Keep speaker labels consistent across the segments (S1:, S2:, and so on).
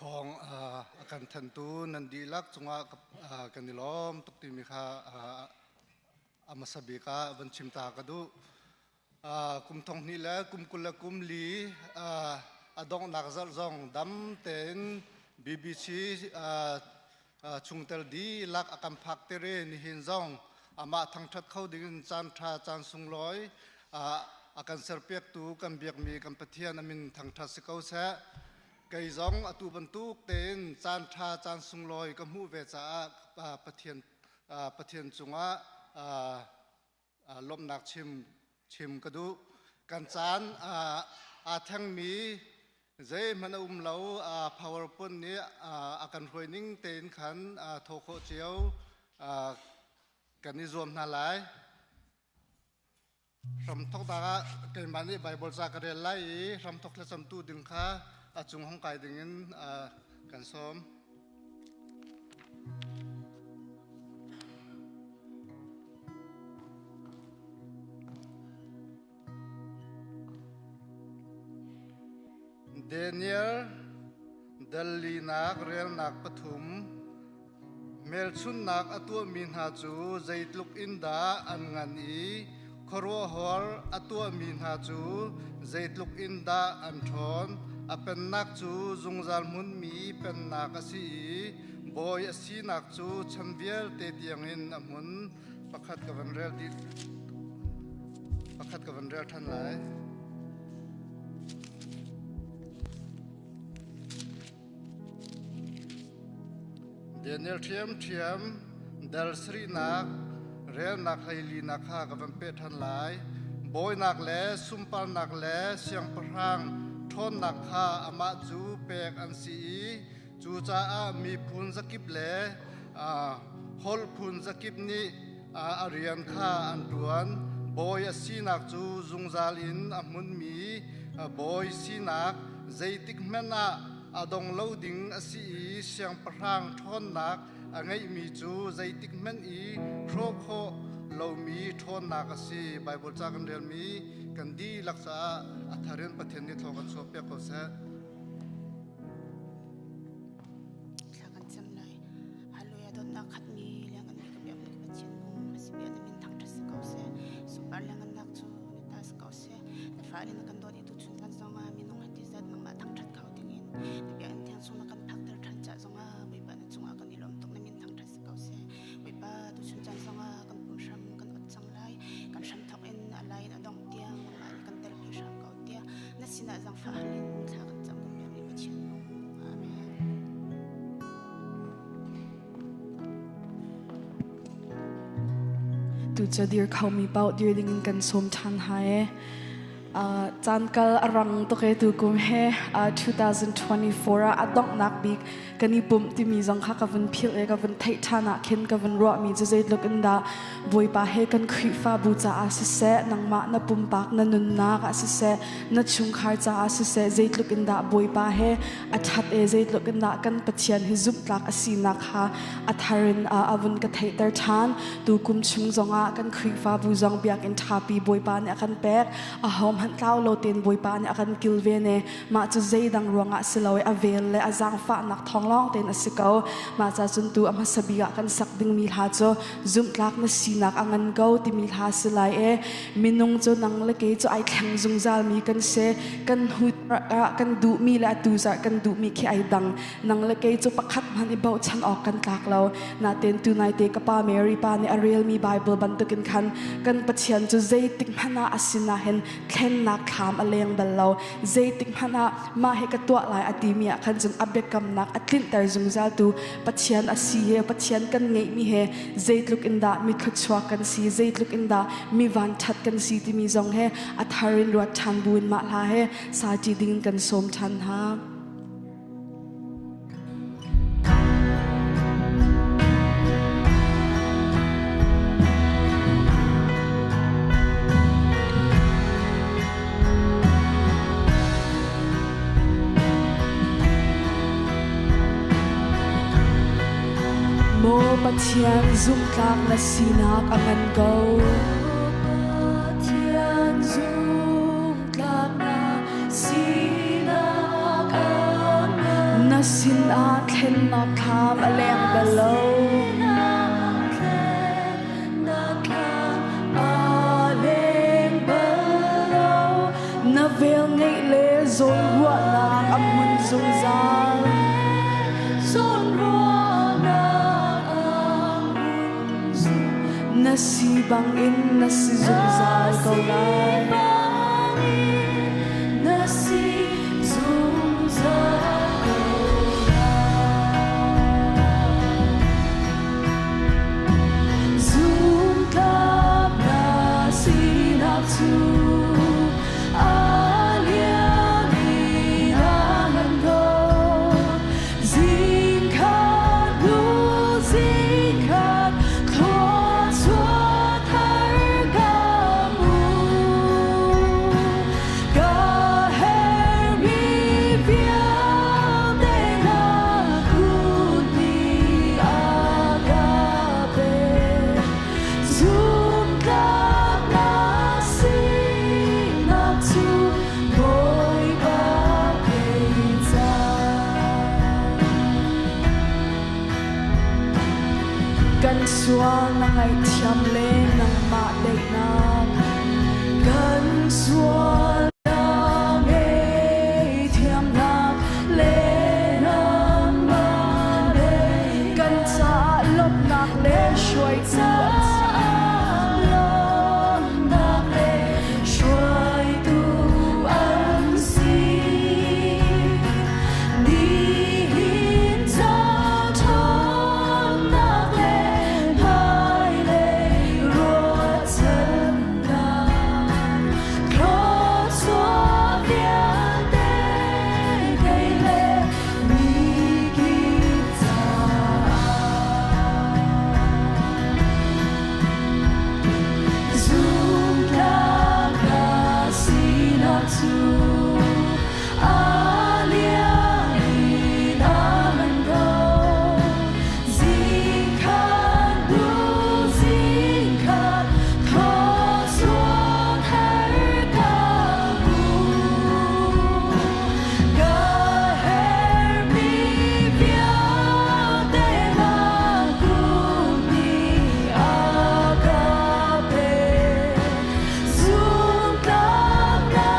S1: Thawng a kan thantu nan dihlak cungah kan i lawm tuk timi kha a hmasa bik ah van chim ta ka duh. Kum thong hnih le kum 20 le kum li a donghnak zarh zong dam tein BBC chungtel dihlak a kan phak ter i nihin zong amah thangṭhat kho dingin caan ṭha caan sunglawi a kan serpiaktu kan biakmi kan Pathian a min thangṭhat si ko seh. Kei zong atu bantuk tein caan ṭha caan sunglawi ka hmuh ve caah Pathian Pathian cungah lawmhnak chim chim ka duh. Kan caan aa thlengmi zeihmanh a um lo. PowerPoint nih a kan hruai ning tein khan thawh khawh cio kan i zuam hna lai. Hramthawknak ah keimah nih Baibal ca ka rel lai i hramthawk thlacamtu ding kha a cung hong kai dingin kan sawm. Daniel dallinak relnak pathum Hmelchunhnak a tuahmi hna cu zeitluk in dah an ngan i khuaruahhar a tuahmi hna cu zeitluk in dah an ṭhawn. A pennak cu zungzal hmunmi pennak a si i bawi a sinak cu chan vialte tiangin a hmun. Pakhat ka van rel dih. Pakhat ka van rel ṭhan lai. Daniel ṭhiamṭhiam dal sarihnak relnak hleilinak kha ka van peh ṭhan lai. Bawinak le sunparnak le siangpahrang ṭhawnnak kha amah cu pek an si i cucaah miphun zakip le holh phun zakip nih a rian kha an ṭuan. Bawi a sinak cu zungzal in a hmunmi bawi sinak zeitik hmanh ah a dong lo ding a si i siangpahrang ṭhawnnak a ngeihmi cu zeitik hmanh i hrawh khawh lomi ṭhawnnak a si. Baibal ca kan relmi kan dihlak caah a thar in Pathian nih thaw kan chuahpiak ko seh.
S2: Thla kan cam lai. Hallelujah dawtnak khatmi liangnganmi ka biakmi ka Pathian nung a simi na min thangṭhat si ko seh. Sunpar liangngannak cu na ta si ko seh. Na fale na kan dawt i tuchun kan zongah minung hati zat nangmah thangṭhat kho dingin na biakinn thiang chung na kan phakter ṭhan ca zongah Bawipa na cungah kan i lawm tuk na min thangṭhat si ko seh. Bawipa tuchun caan zongah kan pum hram kan ot cang lai. Kan hram thawk in a lai in a dong tiang nangmah nih kan telpi hram ko tiah na sinah zaangfah hal in thla kan cam kan biakmi Pathian nung. Amen.
S3: Tu cu dir khomi paoh dir dingin kan sawm ṭhan hai e. Caan kal a rang tuk e tu kum he 2024 ah a donghnak bik kan i pumh timi zong kha ka vun philh i ka vun theih ṭhan ah khin ka vun ruahmi cu zeitluk in dah Bawipa he kan Khrihfabu caah siseh nangmah na pumpak na nunnak ah siseh na chungkhar caah siseh zeitluk in dah Bawipa he a ṭhat e zeitluk in dah kan Pathian hi zumhtlak a sinak kha a thar in a vun ka theihter ṭhan tu kum chung zongah kan Khrihfabu zong biakinn ṭhapi Bawipa nih a kan pek a hohmanh tlau lo tein Bawipa nih a kan kilven e mah cu zeidang ruangah si lo i a vel le a zaangfahnak thawng lawng tein a si ko mah ca cun tu a hmasa bik ah kan sak dingmi hla cu zumhtlak na sinak a ngan ko timi hla si lai e minung cu nang le kei cu ai thleng zungzal mi kan si kan hu kan duhmi le atu zarh kan duhmi khi ai dang nang le kei cu pakhat hmanh i bochan awk kan tlak lo natein tu nai te ka pa Mary pa nih a relmi Bible bantukin khan kan Pathian cu zeitik hmanh ah a sinah hin thlennak thlam a leng bal lo zeitik hmanh ah mah hi ka tuah lai a timi ah khan cun a biakamnak a tlinhter zungzal tu Pathian a si he Pathian kan ngeihmi he zeitluk in dah mi thluachuak kan si zeitluk in dah mi vanṭhat kan si timi zong he a thar in ruat ṭhan buin mah hla he saṭi ding kan sawm ṭhan hna. Maw Pathian zumhtlak na sinak a ngan ko.
S4: Pathian zumhtlak na sinak a ngan.
S3: Na sin Thlennak thlam a leng bal lo. Na vel ngeih le zawnruahnak a hmun zungzal. Na si bangin na si zungzal ko lai.
S4: Na si zungzal ko lai. Zumtlap na sinak cu a liam in a ngan ko. Zingkhat hnu zingkhat thluachuah thar ka hmu. Ka herhmi vialte na kut nih a ka pek. Zumtlak na sinak cu Bawipa kei ca.
S3: Kan sual na ngaihthiam le nangmah daihnak.
S4: Kan sual na ngaihthiamnak le nangmah daihnak.
S3: Kan caah lawmhnak le hruaitu an si.
S4: Lawmhnak le hruaitu an si. Nihin ca ṭhawnnak le hmailei ruahchannak. Thluachuah vialte kei le mikip caah. Zumtlak na sinak cu a liam in a ngan ko. Zingkhat hnu zingkhat thluachuah thar ka hmu. Ka herhmi vialte na kut nih a ka pek. Zumtlak na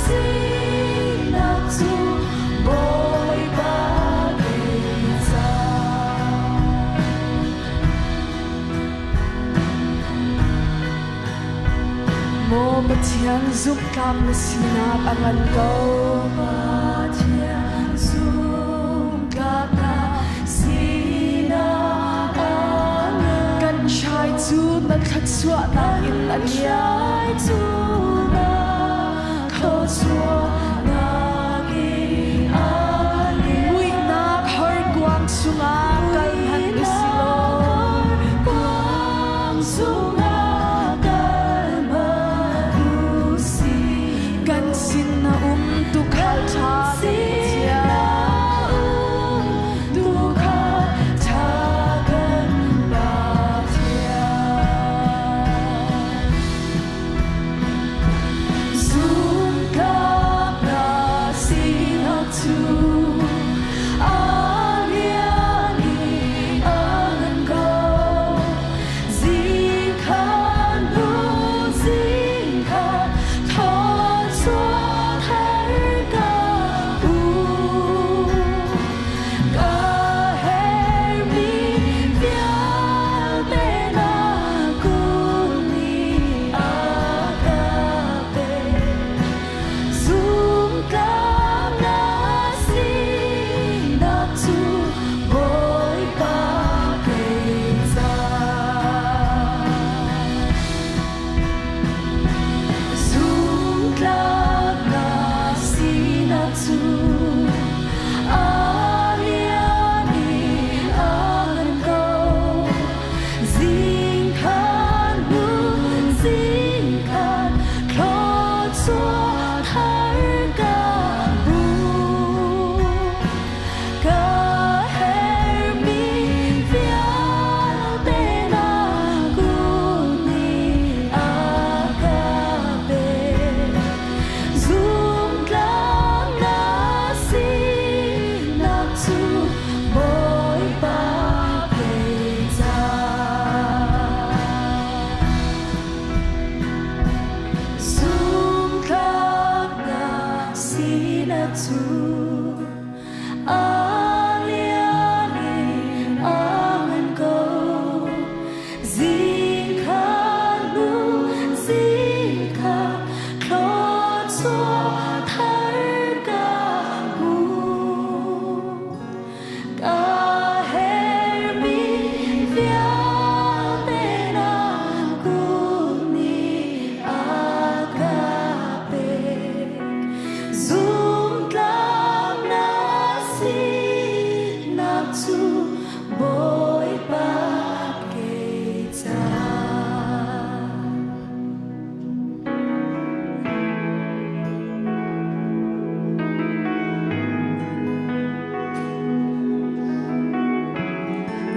S4: sinak cu Bawipa kei ca.
S3: Maw Pathian zumhtlak na sinak a ngan ko.
S4: Pathian zumtlak na sinak a ngan.
S3: Kan hrai cu na thluachuahnak in a liam.
S4: Hrai cu na thluachuahnak in a liam.
S3: Muihnak horkuang chungah kal hmanh usih law.
S4: Kuang chungah kal hmanh usih.
S3: Kan sin na um tuukhal ṭha kan Pathian.
S4: Tuukhal ṭha kan Pathian. Zumtlak na sinak cu a liam cu Bawipa kei ca.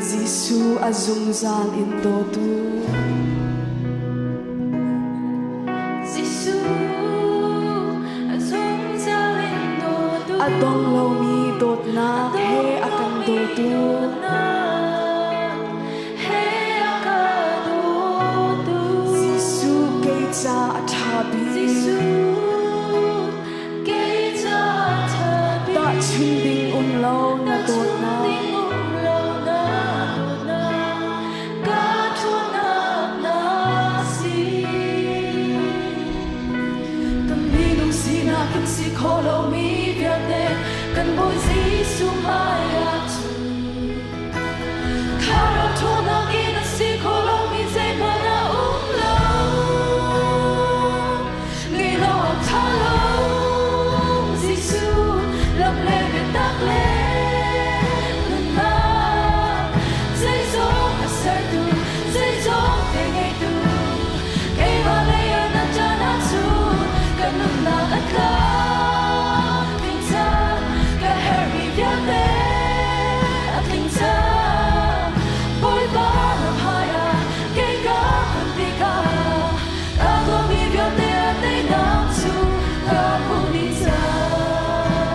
S3: Jesuh a zungzal in dawtu.
S4: Jesuh a zungzal in dawtu.
S3: A dong lomi dawtnak he a kan dawtu.
S4: He a ka dawtu.
S3: Jesuh kei ca a ṭha bik.
S4: Jesuh kei ca a ṭha bik.
S3: Tahchun ding um lo na dawtnak.
S4: Kan Bawi Jesuh hmaiah cun Thlarau ṭhawnnak in a si kho lomi zeihmanh a um lo. Ngei lo awk ṭha lo, Jesuh lam le biatak le nunnak. Zeizong a sertu, zeizong te ngeitu, keimah lei ah na ṭan ahcun kan nunnak a tlam ding cang. Ka herhmi vialte a tling cang. Bawipa na hmaiah kei ka hman tikah ka tuahmi vialte a teinak cu ka hmuh dih cang.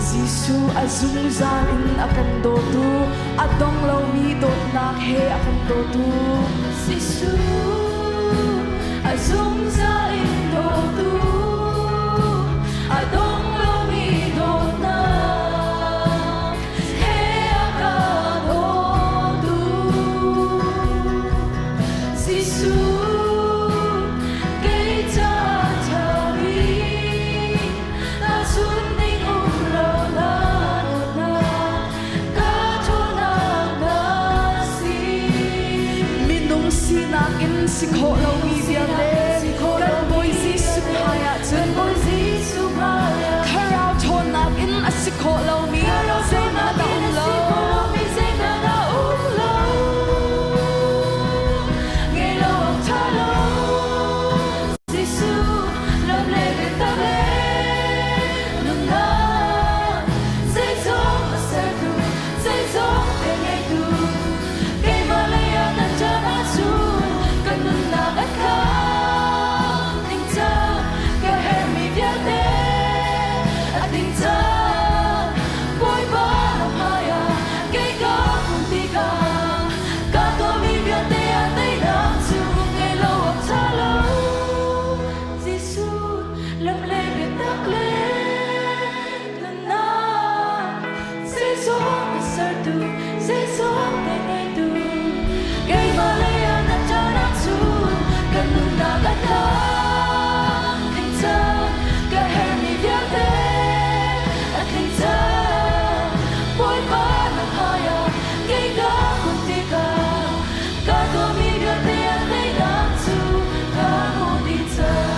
S3: Jesuh a zungzal in a kan dawtu, a dong lomi dawtnak he a kan dawtu.
S4: Jesuh a zungzal in dawtu, a dong lomi dawtnak he a ka dawtu. Jesuh kei ca ṭha bik, na chunning um lo na dawtnak, ka ṭhawnnak na si.
S3: Minung sinak in si khawh lomi vialte kan Bawi Jesuh hmaiah cun
S4: Bawi Jesuh hmaiah
S3: thlarau ṭhawnnak in a si khawh lomi zeihmanh a um lo.
S4: Zeihmanh a um lo. Ngei lo awk ṭha lo. Jesuh lam le biatak le nunnak. Zeizong a sertu, zeizong te ngeitu. Keimah lei ah nan ṭan ahcun kan nunnak a tlam ding cang. Ka herhmi vialte a tling cang. Bawipa na hmaiah kei ka hmun tikah ka tuahmi vialte a teinak cu ngei lo awk ṭha lo. Jesuh lam le biatak le nunnak. Zeizong a sertu, zeizong te ngeitu. Keimah lei ah na ṭan ahcun kan nunnak a tlam tling cang. Ka herhmi vialte a tling cang. Bawipa na hmaiah kei ka hmun tikah ka tuahmi vialte a teinak cu ka hmuh dih cang.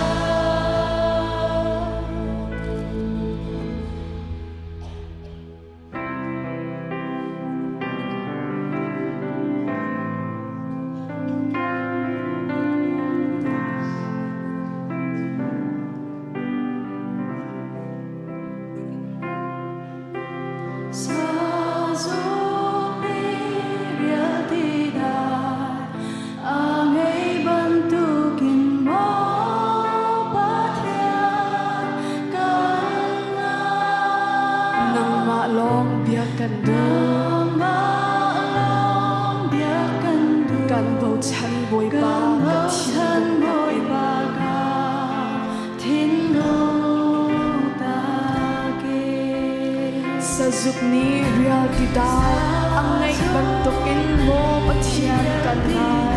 S4: A ngei bantukin maw Pathian kan ngai.
S3: Nangmah lawng biak kan duh.
S4: Nangmah lawng biak kan duh.
S3: Kan bochan Bawipa
S4: Kan
S3: ka
S4: bochan
S3: thinlung
S4: Bawipa ka thinlung takin.
S3: Sazuk nih rial ti dar a ngeih bantukin maw Pathian kan ngai.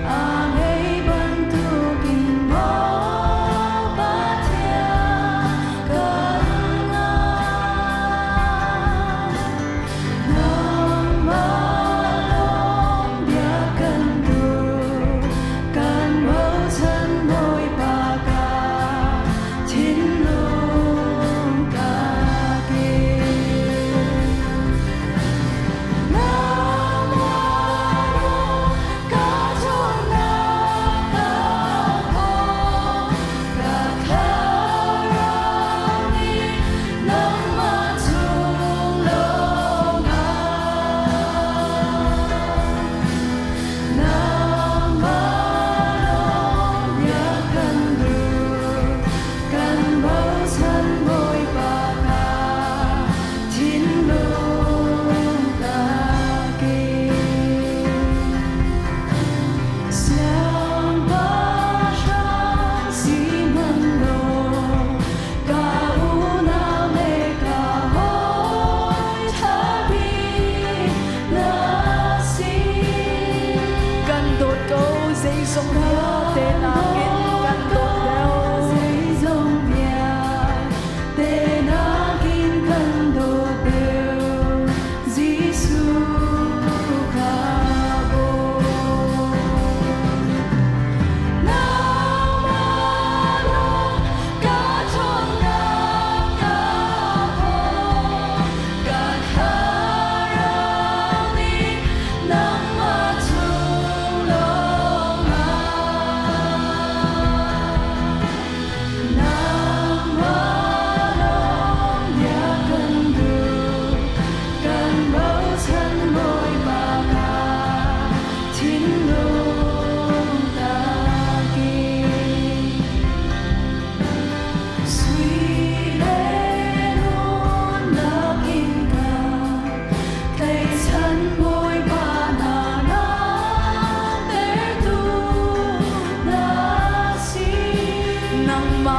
S4: A ngei bantukin maw Pathian kan ngai. Nangmah lawng biak kan duh, kan bochan Bawipa ka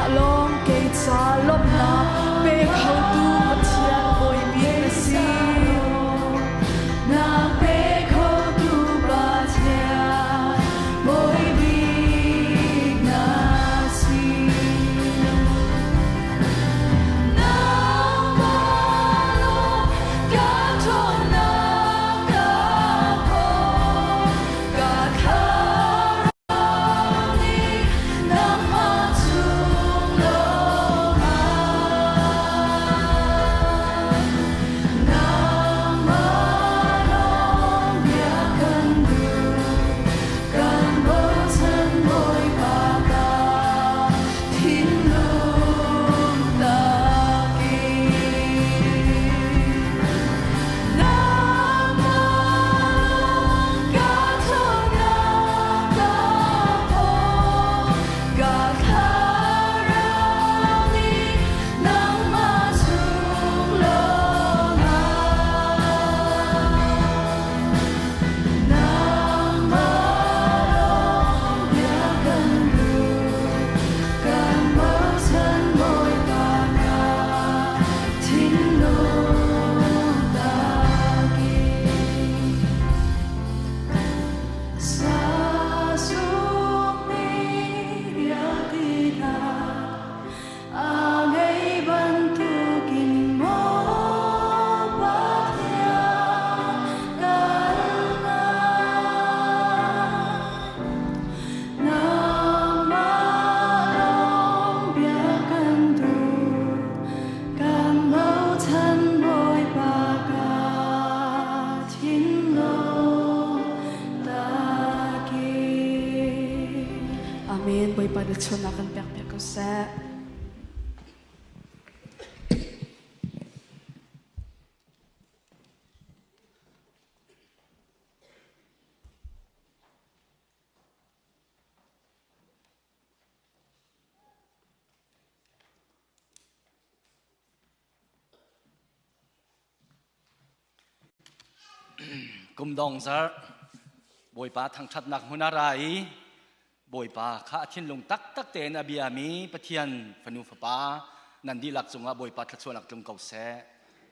S3: Nangmah lawng kei ca lawmhnak pe khotu Pathian Bawi bik na si.
S4: Na pe khotu Pathian Bawi bik na si. Nangmah lawng ka ṭhawnnak ka phaw, ka thlarau nih nangmah chung lawngah. Nangmah lawng bia kan duh, kan bochan Bawipa ka thinlung takin. Nangmah lawng ka ṭhawnnak ka phaw, ka thlarau nih nangmah chung lawngah. Nangmah lawng bia kan duh, kan bochan Bawipa ka thinlung takin. Sa sukmi biakinn A ngei bantukin maw Pathian kan ngai. Nangmah lawng bia kan duh, kan bochan Bawipa ka thinlung takin.
S3: Amen. Bawipa na chunnak kan pek piak ko seh.
S5: Kum dong zarh Bawipa thangṭhatnak hmun a ra i Bawipa kha a thinlung taktak tein a biami Pathian fanu fapa nan dihlak cungah Bawipa thluachuahnak tlung ko seh.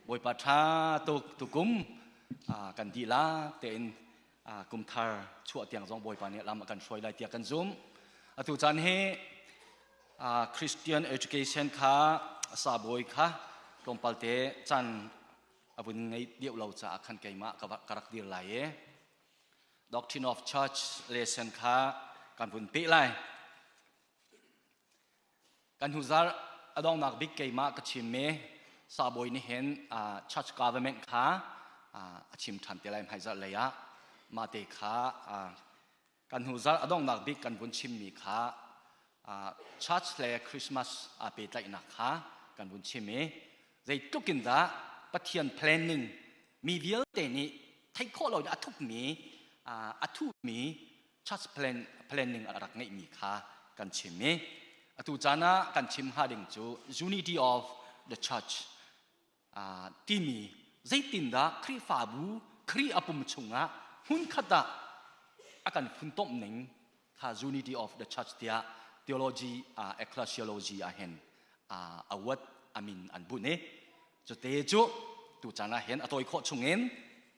S5: Bawipa ṭha tuk tukum kan dihlak tein kum thar chuah tiang zong Bawipa nih lam a kan hruai lai tiah kan zumh. Atu caan hi Christian education kha sabawi kha tlawmpal te caan a vun ngei deuh lo caah khan keimah ka rak dir lai i Doctrine of Church lesson kha kan vun peh lai. Kan hnu zarh a donghnak bik keimah ka chim i sabawi nih hin church government kha a chim ṭhan te lai hmaizarh lei ah mah te kha kan hnu zarh a donghnak bik kan vun chimmi kha church le Christmas aa pehtlaihnak kha kan vun chim i zeitluk in dah Pathian planning mi vialte nih theih khawh lo in a thupmi a thuhmi church plan planning a rak ngeihmi kha kan chim i atu caan ah kan chim hnga ding cu unity of the church timi zeitindah Khrihfabu Khrih a pum chungah hmunkhat ah a kan funtomh ning kha unity of the church tiah theology ecclesiology ah hin awat amin an bunh i cute cu tu caan ah hin a tawi khawh chungin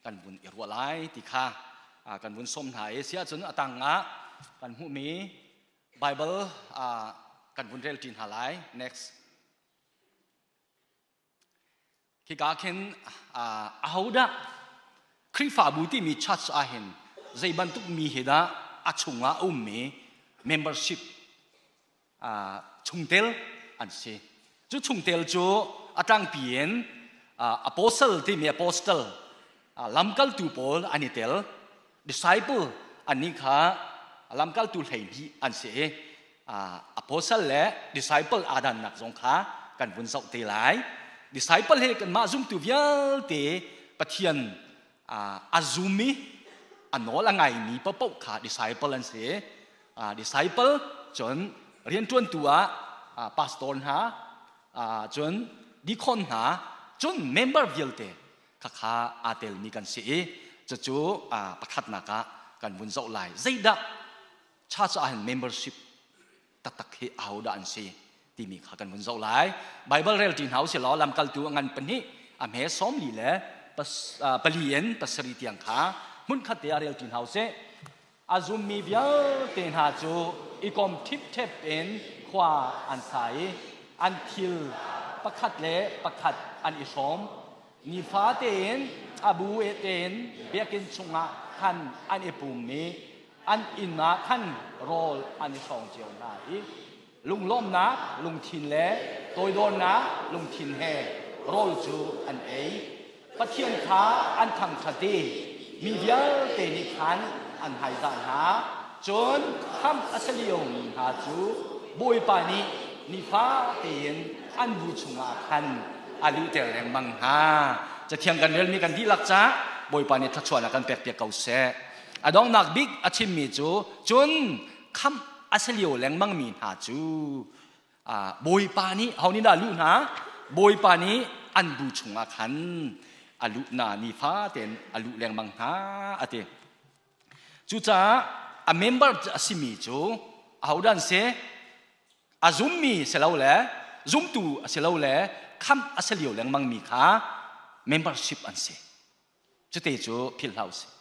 S5: kan vun i ruah lai ti kha kan vun sawm hna i siah cun a tang ah kan hmuhmi Bible kan vun rel ṭi hna lai next Hika khin ahodah Khrihfabu timi church ah hin zei bantuk mi hi dah a chungah a ummi membership chungtel an si. Cu chungtel cu a tlangpi in apostle timi apostle lamkaltu pawl an i tel. Disciple annih kha lamkaltu 12 an si i apostle le disciple aa dannak zong kha kan vun zoh te lai. Disciple hi kanmah zumtu vialte Pathian a zum i a nawl a ngaimi paohpaoh kha disciple an si. Disciple cun rianṭuantu ah pastor hna cun deacon hna cun member vialte khakha aa telmi kan si i cucu pakhatnak ah kan vun zoh lai. Zeidah church ah hin membership taktak hi ahodah an si? Timi kha kan vun zoh lai. Bible rel ṭi hna usih law lamkaltu a ngan pahnih a hme 40 le pali in pasarih tiang kha hmunkhat te ah rel ṭi hna usih. A zummi vialte hna cu i kom ṭhipṭhep in khua an sa i an thil pakhat le pakhat an i hrawm. Nifa tein a bu tein biakinn chungah khan an i pum i an inn ah khan rawl an i hrawng cio hna i lunglawmhnak lungthin le toidornak lungthin he rawl cu an ei. Pathian kha an thangṭhat i mi vialte nih khan an hmaizah hna. Cun khamh a si liomi hna cu Bawipa nih nifa tein an bu chungah khan a luhter lengmang hna. Cathiang kan relmi kan dihlak caah Bawipa nih thluachuahnak kan pekpiak ko seh. A donghnak bik a chimmi cu cun khamh a si lio lengmangmi hna cu Bawipa nih ho nih dah luh hna? Bawipa nih an bu chungah khan a luh na nifa tein a luh lengmang hna a ti. Cucaah a member a simi cu ahodah an si? A zummi si lo le zumtu a si lo le khamh a si lio lengmangmi kha membership an si. Cute cu philh hlah usih.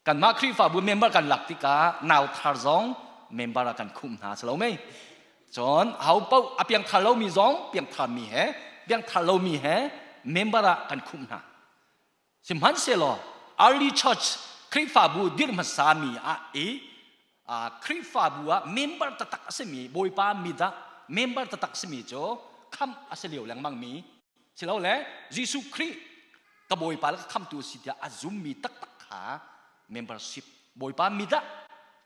S5: Kanmah Khrihfabu member kan lak tikah nau thar zong member ah kan khumh hna si lo mei? Cun ho paoh a piangthar lomi zong piangthar mi he piangthar lomi he member ah kan khumh hna. Sihmanhsehlaw early church Khrihfabu dirh hmasa mi ah i Khrihfabu ah member taktak a simi Bawipa mit ah member taktak simi cu khamh a si lio lengmang mi silole Jesuh Khrih ka Bawipa le ka khamtu a si tiah a zummi taktak kha membership Bawipa mit ah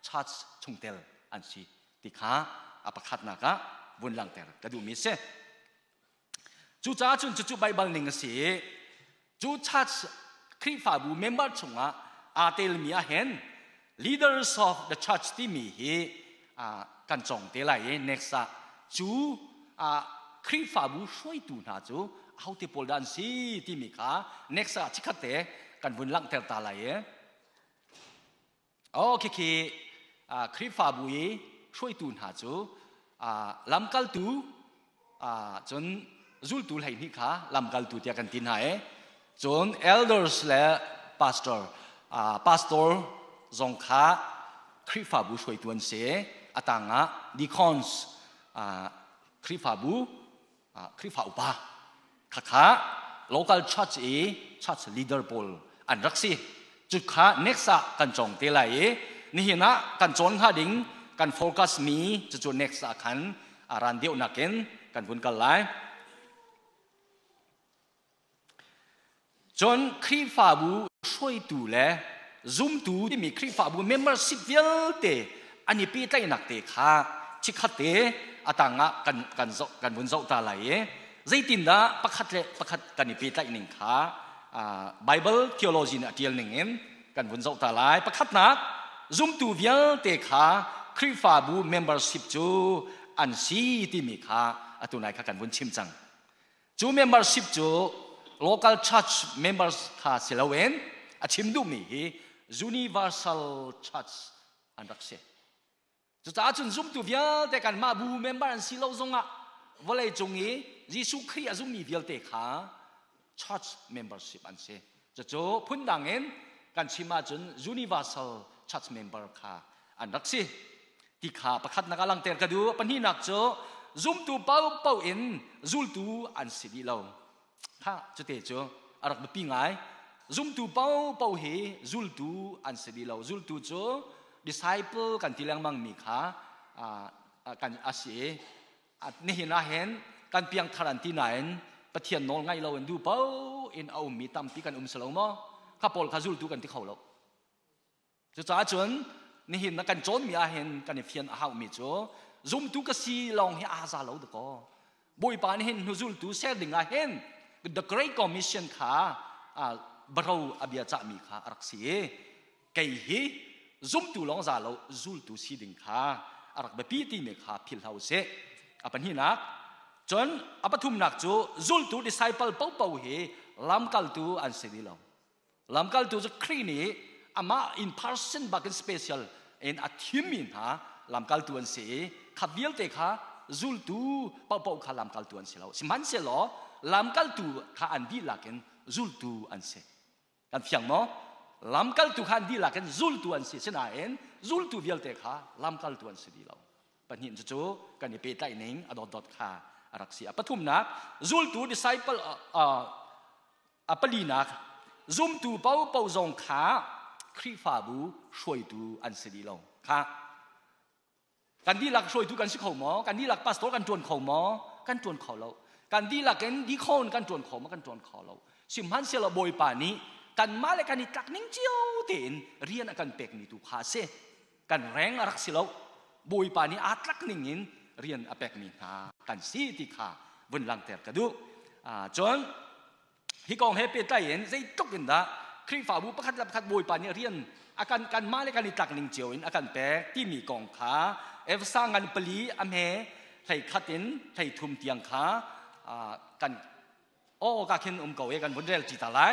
S5: church chungtel an si ti kha a pakhatnak ah vun langhter ka duhmi a si. Cucaah cun cucu Baibal ning a si i cu church Khrihfabu member chungah aa telmi ah hin leaders of the church timi hi kan cawng te lai i next ah cu Khrihfabu hruaitu hna cu ahote pawl dah an si timi kha next ah chikkhat te kan vun langhter ta lai i Oh khikhi Khrihfabu i hruaitu hna cu lamkaltu cun zultu 12 kha lamkaltu tiah kan ti hna i cun elders le pastor pastor zong kha Khrihfabu hruaitu an si. A tangah deacons Khrihfabu Khrihfa upa khakha local church i church leader pawl an rak si. Cu kha next ah kan cawng te lai i nihin ah kan cawn hnga ding kan focus mi cucu next ah khan ran deuh nakin kan vun kal lai. Cun Khrihfabu hruaitu le zumtu timi Khrihfabu membership vialte an i pehtlaihnak te kha chikkhat te a tangah kan kan zoh kan vun zoh ta lai i zeitindah pakhat le pakhat kan i pehtlaih ning kha Bible theology nih a ṭial ning in kan vun zoh ta lai. Pakhatnak, zumtu vialte kha Khrihfabu membership cu an si timi kha atu nai kha kan vun chim cang. Cu membership cu local church members kha si loin a chim duhmi hi universal church an rak si. Cucaah cun zumtu vialte kanmah bu member an si lo zongah vawlei cung i Jesuh Khrih a zummi vialte kha church membership an si. Cucu phundang in kan chim ahcun universal church member kha an rak si. Ti kha pakhatnak ah langhter ka duh. Pahnihnak cu zumtu paohpaoh in zultu an si dih lo. Kha cute cu a rak biapi ngai. Zumtu paohpaoh hi zultu an si dih lo. Zultu cu disciple kan ti lengmang mi kha kan a si i nihin ah hin kan piangthar an ti nain Pathian nawl ngaih lo in duh paoh in a ummi tampi kan um si lo maw? Kha pawl kha zultu kan ti kho lo. Cucaah cun nihin na kan cawnmi ah hin kan i fian a haumi cu zumtu ka si lawng hi aa za lo dakaw. Bawipa nih hin hnuzultu ser ding ah hin the Great Commission kha baro a bia cahmi kha a rak si i kei hi zumtu lawng za lo zultu si ding kha a rak biapi timi kha philh hlah usih. A pahnihnak cun a pathumnak cu zultu disciple popo hi lamkaltu an si dih lo. Lamkaltu cu Khrih nih amah in person bakin special in a thimmi hna lamkaltu an si i kha vialte kha Zultu paohpaoh kha lamkaltu an si lo. Sihmanhsehlaw lamkaltu kha an dihlak in zultu an si. Kan fiang maw? Lamkaltu kha an dihlak in zultu an si. Sinain zultu vialte kha lamkaltu an si dih lo. Pahnih cucu kan i pehtlaih ning a dotdot kha a rak si. A pathumnak zultu disciple a palinak zumtu paohpaoh zong kha Khrihfabu hruaitu an si dih lo. Kha kan dihlak hruaitu kan si kho maw? Kan dihlak pastor kan ṭuan kho maw? Kan ṭuan kho lo. Kan dihlak in dikhawn kan ṭuan kho maw? Kan ṭuan kho lo. Sihmanhsehlaw Bawipa nih kanmah le kan i tlak ning cio tein rian a kan pekmi tu kha a si. Kan reng a rak si lo. Bawipa nih aa tlak ning in rian a pekmi hna kan si ti kha vun langhter ka duh. Cun hi kong he pehtlai in zeitluk in dah Khrihfabu pakhat le pakhat Bawipa nih rian a kan kanmah le kan i tlak ning cio in a kan pek timi kong kha Efesa ngan pali a hme hlei khat in hlei thum tiang kha kan aw ka khin um ko e kan vun rel ṭi ta lai.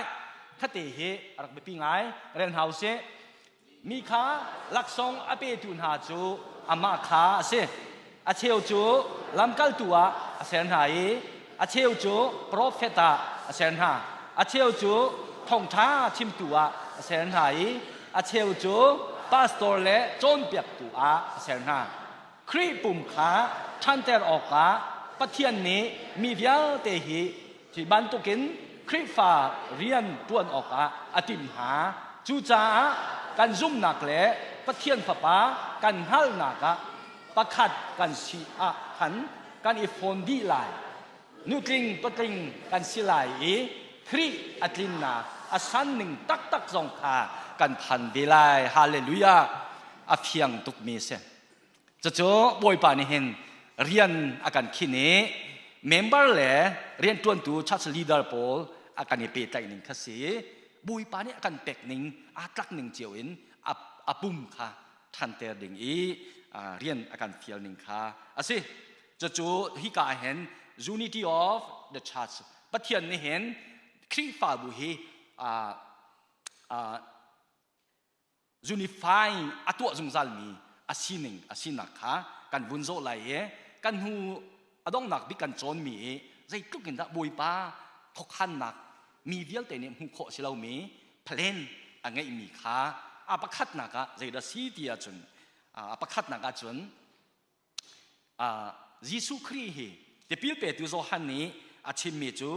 S5: Khate hi a rak biapi ngai, rel hna usih. Mi kha laksawng a petu hna cu amah kha a si. A cheu cu lamkaltu ah a ser hna i a cheu cu profet ah a ser hna. A cheu cu thawngṭha chimtu ah a ser hna i a cheu cu pastor le cawnpiaktu ah a ser hna. Khrih pum kha ṭhanter awkah Pathian nih mi vialte hi Hi bantukin Khrihfa rian ṭuan awkah a timh hna. Cucaah kan zumhnak le Pathian Fapa kan hngalhnak ah pakhat kan si ah khan kan i fawn dih lai. Nutling patling kan si lai i Khrih a tlinnak a san ning taktak zong kha kan phan ve lai. Hallelujah! A fiang tukmi a si. Cucu Bawipa nih hin rian a kan khin i member le rianṭuantu church leader pawl a kan i pehtlaih ning kha si. Bawipa nih a kan pek ning aa tlak ning cio in a pum kha ṭhanter ding i rian a kan fial ning kha a si. Cucu hika ah hin unity of the church Pathian nih hin Khrihfabu hi unify a tuah zungzalmi a sining a sinak kha kan vun zawh lai i kan hnu a donghnak bik kan cawnmi i zeitluk in dah Bawipa thokhannak mi vialte nih hmuh khawh si lomi plan a ngeihmi kha a pakhatnak ah zeidah si ti ahcun a pakhatnak ahcun Jesuh Khrih hi tipil petu Johan nih a chimmi cu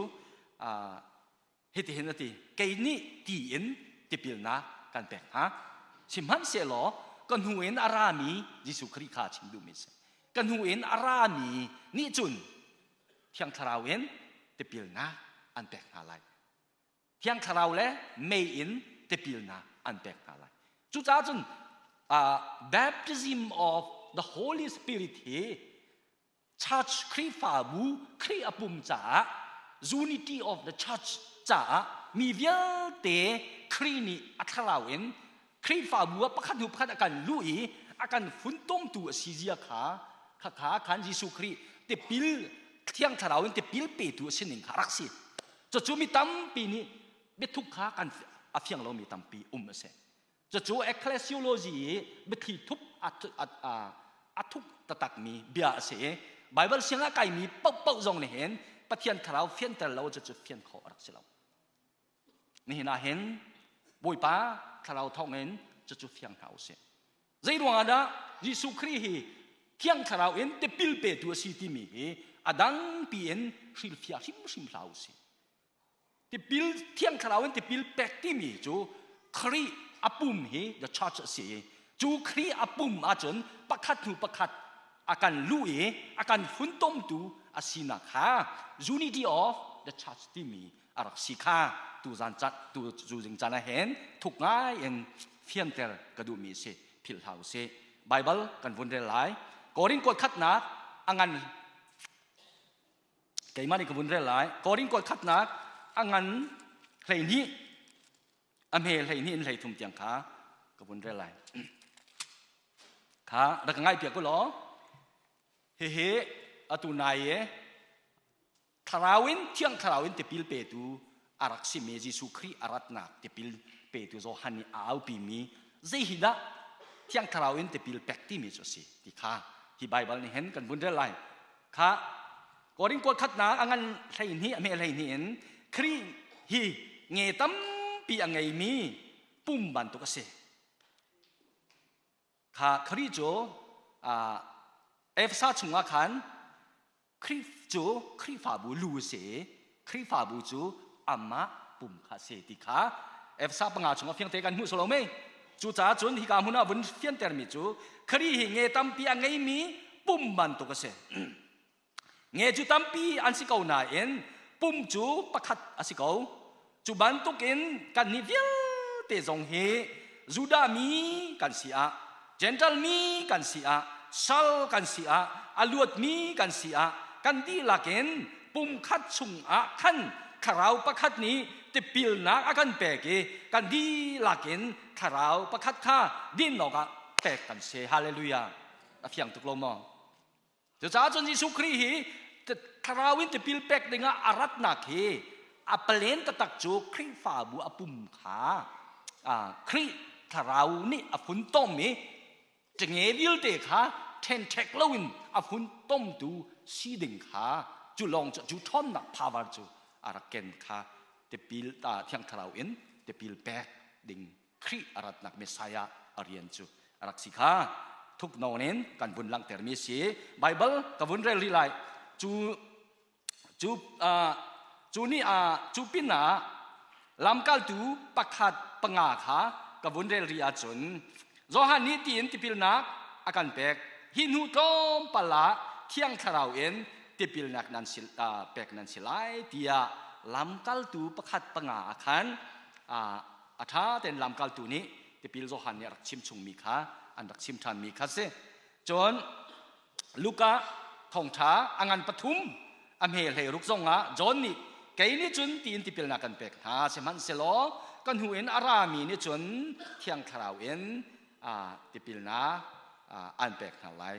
S5: Hitihin a ti, kei nih ti in tipilnak kan pek hna. Sihmanhsehlaw ka hnu in a rami Jesuh Khrih kha chim duhmi a si. Ka hnu in a rami nih cun Thiang Thlarau in tipilnak an pek hna lai. Thiang Thlarau le mei in tipilnak an pek hna lai. Cucaah cun baptism of the Holy Spirit hi church Khrihfabu Khrih a pum caah unity of the church caah mi vialte Khrih nih a thlarau in Khrihfabu ah pakhat hnu pakhat a kan luh i a kan funtomtu a si zia kha kha khan Jesuh Khrih tipil thiang thlarau in tipil petu a si ning kha rak si. Cucu mi tampi nih biathuk kha kan a fiang lomi tampi um a si. Cucu ecclesiology i biathli thup a thuk taktakmi bia a si i Bible siang a kaimi paohpaoh zong nih hin Pathian thlarau fianter lo cucu fian khawh a rak si lo. Nihin ah hin Bawipa thlarau thawngin cucu fiang hna usih. Zei ruangah dah Jesuh Khrih hi Thiang Thlarau in tipil petu a si timi hi a dang piin hrilhfiah hrimhrim hlah usih. Tipil Thiang Thlarau in tipil pek timi cu Khrih a pum hi the church a si i cu Khrih a pum ahcun pakhat hnu pakhat a kan luh i a kan funtomtu a sinak kha unity of the church timi a rak si kha tu zan can tu zu zing caan ah hin thuk ngai in fianter ka duhmi a si philh hlah usih. Bible kan vun rel lai. Korin kuat khatnak a ngan Keimah nih ka vun rel lai. Korin kuat khatnak a ngan 12 a hme 12 in 33 tiang kha ka vun rel lai. Kha rak ka ngai piak u law. Hihi atu nai i thlarau in thiang thlarau in tipil petu a rak simi Jesuh Khrih a ratnak tipil petu Johan nih a aupimi zei hi dah thiang thlarau in tipil pek timi cu a si ti kha hi Bible nih hin kan vun rel lai. Kha Korin kuat khatnak a ngan 12 a hme 12 in Khrih hi nge tampi a ngeimi pum bantuk a si. Kha Khrih cu Efesa chungah khan Khrih cu Khrihfabu lu a si i Khrihfabu cu amah pum kha a si ti kha Efesa panga chungah fiangte kan hmuh solo mei. Cucaah cun hika hmun ah vun fiantermi cu Khrih hi nge tampi a ngeimi pum bantuk a si. Nge cu tampi an si ko nain pum cu pakhat a si ko. Cu bantukin kannih vialte zong hi Judah mi kan si ah, Gentile mi kan si ah, sal kan si ah, a luatmi kan si ah, kan dihlak in pumkhat chungah khan thlarau pakhat nih tipilnak a kan pek i kan dihlak in thlarau pakhat kha din awkah pek kan si. Hallelujah. A fiang tuk lo maw? Cucaah cun Jesuh Khrih hi thlarau in tipil pek dingah a ratnak hi a palen taktak cu Khrihfabu a pum kha Khrih thlarau nih a fun tom i ṭenge vialte kha ṭhenṭhek loin a fun tomtu si ding kha cu lawng cu cu ṭhawnnak power cu a rak ken kha tipil ta thiang thlarau in tipil pek ding Khrih a ratnak Messiah a rian cu a rak si kha thuk nawn in kan vun langhtermi a si. Bible ka vun rel rih lai. Cu cu cu ni ah cu pin ah lamkaltu pakhat panga kha ka vun rel rih ahcun Johan nih tiin tipilnak a kan pek. Hi hnu tlawmpal ah Thiang Thlarau in tipilnak nan si pek nan si lai tiah lamkaltu pakhat panga ah khan a ṭha tein lamkaltu nih tipil Johan nih a rak chim chungmi kha an rak chim ṭhanmi kha si. Cun Luka thawngṭha a ngan pathum a hme hlei ruk zongah John nih kei nih cun tiin tipilnak kan pek hna sihmanhsehlaw ka hnu in a rami nih cun Thiang Thlarau in tipilnak an pek hna lai.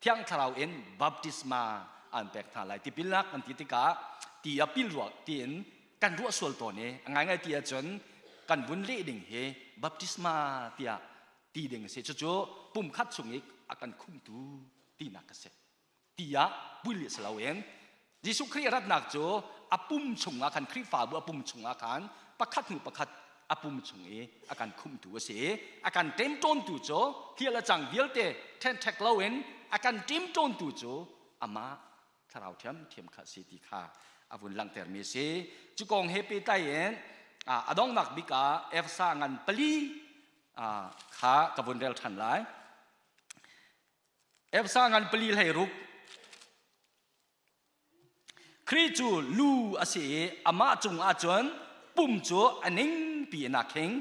S5: Thiang Thlarau in baptisma an pek hna lai. Tipilnak kan ti tikah ti a pil ruah tiin kan ruah sual tawn i a ngaingai ti ahcun kan vun leh ding hi baptisma tiah ti ding a si. Cucu pumkhat chung i a kan khumtu tinak a si. Ti ah pul si loin Jesuh Khrih ratnak cu a pum chungah khan Khrihfabu a pum chungah khan pakhat hnu pakhat a pum chung i a kan khumtu a si i a kan ṭemṭawntu cu hial a cang vialte ṭhenṭhek loin a kan ṭemṭawntu cu amah thlarau ṭhiamṭhiam kha a si ti kha a vun langhtermi a si. Cu kong he pehtlai in a donghnak bik ah Efesa ngan pali kha ka vun rel ṭhan lai. Efesa ngan pali hlei ruk Khrih cu lu a si i amah cungah cun pum cu a ningpi in aa khing.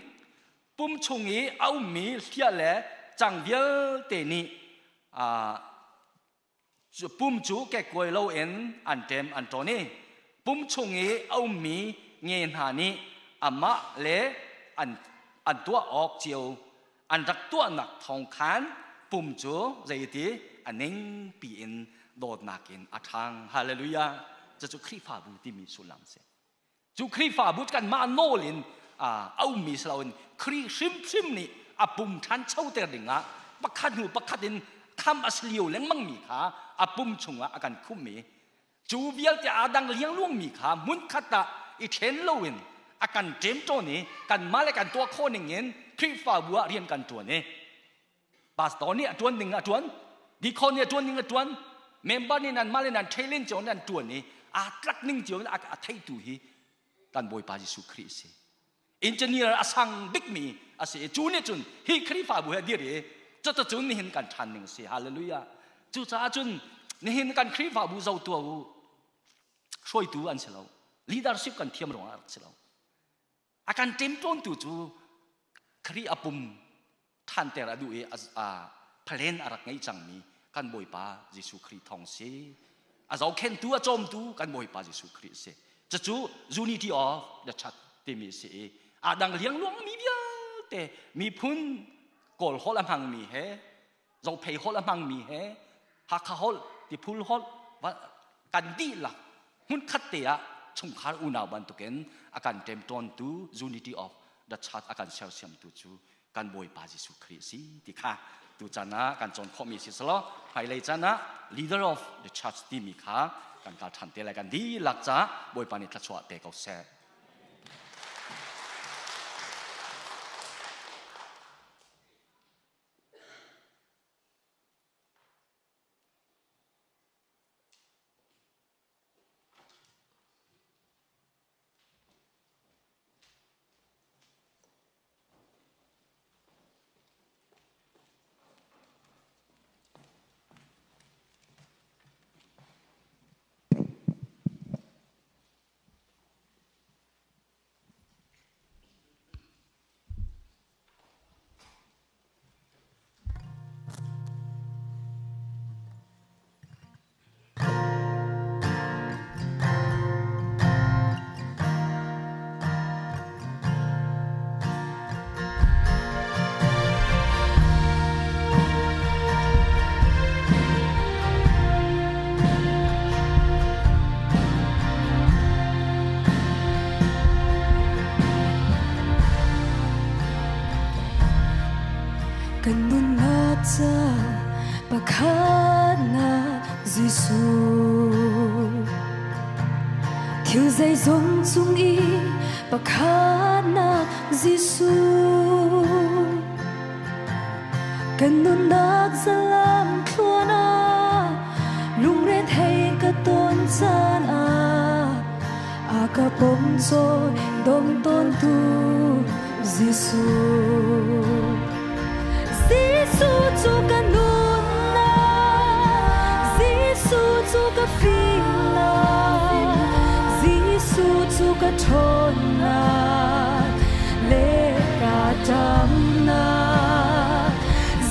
S5: Pum chung i a ummi hliah le cang vialte nih pum cu kekkuai loin an ṭem an ṭawn i pum chung i a ummi nge hna nih amah le an tuah awk cio an rak tuahnak thawng khan pum cu zeiti a ning piin dawtnak in a ṭhang. Hallelujah. Cucu Khrihfabu timi sullam si. Cu Khrihfabu kanmah nawl in a ummi si loin Khrih hrimhrim nih a pum ṭhanchoter dingah pakhat hnu pakhat in kham a si lio lengmangmi kha a pum chungah a kan khummi Cu vialte aa dang liangluangmi kha hmunkhat ah i ṭhen loin a kan ṭemṭawn i kanmah le kan tuah khawh ning in Khrihfabu ah rian kan ṭuan i pastor nih a ṭuan ning a ṭuan, deacon nih a ṭuan ning a ṭuan, member nih nanmah le nan ṭhelin cio in an ṭuan i aa tlak ning cio in a theitu hi kan Bawipa Jesuh Khrih a si. Engineer a sang bikmi a si i cu nih cun hi Khrihfabu he a dir i cuticun nihin kan ṭhan ning a si. Hallelujah. Cucaah cun nihin kan Khrihfabu zo tuah u hruaitu an si lo. Leadership kan thiam ruangah a rak si lo. A kan ṭemṭawntu cu Khrih a pum ṭhanter a duh i a plan a rak ngei cangmi kan Bawipa Jesuh Khrih thawng si. A zohkhenhtu a cawmtu kan Bawipa Jesuh Khrih a si. Cucu unity of the church timi a si i aa dang liangluangmi vialte miphun Kawl holh a hmangmi he Zophei holh a hmangmi he Hakha holh, Tiphul holh kan dihlak hmunkhat te ah chungkhar unau bantukin a kan ṭemṭawntu unity of the church a kan sersiamtu cu kan Bawipa Jesuh Khrih a si ti kha. Tu caan ah kan cawn khawhmi si selaw hmailei caan ah leader of the church timi kha kan kal ṭhan te lai. Kan dihlak caah Bawipa nih thluachuah pe ko seh.
S4: Kan nunnak ca pakhatnak Jesuh Thil zeizong cung i pakhatnak Jesuh Kan nunnak zalam thluan ah lungrethei ka ton caan ah a ka pom cawi dong tawntu Jesuh. Jesuh cu ka nunnak, Jesuh cu ka fimnak, Jesuh cu ka ṭhawnnak le ka ṭamnak.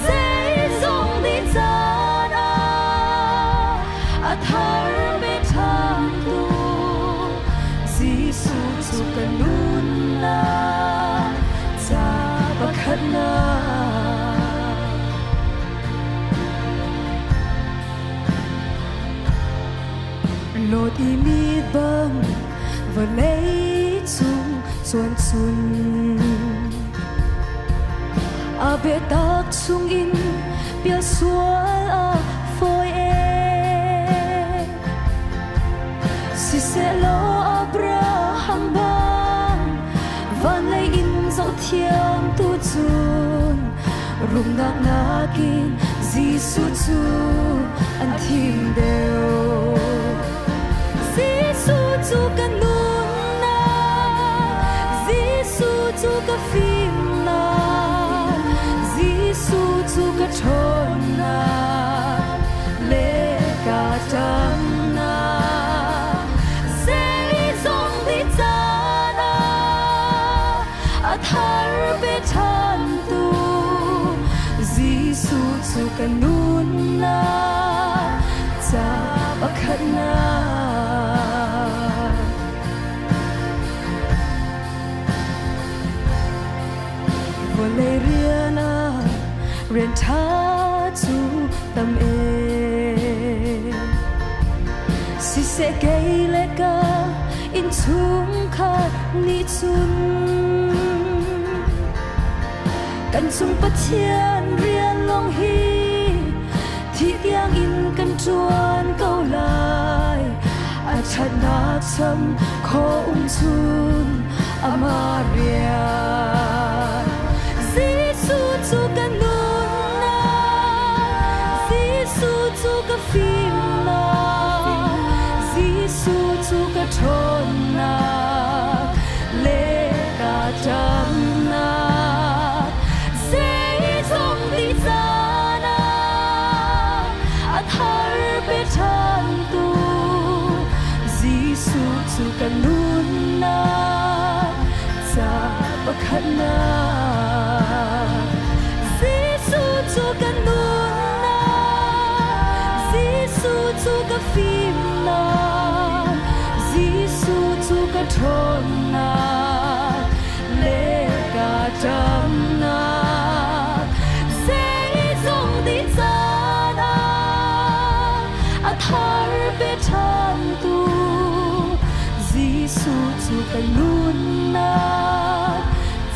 S4: Zeizong dih caan ah a thar me ṭhantu Jesuh cu ka nunnak ca pakhatnak. Lawt i mit bang vawlei cung cuan cun a biatak chungin pial sual a fawi e. Siselaw Abraham bang van lei in zohthiam tu cun rumnak nakin Jesuh cu an thim deuh. Jesuh cu ka nunnak, Jesuh cu ka fimnak, Jesuh cu ka ṭhawnnak le ka ṭamnak. Zeizong dih caan ah a thar pe ṭhantu Jesuh cu ka nunnak ca pakhatnak. Vawlei rian ah rian ṭha cu tam e. Siseh kei le ka innchungkhar nih cun kan cung Pathian rian lawng hi thih tiangin kan ṭuan ko lai. A ṭhatnak cham khaw um chun amah rian. Jesuh cu ka nunnak, Jesuh cu ka fimnak, Jesuh cu ka ṭhawnnak le ka ṭamnak. Zeizong dih caan ah a thar pe ṭhantu Jesuh cu ka nunnak ca pakhatnak. Jesuh cu ka nunnak, Jesuh cu ka fimnak, Jesuh cu ka ṭhawnnak le ka ṭamnak. Zeizong dih caan ah a thar pe ṭhantu Jesuh cu ka nunnak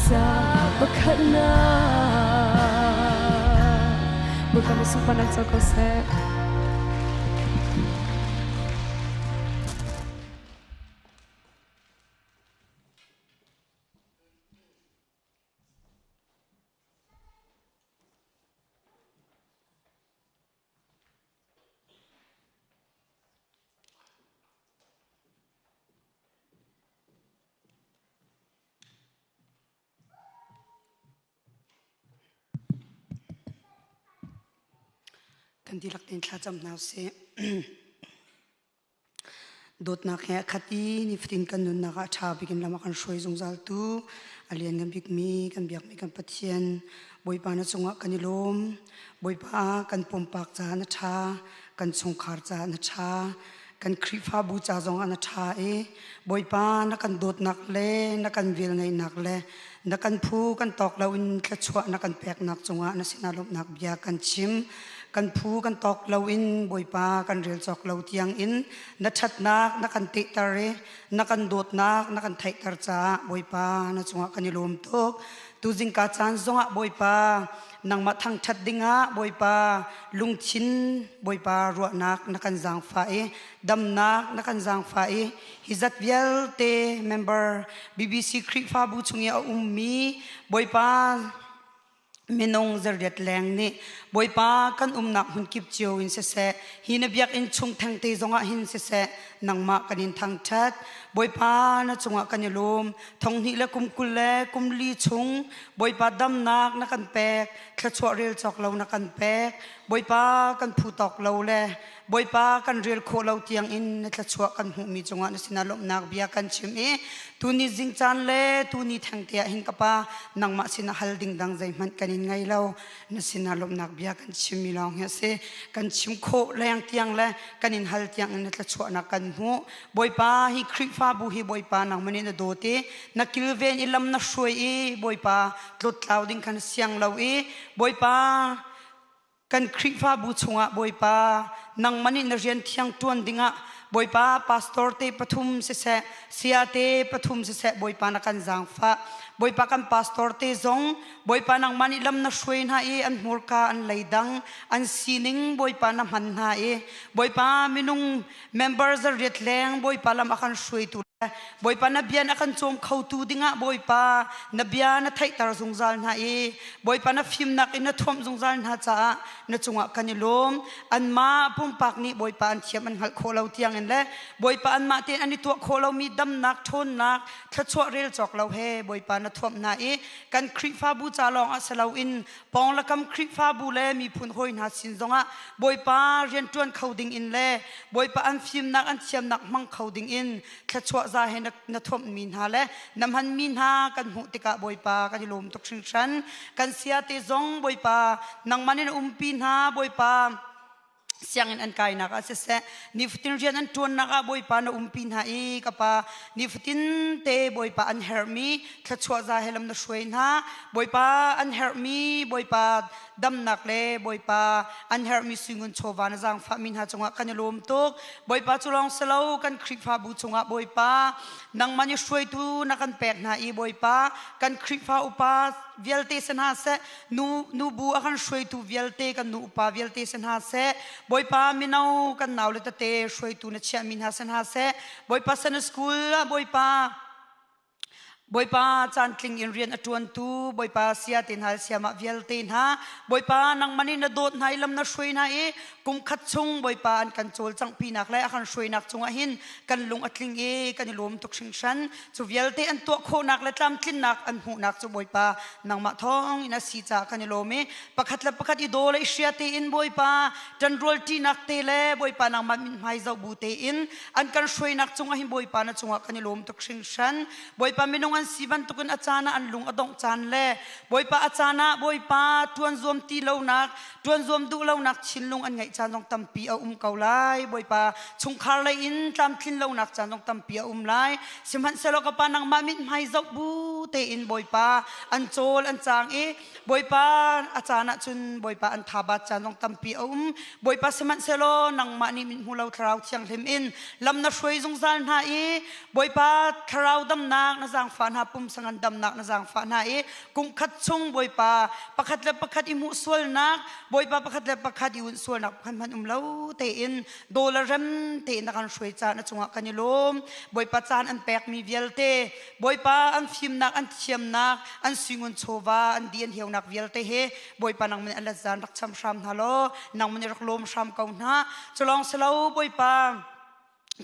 S4: ca pakhatnak.
S3: Bawipa nih sunparnak co ko seh.
S6: Kan dihlak tein thlacam hna usih. Dawtnak he a khat i nifatin kan nunnak ah ṭha bik in lam a kan hruai zungzal tu a lianngan bikmi kan biakmi kan Pathian Bawipa na cungah kan i lawm. Bawipa kan pumpak caah na ṭha, kan chungkhar caah na ṭha, kan Khrihfabu ca zongah na ṭha i Bawipa na kan dawtnak le na kan velngeihnak le na kan phu kan tawk loin thluachuah na kan peknak cungah na sinah lawmhnak bia kan chim. Kan phu kan tawk loin Bawipa kan rel cawk lo tiangin na ṭhatnak na kan tehter i na kan dawtnak na kan theihter caah Bawipa na cungah kan i lawm tuk. Tuzingka caan zongah Bawipa nangmah thangṭhat dingah Bawipa lungthin Bawipa ruahnak na kan zaangfah i damnak na kan zaangfah i hi zat vialte member BBC Khrihfabu chung i a ummi Bawipa minung zariat leng nih Bawipa kan umnak hmun kip cio in siseh hi na biakinn chung thengte zongah hin siseh nangmah kan in thangṭhat Bawipa na cungah kan i lawm thonghnih le kum 20 le kum li chung Bawipa damnak na kan pek thluachuah rel cawk lo na kan pek Bawipa kan phu tawk lo le Bawipa kan rel khawh lo tiang in na thluachuah kan hmuhmi cungah na sinah lawmhnak bia kan chim i tuni zing caan le tuni thengte ah hin ka pa nangmah sinah hal ding dang zeihmanh kan in ngei lo na sinah lawmhnak bia kan chimmi lawng hi a si kan chim khawh leng tiang le kan in hal tiang in na thluachuahnak kan hmuh Bawipa hi Khrihfabu hi Bawipa nangmah nih na dawt i na kilven i lam na hruai i Bawipa tlawttlau ding khan siang lo i Bawipa kan Khrihfabu chungah Bawipa nangmah nih na rian thiang ṭuan dingah Bawipa pastor te pathum siseh saya te pathum siseh Bawipa na kan zaangfah Bawipa kan pastor te zong Bawipa nangmah nih lam na hruai hna i an hmurka an leidang an sining Bawipa na hman hna i Bawipa minung member zariat leng Bawipa lam a kan hruaitu le Bawipa na bia na kan cawm khotu dingah Bawipa na bia na theihter zungzal hna i Bawipa na fimnak in na thuamh zungzal hna caah na cungah kan i lawm anmah pumpak nih Bawipa an thiam an hngalh khawh lo tiangin le Bawipa anmah tein an i tuah khawh lomi damnak ṭhawnnak thluachuah rel cawk lo he Bawipa na thuamh hna i kan Khrihfabu ca lawng ah si loin Pawnglakam Khrihfabu le miphun hawi hna sin zongah Bawipa rianṭuan kho ding in le Bawipa an fimnak an thiamnak hmang kho ding in thluachuah za he na thuamhmi hna le na hmanmi hna kan hmuh tikah Bawipa kan i lawm tuk hringhran. Kan sia te zong Bawipa nangmah nih na umpi hna Bawipa sianginn an kainak ah siseh nifatin rian an ṭuannak ah Bawipa na umpi hna i ka pa nifatin te Bawipa an herhmi thluachuah za he lam na hruai hna Bawipa an herhmi Bawipa damnak le Bawipa an herhmi suingun chawva na zaangfahmi hna cungah kan i lawm tuk Bawipa cu lawng si lo kan Khrihfabu cungah Bawipa nangmah nih hruaitu na kan pek hna i Bawipa kan Khrihfa upa vialte si hna seh nu nubu a kan hruaitu vialte kan nu upa vialte si hna seh Bawipa mino kan nau le tete hruaitu na chiahmi hna si hna seh Bawipa Sunday school ah Bawipa Bawipa caantling in rian a ṭuantu Bawipa sia te hna siamah vialte hna Bawipa nangmah nih na dawt hna i lam na hruai hna i kum khat chung Bawipa an kan cawlcanghpinak le a kan hruainak cungah hin kan lung a tling i kan i lawm tuk hringhran cu vialte an tuah khawhnak le tlamtlinnak an hmuhnak cu Bawipa nangmah thawng in a si caah kan i lawm i pakhat le pakhat i daw le i hria tein Bawipa ṭanrual ṭinak te le Bawipa nangmah mithmai zoh bu tein an kan hruainak cungah hin Bawipa na cungah kan i lawm tuk hringhran Bawipa minung an si bantukin a caan ah an lung a dongh caan le Bawipa a caan ah Bawipa ṭuan zuam ti lonak ṭuan zuam duh lonak thinlung an ngeih caan zong tampi a um ko lai Bawipa chungkhar lei in tlamtlin lonak caan zong tampi a um lai sihmanhsehlaw ka pa nangmah mithmai zoh bu tein Bawipa an cawl an caang i Bawipa a caan ah cun Bawipa an thabat caan zong tampi a um Bawipa sihmanhsehlaw nangmah nih mithmu lo thlarau thianghlim in lam na hruai zungzal hna i Bawipa thlarau damnak na zaangfah zaangfah hna, pumsa ngandamnak na zaangfah hna i kum khat chung Bawipa pakhat le pakhat i hmuh sualnak, Bawipa pakhat le pakhat i unh sualnak pakhat hmanh um lo tein daw le rem tein na kan hruai caah na cungah kan i lawm. Bawipa caan an pekmi vialte, Bawipa an fimnak, an thiamnak, an suingun chawva, an di an heunak vialte he Bawipa nang min an let zan rak cham hram hna law nang min rak lawm hram ko hna. Culawng silo Bawipa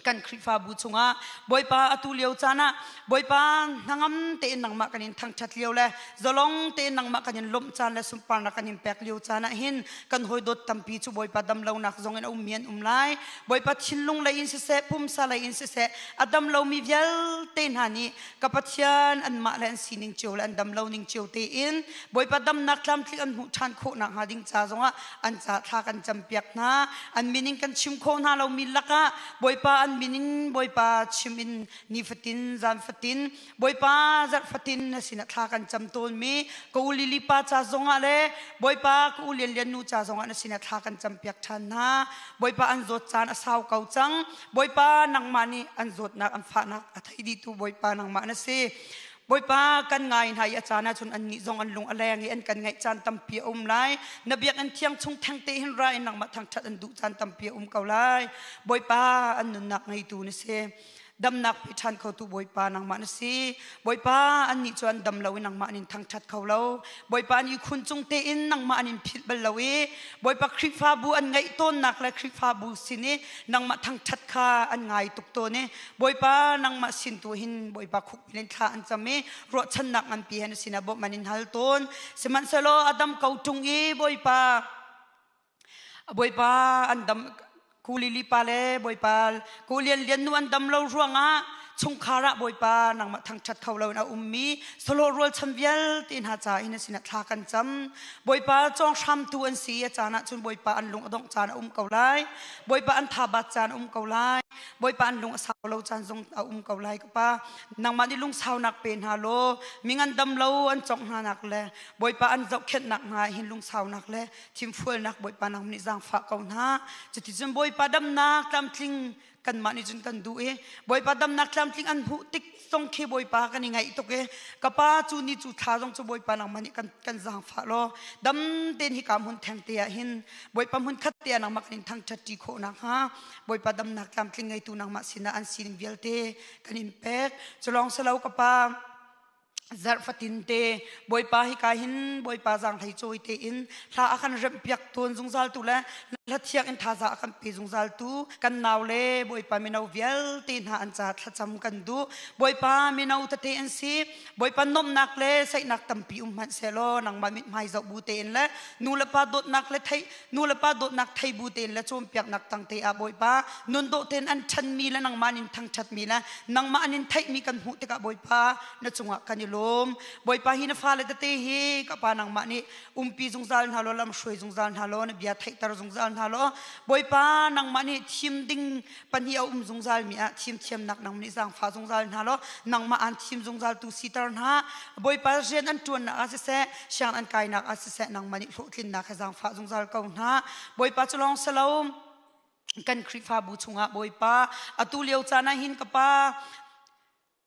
S6: kan Khrihfabu chungah Bawipa atu lio caan ah Bawipa hnangam tein nangmah kan in thangṭhat lio le zalong tein nangmah kan in lawmh caan le sunparnak kan in pek lio caan ah hin kan hawidawt tampi cu Bawipa damlonak zong in a ummi an um lai. Bawipa thinlung lei in siseh, pumsa lei in siseh a dam lomi vialte hna nih ka Pathian anmah le an sining cio le an dam lo ning cio tein Bawipa damnak tlamtling an hmuh ṭhan khawh nakhnga ding ca zongah an ca thla kan campiak hna. An min in kan chim khawh hna lomi lakah Bawipa an min in Bawipa chim in nifatin zan fatin Bawipa zarh fatin na sinah thla kan cam tawnmi ka u Lili pa ca zongah le Bawipa ka u Lian Lian nu ca zongah na sinah thla kan campiak ṭhan hna. Bawipa an zawt caan a sau ko cang. Bawipa nangmah nih an zawtnak an fahnak a thei dihtu Bawipa nangmah na si. Bawipa kan ngai hna i a caan ahcun annih zong an lung a leng i an kan ngaih caan tampi a um lai. Na biakinn thiang chung thengte hin ra in nangmah thangṭhat an duh caan tampi a um ko lai. Bawipa an nunnak ngeitu na si. Damnak pe ṭhan khotu Bawipa nangmah na si. Bawipa annih cu an dam lo i nangmah an in thangṭhat kho lo. Bawipa an ihkhun cung tein nangmah an in philh bal lo i Bawipa Khrihfabu an ngaih tawnnak le Khrihfabu sin i nangmah thangṭhat kha an ngai tuk tawn i Bawipa nangmah sin tu hin Bawipa khuk in thla an cam i ruahchannak nganpi he na sinah bawmh an in hal tawn. Sihmanhsehlaw a dam ko ṭung i Bawipa Bawipa an dam kulili pa le Bawipa kulian lian nu an dam lo ruangah chungkhar ah Bawipa nangmah thangṭhat kho lo in a ummi solo rualchan vialte hna ca in na sinah thla kan cam. Bawipa cawng hramtu an si i a caan ah cun Bawipa an lung a dongh caan a um ko lai. Bawipa an thabat caan a um ko lai. Bawipa an lung a sau lo caan zong a um ko lai ka pa. Nangmah nih lungsaunak pe hna law mi ngandam lo an cawngh hna nak le Bawipa an zohkhenhnak hna hin lungsaunak le thimfualnak Bawipa nang nih zaangfah ko hna. Cuticun Bawipa damnak tlamtling kanmah nih cun kan duh i Bawipa damnak tlamtling an hmuh tik zong khi Bawipa kan i ngaih tuk i ka pa cu ni cu thla zong cu Bawipa nangmah nih kan kan zaangfah law dam tein hika hmun theng te ah hin Bawipa hmun khat te ah nangmah kan in thangṭhat ṭi khawh nakhnga Bawipa damnak tlamtling ngeitu nangmah sinah an sining vialte kan in pek. Culawng silo ka pa zarh fatin te Bawipa hika hin Bawipa zaanghlei cawi tein hla a kan remh piak tawn zungzal tu le hla thiang in thaza a kan pe zungzal tu kan nau le Bawipa mino vialte hna an ca thlacam kan duh. Bawipa mino tete an si. Bawipa nomnak le saihnak tampi um hmanh sehlaw nangmah mithmai zoh bu tein le nu le pa dawtnak le theih nu le pa dawtnak thei bu tein le cawnpiaknak tangte ah Bawipa nun dawh tein an ṭhanmi le nangmah an in thangṭhatmi le nangmah an in theihmi kan hmuh tikah Bawipa na cungah kan i lawm. Bawipa hi na fale tete hi ka pa nangmah nih umpi zungzal hna law lam hruai zungzal hna law na bia theihter zungzal hna law Bawipa nangmah nih thim ding pahnih a um zungzal mi ah thim thiamnak nang nih zaangfah zungzal hna law nangmah aan thim zungzal tu siter hna. Bawipa rian an ṭuannak ah siseh siang an kainak ah siseh nangmah nih hlawhtlinnak he zaangfah zungzal ko hna. Bawipa cu lawng si lo kan Khrihfabu chungah Bawipa atu lio caan ah hin ka pa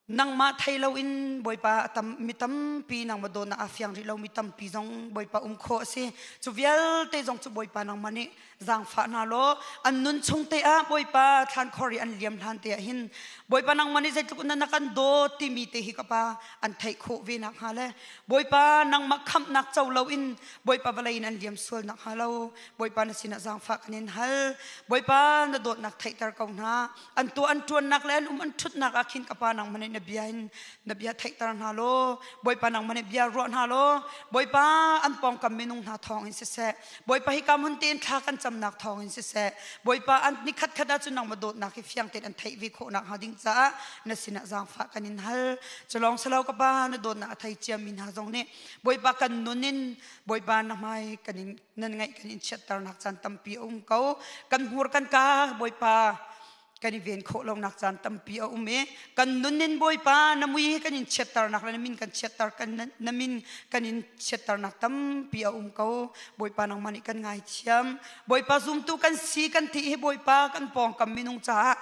S6: nangmah thei loin Bawipa a tam mi tampi nangmah dawtnak aa fiang rih lo mi tampi zong Bawipa um khawh a si. Cu vialte zong cu Bawipa nangmah nih zaangfah hna law an nun chung te ah Bawipa thlankhor i an liam hlan te ah hin Bawipa nangmah nih zeitluk in na kan dawt timi te hi ka pa an theih khawh ve nak hnga le Bawipa nangmah khamhnak co loin Bawipa vawlei in an liam sual nak hnga lo Bawipa na sinah zaangfah kan in hal. Bawipa na dawtnak theihter ko hna. An tuah an ṭuannak le an um an ṭhutnak ah khin ka pa nangmah nih na bia in na bia theihter hna law Bawipa nangmah nih bia ruah hna law Bawipa an pawngkam minung hna thawng in siseh Bawipa hika hmun tein thla kan camnak thawng in siseh Bawipa an ni khat khat ahcun nangmah dawtnak hi fiang tein an theih ve khawh nakhnga ding caah na sinah zaangfah kan in hal. Culawng silo ka pa na dawtnak a thei ciami hna zong nih Bawipa kan nun in Bawipa na hmai kan in nan ngaih kan in chiatternak caan tampi a um ko. Kan hmur kan ka Bawipa kan i ven khawh lonak caan tampi a um i kan nun in Bawipa na mui hi kan in chiatternak le na min kan chiatter kan na min kan in chiatternak tampi a um ko. Bawipa nangmah nih kan ngaithiam. Bawipa zumtu kan si kan ti hi Bawipa kan pawngkam minung caah.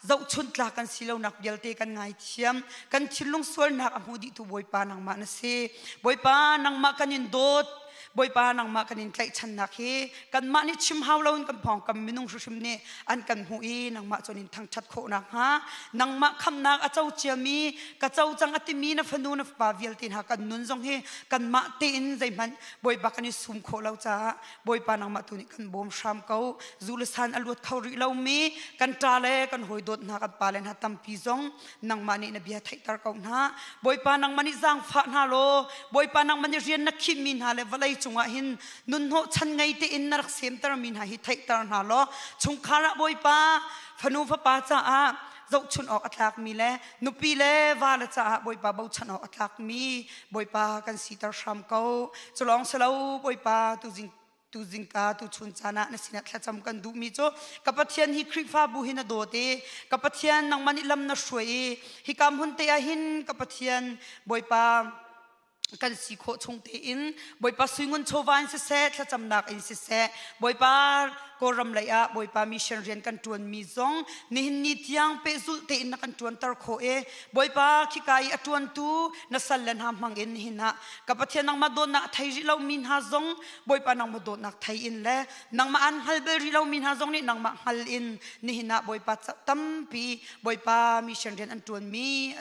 S6: Zohchunh tlak kan si lonak vialte kan ngaithiam. Kan thinlung sualnak a hmu dihtu Bawipa nangmah na si. Bawipa nangmah kan in dawt. Bawipa nangmah kan in tlaihchannak hi kanmah nih chim hau loin kan pawngkam minung hrimhrim nih an kan hmuh i nangmah cun in thangṭhat khawh nakhnga nangmah khamnak a co ciami ka co cang a timi na fanu na fapa vialte hna kan nun zong hi kanmah tein zeihmanh Bawipa kan i sum khawh lo caah Bawipa nangmah tu nih kan bawm hram ko. Zu le san a luat kho rih lomi kan ṭa le kan hawi dawt hna kan pale hna tampi zong nangmah nih na bia theihter ko hna. Bawipa nangmah nih zaangfah hna law Bawipa nangmah nih rian na khinhmi hna le vawlei cungah hin nunhnawh chan ngei tein na rak semtermi hna hi theihter hna law chungkhar ah Bawipa fanu fapa caah zohchun awk a tlakmi le nupi le va le caah Bawipa bochan awk a tlakmi Bawipa kan siter hram ko. Culawng silo Bawipa tuzing tuzingka tuchun caan ah na sinah thlacam kan duhmi cu ka Pathian hi Khrihfabu hi na dawt i ka Pathian nangmah nih lam na hruai i hika hmun te ah hin ka Pathian Bawipa kan si khawh chung tein Bawipa suingun chawva in siseh thlacamnak in siseh Bawipa Kawlram lei ah Bawipa mission rian kan ṭuanmi zong nihin ni tiang pehzulh tein na kan ṭuanter khawh i Bawipa khika i a ṭuantu na sal le hna hmang in nihin ah ka Pathian nangmah dawtnak a thei rih lomi hna zong Bawipa nangmah dawtnak thei in le nangmah an hngal bal rih lomi hna zong nih nangmah hngal in nihin ah Bawipa tampi Bawipa mission rian an ṭuanmi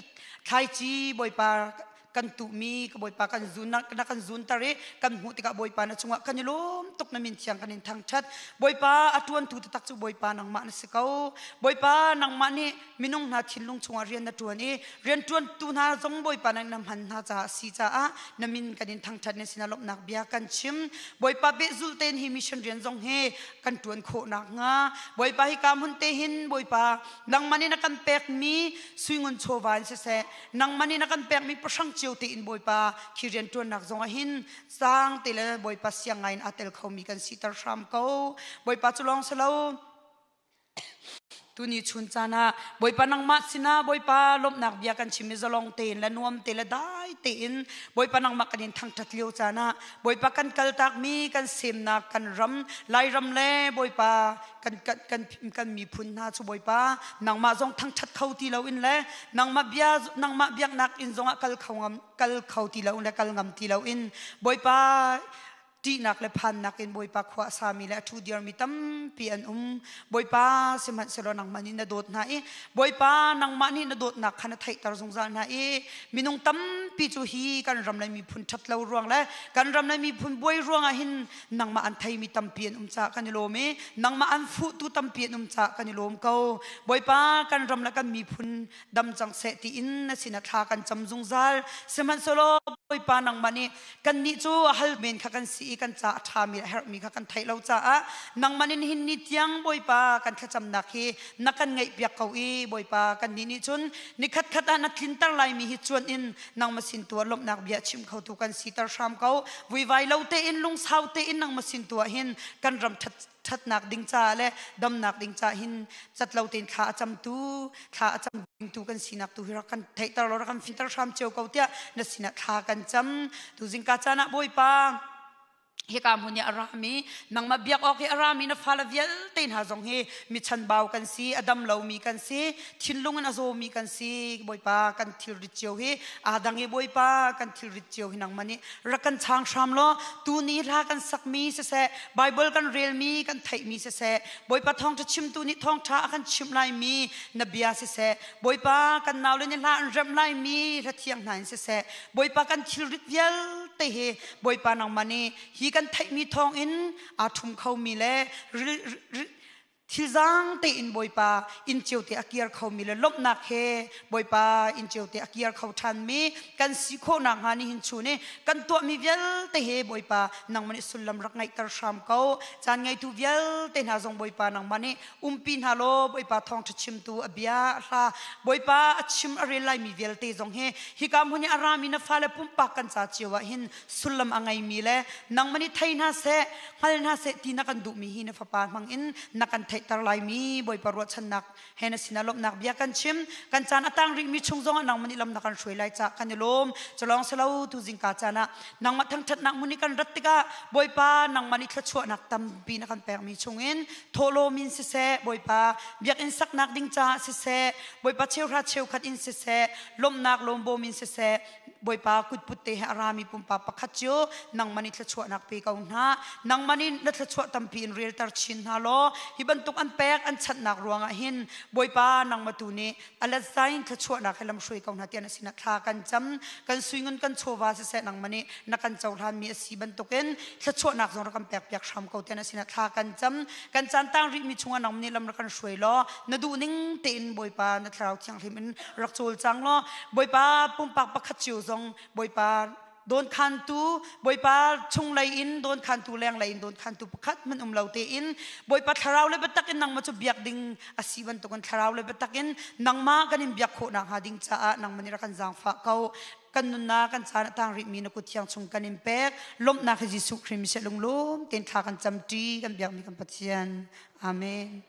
S6: thlaici Bawipa kan tuhmi ka Bawipa kan zun na kan zunter i kan hmuh tikah Bawipa na cungah kan i lawm tuk na min thiang kan in thangṭhat. Bawipa a ṭuantu taktak cu Bawipa nangmah na si ko. Bawipa nangmah nih minung hna thinlung chungah rian na ṭuan i rian ṭuantu hna zong Bawipa na na hman hna caah si caah na min kan in thangṭhat na sinah lawmhnak bia kan chim. Bawipa behzulh tein hi mission rian zong hi kan ṭuan khawh nakhnga Bawipa hi ka hmun te hin Bawipa nangmah nih na kan pekmi suingun chawva in siseh nangmah nih na kan pekmi pahrang cio tein Bawipa khi rian ṭuannak zong ah hin sang te le Bawipa siang ngai in aa tel khomi kan siter hram ko. Bawipa cu lawng si lo, tuni chun caan ah Bawipa nangmah sinah Bawipa lawmhnak bia kan chim i zalong tein le nuam te le dai tein Bawipa nangmah kan in thangṭhat lio caan ah Bawipa kan kaltakmi kan semnak kan ram Lairam le Bawipa kan kan kan kan miphun hna cu Bawipa nangmah zong thangṭhat kho ti loin le nangmah bia nangmah biaknak inn zongah kal kho ngam kal kho ti loin le kal ngam ti loin Bawipa ṭihnak le phannak in Bawipa khua a sami le a ṭhu dirmi tampi an um. Bawipa sihmanhsehlaw nangmah nih na dawt hna i Bawipa nangmah nih na dawtnak kha na theihter zungzal hna i minung tampi cu hi kan ram le miphun ṭhat lo ruang le kan ram le miphun buai ruangah hin nangmah an theimi tampi an um caah kan i lawm i nangmah an fuhtu tampi an um caah kan i lawm ko. Bawipa kan ram le kan miphun dam cang seh tiin na sinah thla kan cam zungzal. Sihmanhsehlaw Bawipa nangmah nih kannih cu a hal men kha kan si i kan ca a ṭhami a herhmi kha kan theih lo caah nangmah nih nihin ni tiang Bawipa kan thlacamnak hi na kan ngaihpiak ko i Bawipa kannih nih cun nikhat khat ah na tlinter laimi hi cuan in nangmah sin tu ah lawmhnak bia chim khotu kan siter hram ko. Vuivai lo tein lungsau tein nangmah sin tu ah hin kan ram ṭhatnak ding caah le damnak ding caah hin cat lo tein thla a camtu thla a cam dingtu kan sinak tu hi rak kan theihter law rak kan finter hram cio ko tiah na sinah thla kan cam. Tu zingka caan ah Bawipa hika hmun i a rami nangmah biak awk i a rami na fale vialte hna zong hi mi chanbau kan si, a dam lomi kan si, thinlung in a zawmi kan si. Bawipa kan thilrit cio hi aa dang i Bawipa kan thilrit cio hi nangmah nih rak kan chang hram law tuni hla kan sakmi siseh, Bible kan relmi kan theihmi siseh, Bawipa thawngṭha chimtu nih thawngṭha a kan chimh laimi na bia siseh, Bawipa kan naule nih hla an remh laimi hla thiang hna in siseh, Bawipa kan thilrit vialte hi Bawipa nangmah nih hi kan theihmi thawngin aa ṭhum khomi le thilzang tein Bawipa inn cio te a kir khomi le lawmhnak he Bawipa inn cio te a kir kho ṭhanmi kan si khawh nakhnga nihin chun i kan tuahmi vialte he Bawipa nangmah nih sullam rak ngeihter hram ko. Caan ngeitu vialte hna zong Bawipa nangmah nih umpi hna law Bawipa thawngṭha chimtu a bia a hla Bawipa a chim a rel laimi vialte zong hi hika hmun i a rami na fale pumpak kan ca cio ah hin sullam a ngeimi le nangmah nih thei hna seh, hngal hna seh ti na kan duhmi hi na fapa hmang in na kan theih.
S7: theihter laimi Bawipa ruahchannak he na sinah lawmhnak bia kan chim. Kan caan a tang rihmi chung zongah nangmah nih lam na kan hruai lai caah kan i lawm. Culawng si lo tu zingka caan ah nangmah thangṭhatnak hmun i kan rat tikah Bawipa nangmah nih thluachuahnak tampi na kan pekmi chungin thawhlawm in siseh Bawipa biakinn saknak ding caah siseh Bawipa cheuhra cheukhat in siseh lawmhnak lawmbawm in siseh Bawipa kutput te he a rami pumpak pakhat cu nangmah nih thluachuahnak pe ko hna. Nangmah nih na thluachuah tampi in relter chin hna law hi bantuk an pek an chanhnak ruangah hin Bawipa nangmah tu nih a let in thluachuahnak he lamhruai ko hna tiah na sinah thla kan cam. Kan suingun kan chawva siseh nangmah nih na kan cohlanmi a si bantukin thluachuahnak zong rak kan pek piak hram ko tiah na sinah thla kan cam. Kan caan tang rihmi chungah nangmah nih lam rak kan hruai law na duhning tein Bawipa na thlarau thianghlim in rak cawlcang law Bawipa pumpak pakhat cio zong Bawipa dawnkhantu Bawipa chunglei in dawnkhantu lenglei in dawnkhantu pakhat hmanh um lo tein Bawipa thlarau le biatak in nangmah cu biak ding a si bantukin thlarau le biatak in nangmah kan in biak khawh nakhnga ding caah nangmah nih rak kan zaangfah ko. Kan nunnak kan caan a tang rihmi na kut thiang chung kan in pek. Lawmhnak hi Jesuh Khrih miseh lunglawm tein thla kan camṭi kan biakmi kan Pathian. Amen.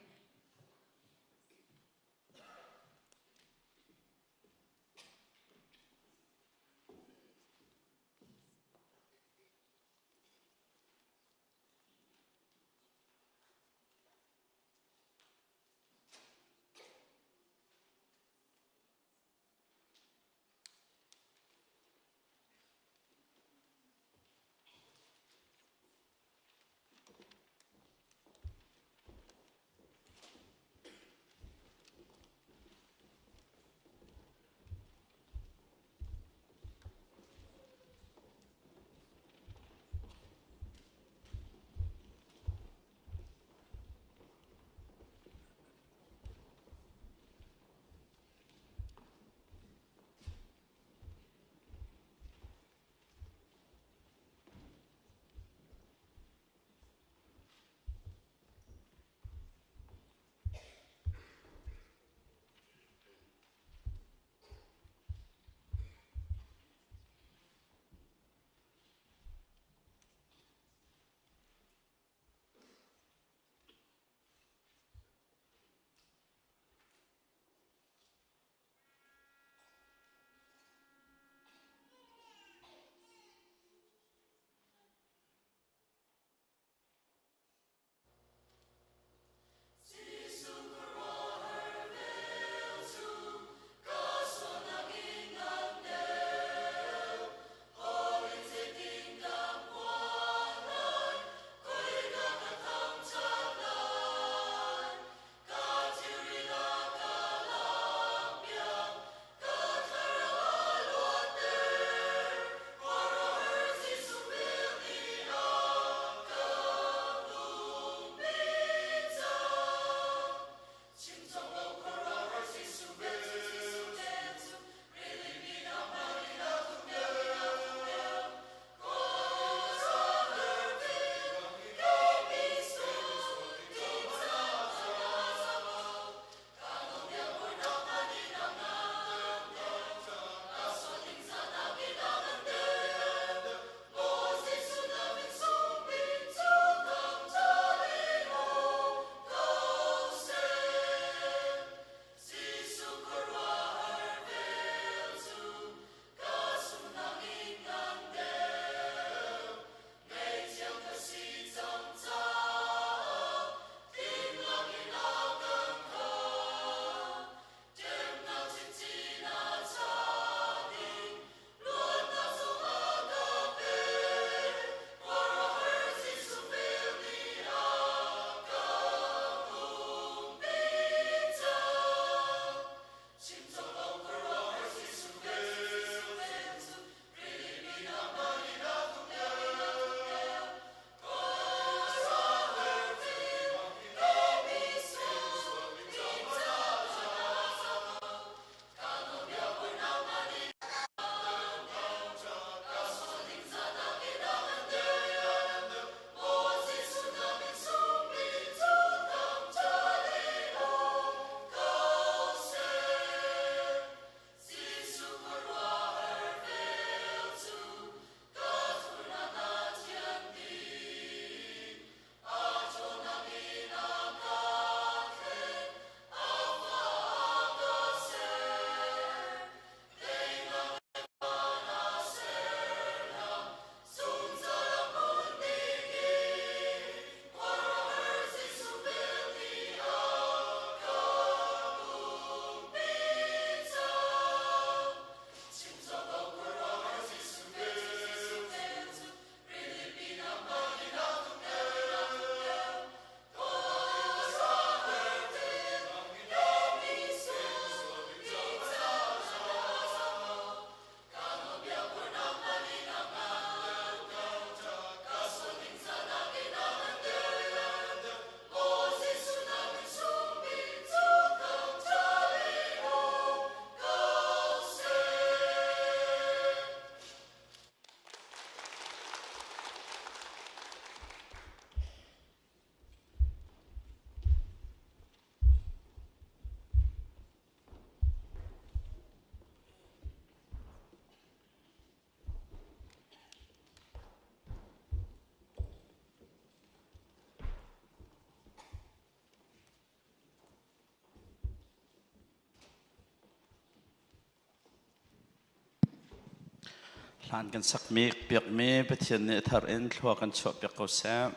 S8: Hlan kan sakmi piakmi Pathian nih a thar in thlua kan chuah piak ko seh.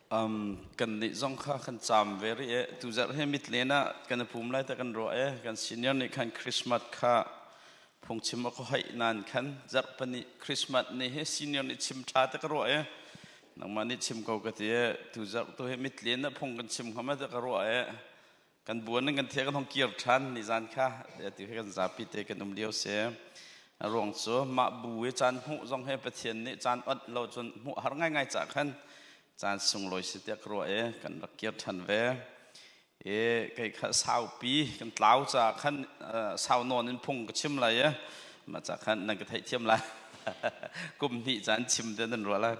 S8: Um, kan nih zong kha kan caam ve rih e. Tuzarh hi mitlen ah kan i pum lai te kan ruah e. Kan senior nih khan Christmas kha phungchim a ka hoih nan khan zarh pahnih Christmas ni hi senior nih chim ṭha te ka ruah e. Nangmah nih chim ko ka ti e. Tuzarh tu hi mitlen ah phung kan chim hnga ma te ka ruah e. Kan buan in kan thia kan hong kir ṭhan ni zan kha ti hi kan zapi te kan um lio si. A ruang cu mah bu i caan hmuh zong he Pathian nih caan onh lo cun hmuh har ngaingai ca khan caan sunglawi si tiah ka ruah i kan rak kir ṭhan ve. I kei kha saupi kan tlau caah khan sau nawn in phung ka chim lai i mah ca khan nan ka theihthiam lai. Kum hnih caan chim te nan ruah lai.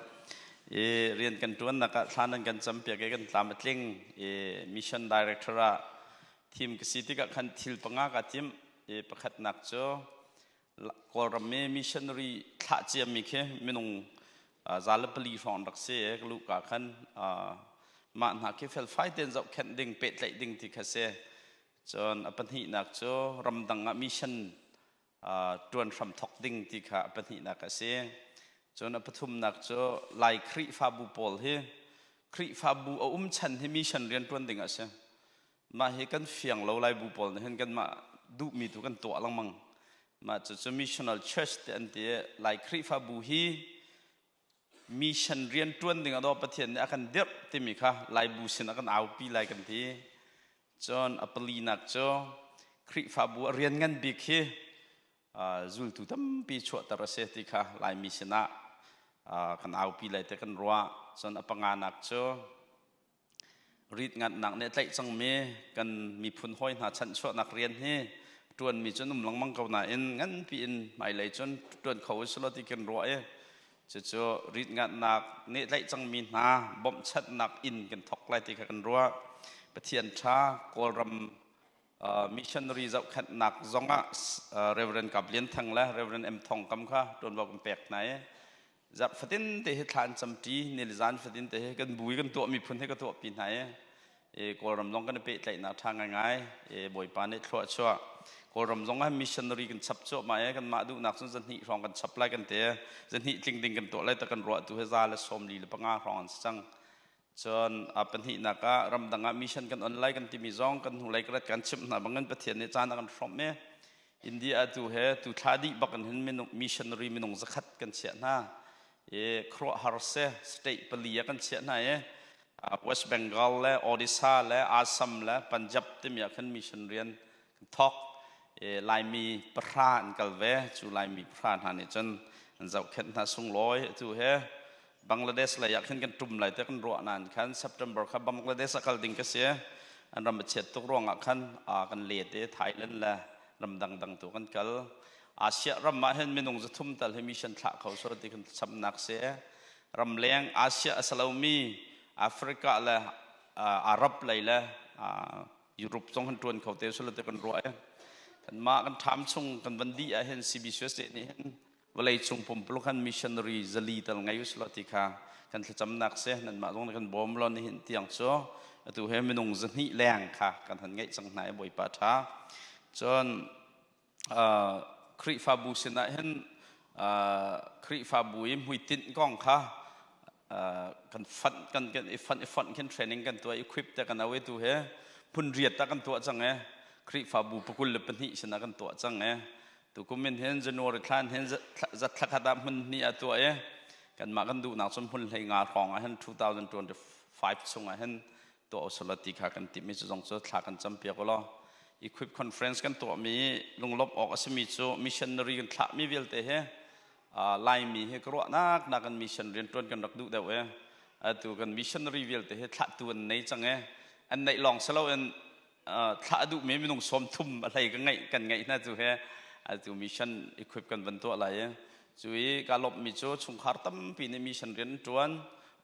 S8: I rian kan ṭuannak ah thla nan kan campiak i kan tlam a tling i mission director ah thim ka si tikah khan thil panga kaa timh i pakhatnak cu Kawlram i missionary thlah ciami khi minung 104 hrawng an rak si i ka luhka khan mah hna khi felfai tein zohkhenh ding pehtlaih ding ti kha si. Cun a pahnihnak cu ramdang ah mission ṭuan hram thawk ding ti kha a pahnihnak a si. Cun a pathumnak cu Lai Khrihfabu pawl hi Khrihfabu a um chan hi mission rian ṭuan ding a si. Mah hi kan fiang lo Lai bu pawl nih hin kanmah duhmi tu kan tuah lengmang. Mah cucu missional church ti an ti i Lai Khrihfabu hi mission rian ṭuan ding ah daw Pathian nih a kan dirh timi kha Lai bu sin a kan aupi lai kan ti. Cun a palinak cu Khrihfabu a rian ngan bik hi zultu tampi chuahter a si ti kha Laimi sinah kan aupi lai te kan ruah. Cun a panganak cu rit ngannak nih a tlaih cangmi kan miphun hawi hna chanhchuahnak rian hi ṭuanmi cu an um lengmang ko nain nganpi in hmailei cun ṭuan kho usulaw ti kan ruah i cucu rit ngannak nih tlaih cangmi hna bawmhchanhnak inn kan thawk lai ti kha kan ruah. Pathian ṭha Kawlram missionary zohkhenhnak zongah Reverend Kap Lian Thang le Reverend M Thong Kam kha ṭuanvo kan pek hna i zarh fatin te hi thla an camṭi nilzan fatin te hi kan bu i kan tuah miphun hi ka tuahpi hna i e Kawlram zong kan i pehtlaihnak ṭha ngaingai e Bawipa nih thlua chuah Kawlram zong ah missionary kan chap cuahmah i kanmah duhnak cun zahnih hrawng kan chap lai kan ti zahnih tling ding kan tuah lai ta kan ruah tu hi 145 hrawng an si cang. Cun a pahnihnak ah ramdang ah mission kan on lai kan timi zong kan hnulei ka rat kan chimh hna bangin Pathian nih caan a kan hrawmh i India tu he tu thla dih bak in hin minung missionary minung 100 kan chiah hna i khuaruahhar se state pali ah kan chiah hna i West Bengal le Odisha le Assam le Punjab timi ah khan mission rian kan thawk i Laimi pahra an kal ve. Cu Laimi pahra hna nih cun an zohkhenh hna sunglawi. Atu he Bangladesh lei ah khin kan ṭum lai te kan ruah nain khan September kha Bangladesh a kal ding ka si. An ram a chiat tuk ruangah khan kan let i Thailand le ram dangdang tu kan kal. Asia ram ah hin minung 300 tal hi mission thlah kho so ti kan chamnak si. Ramleng Asia a si lomi Africa le Arab lei le Europe zong han ṭuan kho te sula te kan ruah i kanmah kan ṭham chung kan van dih ah hin CBCUSA nih hin vawlei cung pumpuluk han missionary 400 tal ngei usulaw ti kha kan thlacamnak si. Nanmah zong nih kan bawm law nihin tiang cu atu he minung 200 leng kha kan han ngeih cang hna i Bawipa ṭha. Cun Khrihfabu sinah hin Khrihfabu i hmuitinh kong kha kan fanh kan kan i fanh i fonh khin training kan tuah equip te kan awe tu he phun riat ah kan tuah cang e Khrihfabu 22 sinah kan tuah cang e. Tukum in hin January thla hin zat thla khat ah hmun hnih ah tuah i kanmah kan duhnak cun hmun 15 hrawng ah hin 2025 chung ah hin tuah usula ti kha kan timh i cu zong cu thla kan campiak ulaw. Equip conference kan tuahmi lunglawmh awk a simi cu missionary kan thlahmi vialte hi Laimi hi ka ruahnak nak kan mission rianṭuan kan rak duh deuh i atu kan missionary vialte hi thlahtu an nei cang i an neih lawng si loin thlah duhmi minung 30 a hlei ka ngeih kan ngeih hna cu he atu mission equip kan van tuah lai i cu i ka lawmhmi cu chungkhar tampi nih mission rian an ṭuan,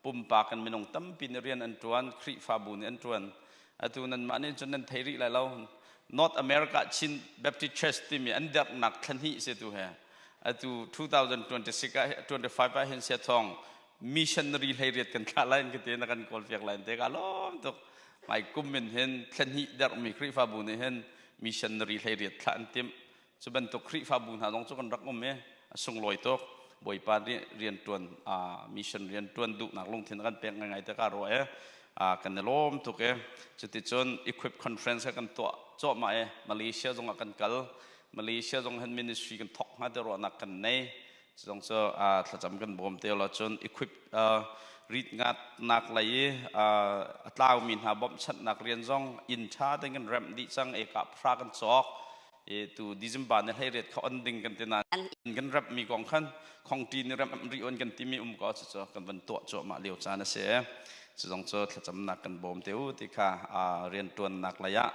S8: pumpak in minung tampi nih rian an ṭuan, Khrihfabu nih an ṭuan. Atu nanmah nih cun nan thei rih lai lo. North America Chin Baptist Church timi an derhnak thla hnih si tu he atu 2026 ah 25 ah hin sia thong missionary 18 kan thlah lai ka ti na kan kawl piak lai te ka lawm tuk. Mai kum in hin thla hnih derhmi Khrihfabu nih hin missionary 18 thlah an timh. Cu bantuk Khrihfabu hna zong cu kan rak um i. Sunglawi tuk. Bawipa rian tuan mission rian tuan duhnak lungthin kan pek ngai te ka ruah e. Kan i lawm tuk e. Cuticun equip conference kan tuah cuahmah e. Malaysia zong ah kan kal. Malaysia zong han ministry kan thok hnga te ruahnak kan nei. Zong cu thlacam kan bawm te lo cun equip rit ngat nak lei i a tlaumi hna bawmhchanhnak rian zong inn ṭha tein kan remh dih cang e ka phra kan cawk e tu December ni hlei riat kha on ding kan ti nain kan remh mi kong khan khongṭi ni remh ri on kan timi um ko cu kan van tuah cuahmah lio caan a si cu zong cu thlacamnak kan bawm te u ti kha rian ṭuannak lei ah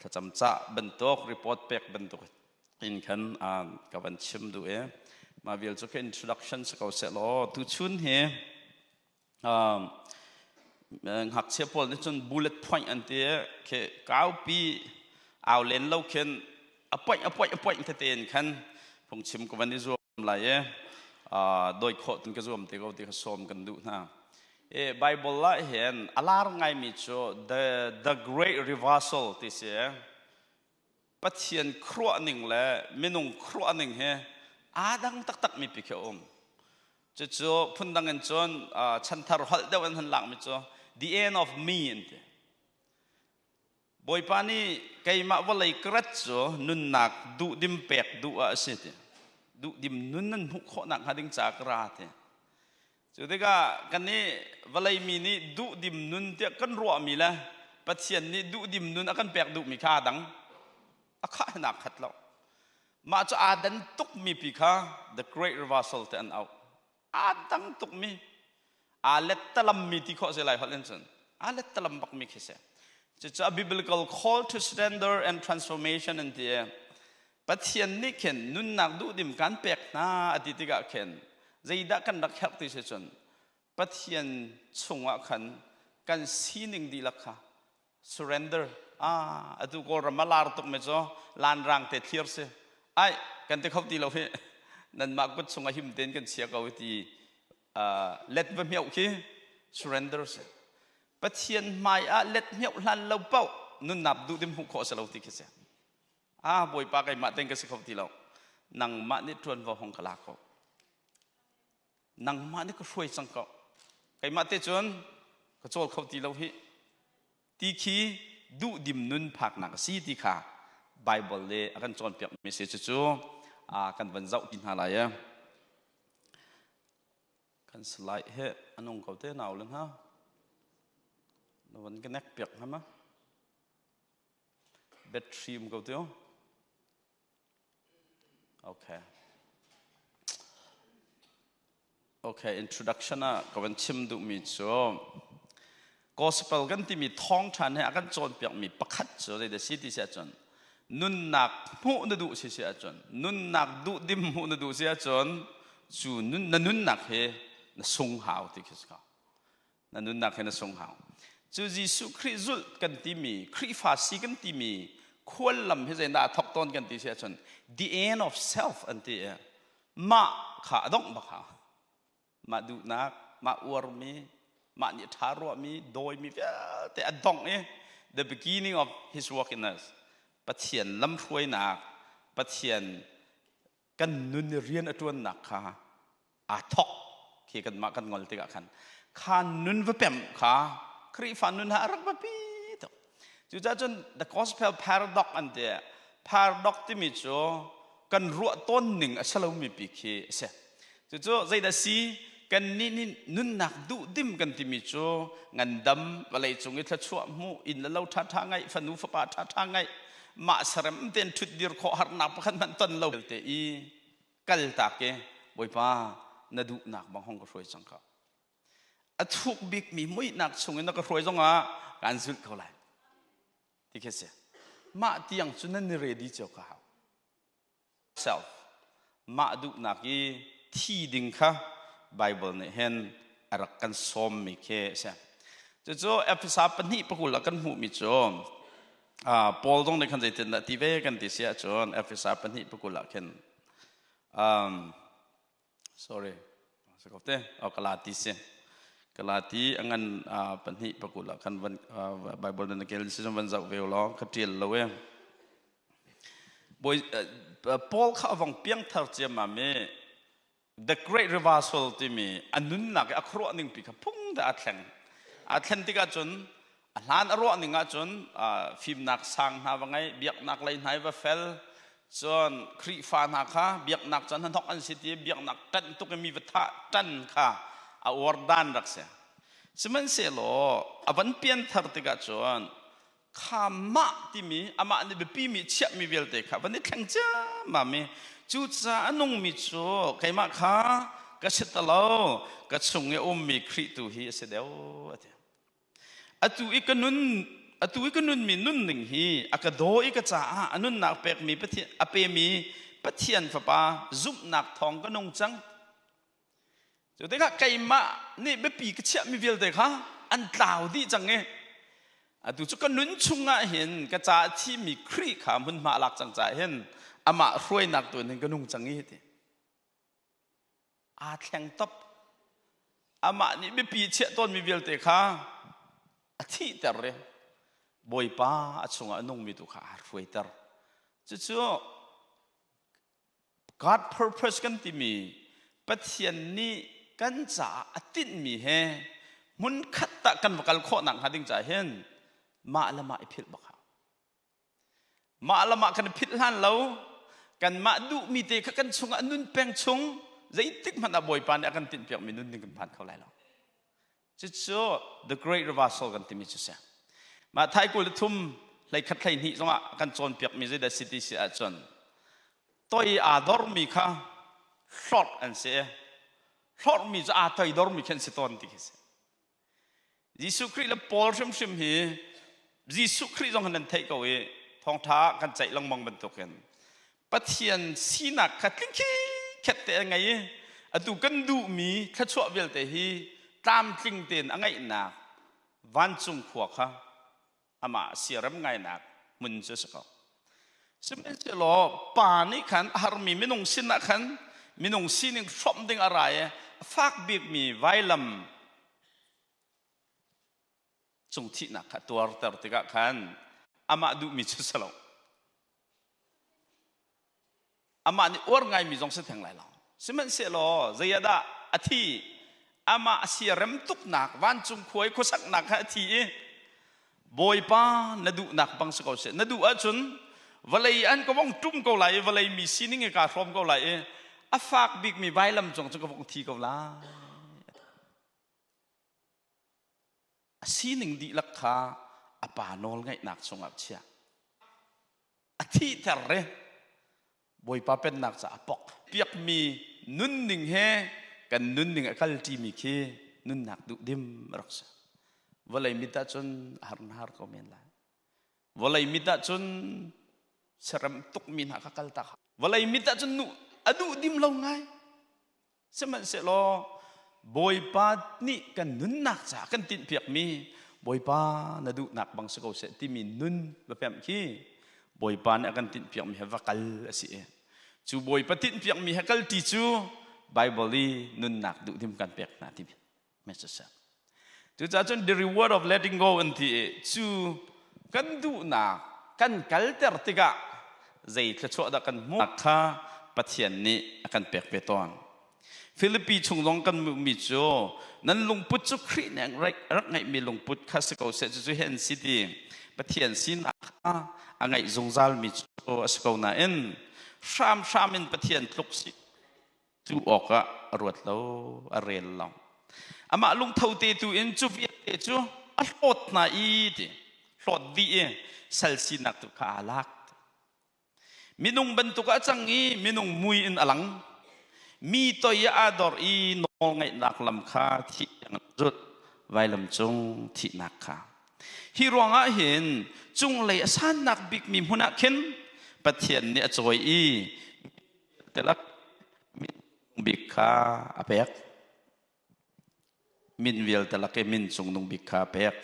S8: thlacam cah bantuk report pek bantuk in khan ka van chim duh i mah vial cu ka introduction si ko seh law tuchun hi ngakchia pawl nih cun bullet point an ti khi kaupi au len lo khin a point a point a point tete in khan phungchim ka van i zuam lai i doi khawh tin ka zuam te ko ti kha sawm kan duh hna. E Bible ah hin a lar ngaimi cu the great reversal ti si. Pathian khuaruahning le minung khuaruahning hi aa dang taktakmi pi khi a um. Cucu phundang in cun chanthar holh deuh in han lakmi cu the end of me an ti. Bawipa nih keimah vawlei ka rat cu nunnak duhdim pek duh ah a si ti. Duhdim nun nan hmuh khawh nakhnga ding ca ka ra ti. Cu tikah kannih vawlei mi nih duhdim nun tiah kan ruahmi le Pathian nih duhdim nun a kan pek duhmi kha aa dang. A khah hin aa khat lo. Mah cu aa dan tukmi pi kha the great reversal te an auh. Aa dang tukmi, aa lettalammi ti khawh si lai holh in cun. Aa lettalam bakmi khi si. Cucu a biblical call to surrender and transformation an ti i Pathian nih khin nunnak duhdim kan pek hna a ti tikah khin zeidah kan rak herh ti si cun Pathian chungah khan kan sining dihlak kha surrender ah atu Kawlram a lar tuk mi cu lanrang te thlir si ai kan ti kho ti lo hi nanmah kut chungah him tein kan chia ko ti let va hmioh khi surrender si Pathian hmai ah let hmioh hlan lo paoh nunnak duhdim hmuh khawh si lo ti khi si Ah Bawipa keimah tein ka si kho ti lo. Nangmah nih ṭuanvo hong ka la ko. Nangmah nih ka hruai cang ko. Keimah te cun ka cawl kho ti lo hi. Ti khi duhdim nun phaknak a si ti kha Bible le a kan cawnpiakmi si cucu kan van zoh ti hna lai. Kan slide he anung ko te nau le hna. Na van ka nek piak hnga ma? Battery um ko tiu. Okay. Okay, introduction ah ka van chim duhmi cu gospel kan timi thawngṭha he a kan cawnpiakmi pakhat cu zeidah si ti si ahcun nunnak hmuh na duh si si ahcun nunnak duhdim hmuh na duh si ahcun cu nun na nunnak hi na sung hau ti khi si ko na nunnak hi na sung hau cu Jesuh Khrih zulh kan timi Khrihfa si kan timi khuallam hi zeidah a thok tawn kan ti si ahcun the end of self an ti i mah kha a dongh bak hau mah duhnak mah uarmi mah nih ṭha ruahmi dawimi vialte a dongh i the beginning of his work in us Pathian lamhruainak Pathian kan nun i rian a ṭuannak kha aa thok khi kanmah kan ngol tikah khan kha nun va pemh kha Khrihfa nun ha a rak biapi tuk cucaah cun the gospel paradox an ti paradox timi cu kan ruah tawn ning a si lomi pi khi a si cucu zeidah si kan nih nih nunnak duhdim kan timi cu ngandam vawlei cung i thluachuah hmuh inn le lo ṭhaṭha ngaih fanu fapa ṭhaṭha ngaih mah sarem tein ṭhutdir khawh harnak pakhat hmanh ton lo te i kaltak i Bawipa na duhnak bang hong ka hruai cang ko a thuk bikmi muihnak chungin na ka hruai zongah kaan zulh ko lai ti khi si mah tiang cu nan i ready cio ka hau self mah duhnak i thi ding kha Bible nih hin a rak kan sawmmi khi a si cucu Efesa pahnih pakul ah kan hmuhmi cu Paul zong nih khan zeitindah ti ve kan ti si ahcun Efesa pahnih pakul ah khin um, sorry te oh, Galati si Galati angan pahnih pakul ah khan van Bible na kel si van zoh ve law ka tial lo e Boy Paul kha avong piang thar ciammam i. The Great Reversal timi a nunnak i a khuaruah ning pi kha phung dah a thleng. A thlen tikah cun a hlan a ruah ning ahcun fimnak sang hna va ngei, biaknak lei hna i va fel, cun Khrihfa hna kha biaknak cun hnahnok an si ti biaknak ṭanh tuk i mi va thah ṭan kha a uar dan rak si. Sihmanhsehlaw a van pianthar tikah cun kha mah timi amah nih biapi mi chiahmi vialte kha van i thleng ciammam i cucaah a nungmi cu keimah kha ka si ta lo ka chung i ummi Khrih tu hi a si deuh a ti. Atu i ka nun atu i ka nunmi nunning hi a ka daw i ka caah a nunnak pekmi Pathian a pemi Pathian Fapa zumhnak thawng ka nung cang. Cu tikah keimah nih biapi ka chiahmi vialte kha an tlau dih cang i atu cu ka nun chungah hin ka caah thimi Khrih kha hmunhma a lak cang caah hin amah hruainak tu in hin ka nung cang i ti. Aa thleng top. Amah nih biapi chiah tawnmi vialte kha a thihter i Bawipa a chungah a nungmi tu kha aa hruaiter. Cucu God purpose kan timi Pathian nih kan caah a tinhmi he hmunkhat tah kan va kal khawh nak hnga ding caah hin mah le mah i philh bak hau. Mah le mah kan i philh hlan lo kanmah duhmi te kha kan chungah nun peng chung zeitik hmanh ah Bawipa nih a kan tinhpiakmi nun ding kan phan kho lai lo. Cucu the great reversal kan timi cu si. Mah thai 23 hlei khat hlei hnih zongah kan cawnpiakmi zeidah si ti si ahcun toi aa dormi kha hlorh an si i hlorhmi cu aa toidormi khi an si tawn ti khi si. Jesuh Khrih le Paul hrimhrim hi Jesuh Khrih zong nan theih ko i thawngṭha kan ceih lengmang bantukin Pathian sinak kha tling khikhet te a ngei i atu kan duhmi thluachuah vialte hi tlamtling tein a ngeihnak vancung khua kha amah siarem ngainak hmun cu a si ko. Sihmanhsehlaw pa nih khan a harmi minung sinah khan minung sining hrawmh ding a ra i a fak bikmi vailam cung thihnak kha tuarter tikah khan amah duhmi cu si lo. Amah nih uar ngaimi zong si theng lai lo. Sihmanhsehlaw zei ah dah a thi? Amah a siarem tuknak vancung khua i khuasaknak kha a thi i Bawipa na duhnak bang si ko seh. Na duh ahcun vawlei an ka vong ṭum ko lai i vawlei mi sining i kaa hrawm ko lai i a fak bikmi vailam cung cu ka vong thi ko lai. A sining dihlak kha a pa nawlngaihnak chungah chiah. A thihter re Bawipa pennak caah pok. Piakmi nunning he kan nunning a kalṭimi khi nunnak duhdim a rak si. Vawlei mit ahcun a har na har ko men lai. Vawlei mit ahcun serem tukmi hna kha kaltak. Vawlei mit ahcun nu a duhdim lo ngai. Sihmanhsehlaw Bawipa nih kan nunnak caah kan tinhpiakmi Bawipa na duhnak bang si ko seh timi nun va pemh khi Bawipa nih a kan tinhpiakmi he va kal a si i cu Bawipa tinhpiakmi he kal ṭi cu Bible i nunnak duhdim kan pek hna timi message a si. Cucaah cun the reward of letting go an ti i cu kan duhnak kan kalter tikah zei thluachuah dah kan hmuh kha Pathian nih a kan pek ve tawn. Filipi chung zong kan hmuhmi cu nan lungput cu Khrih nih rak ngeihmi lungput kha si ko seh cucu hen si ti Pathian sinak kha a ngeih zungzalmi cu a si ko nain hramhram in Pathian tluk si cu awkah a ruat lo a rel lo amah lungtho te tu in cu vialte cu a hlawt hna i ti hlawt dih i sal sinak tu kha aa lak minung bantuk ah cang i minung mui in a lang mi toi ah aa dor i nawlngaihnak lam kha thih zulh vailam cung thihnak kha hi ruangah hin cunglei a sannak bikmi hmun ah khin Pathian nih a cawi i telak min bik kha a pek. Min vialte lak i min cungnung bik kha a pek.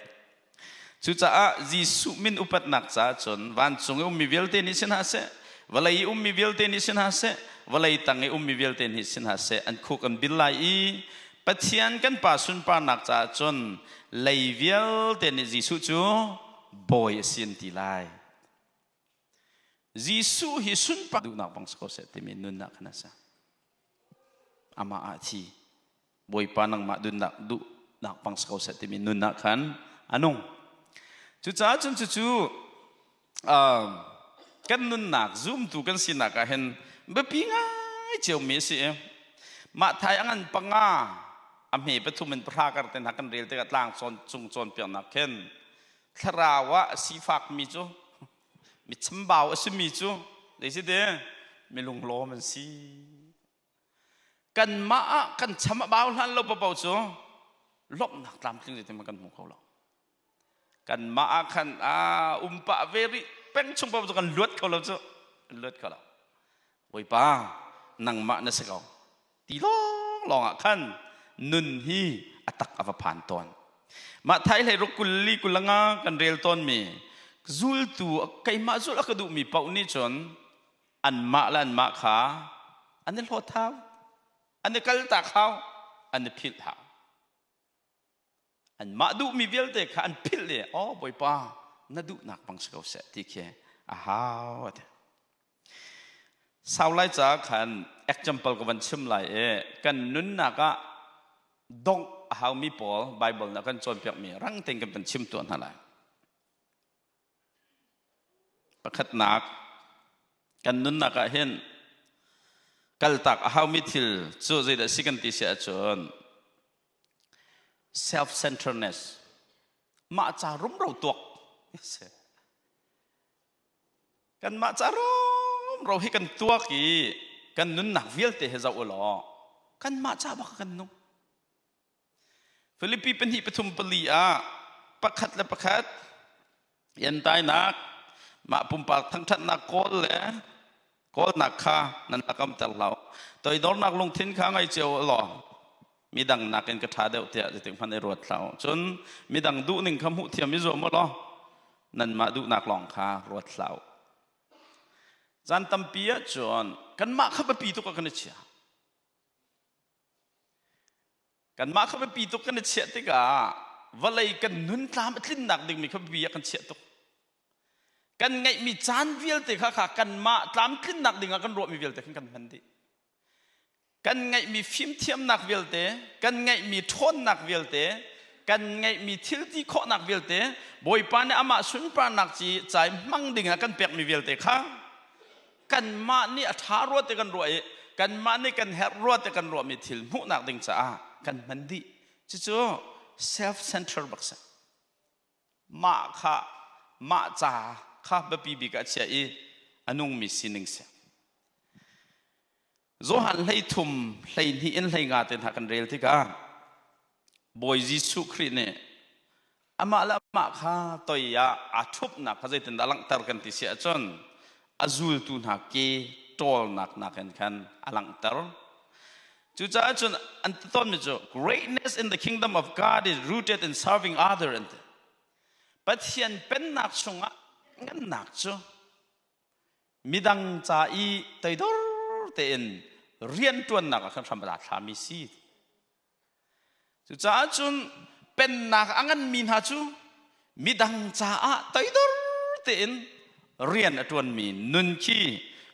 S8: Cucaah Jesuh min upatnak caah cun vancung i ummi vialte nih si hna seh, vawlei i ummi vialte nih si hna seh, vawlei tang i ummi vialte nih si hna seh, an khuk an bil lai i Pathian kan Pa sunparnak caah cun lei vialte nih Jesuh cu Bawi a si an ti lai. Jesuh hi sunpak duhnak bang si ko seh timi nunnak khan a si. Amah ah thi. Bawipa nangmah dunnak duhnak pang si ko seh timi nun ah khan a nung. Cucaah cun cucu kan nunnak zumtu kan sinak ah hin biapi ngai ciomi a si i mah thai a ngan panga a hme pathum in pahra kar te hna kan rel tikah tlang cawn cung cawnpiaknak khin thlarau ah sifakmi cu mi chambau a simi cu zei si te mi lunglawm an si. Kanmah ah kan cham a bau hlan lo paoh cu lawmhnak tlamtling zeitin kan hmu kho lo. Kanmah ah khan um pah ve rih peng chung paoh cu kan luat kho lo cu, kan luat kho lo. Bawipa, nangmah na si ko ti lawnglawng ah khan nun hi a tak a va phan tawn. Mah thai hlei ruk kul li kul nga kan rel tawnmi zultu keimah zulh a ka duhmi paoh nih cun anmah le anmah kha an i hlawt hau, an i kaltak hau, an i philh hau. Anmah duhmi vialte kha an philh i, "Oh Bawipa, na duhnak bang si ko seh," ti khi a hau a ti. Sau lai caah khan example ka van chim lai i kan nunnak ah dongh a haumi pawl Bible nih a kan cawnpiakmi rang tein kan van chim tuah hna lai. Pakhatnak, kan nunnak ah hin kaltak a haumi thil cu zeidah si kan ti si ahcun self-centeredness, mah ca rumro tuak si. Kanmah ca rumro hi kan tuak i kan nunnak vialte hi zoh u law kanmah ca bak kan nung. Filipi pahnih pathum pali ah pakhat le pakhat iantainak, mah pumpak thangṭhatnak kawl le kawlnak kha nan lakamter hlah u. Toidornak lungthin kha ngei cio u law midang nakin ka ṭha deuh tiah zeitik hmanh i ruat hlah u. Cun midang duhning kha hmuh thiam i zuam u law nanmah duhnak lawng kha ruat hlah u. Caan tampi ahcun kanmah kha biapi tuk ah kan i chia. Kanmah kha biapi tuk kan i chiah tikah vawlei kan nun tlam a tlinnak dingmi kha biapi ah kan chiah tuk. Kan ngeihmi caan vialte kha kha kanmah tlamtlinnak dingah kan ruahmi vialte khan kan hman dih. Kan ngeihmi fimthiamnak vialte, kan ngeihmi ṭhawnnak vialte, kan ngeihmi thil ti khawhnak vialte, Bawipa nih amah sunparnak ci cai hmang dingah kan pekmi vialte kha kanmah nih a ṭha rua te kan ruah i kanmah nih kan herh rua te kan ruahmi thil hmuhnak ding caah kan hman dih. Cucu self-centered bak si. Mah kha mah ca kha biapi bik ah chia i a nungmi sining si. Johan 13 12 in 15 te hna kan rel tikah Bawi Jesuh Khrih nih amah le amah kha toi ah aa ṭhupnak kha zeitindah langhter kan ti si ahcun a zultu hna ke ṭawlnak nakin khan a langhter. Cucaah cun an ti tawnmi cu greatness in the kingdom of God is rooted in serving other an ti. Pathian pennak chungah ngannak cu midang ca i toidor tein rianṭuannak ah khan hram a thlami si. Cucaah cun pennak a nganmi hna cu midang caah toidor tein rian a ṭuanmi nun khi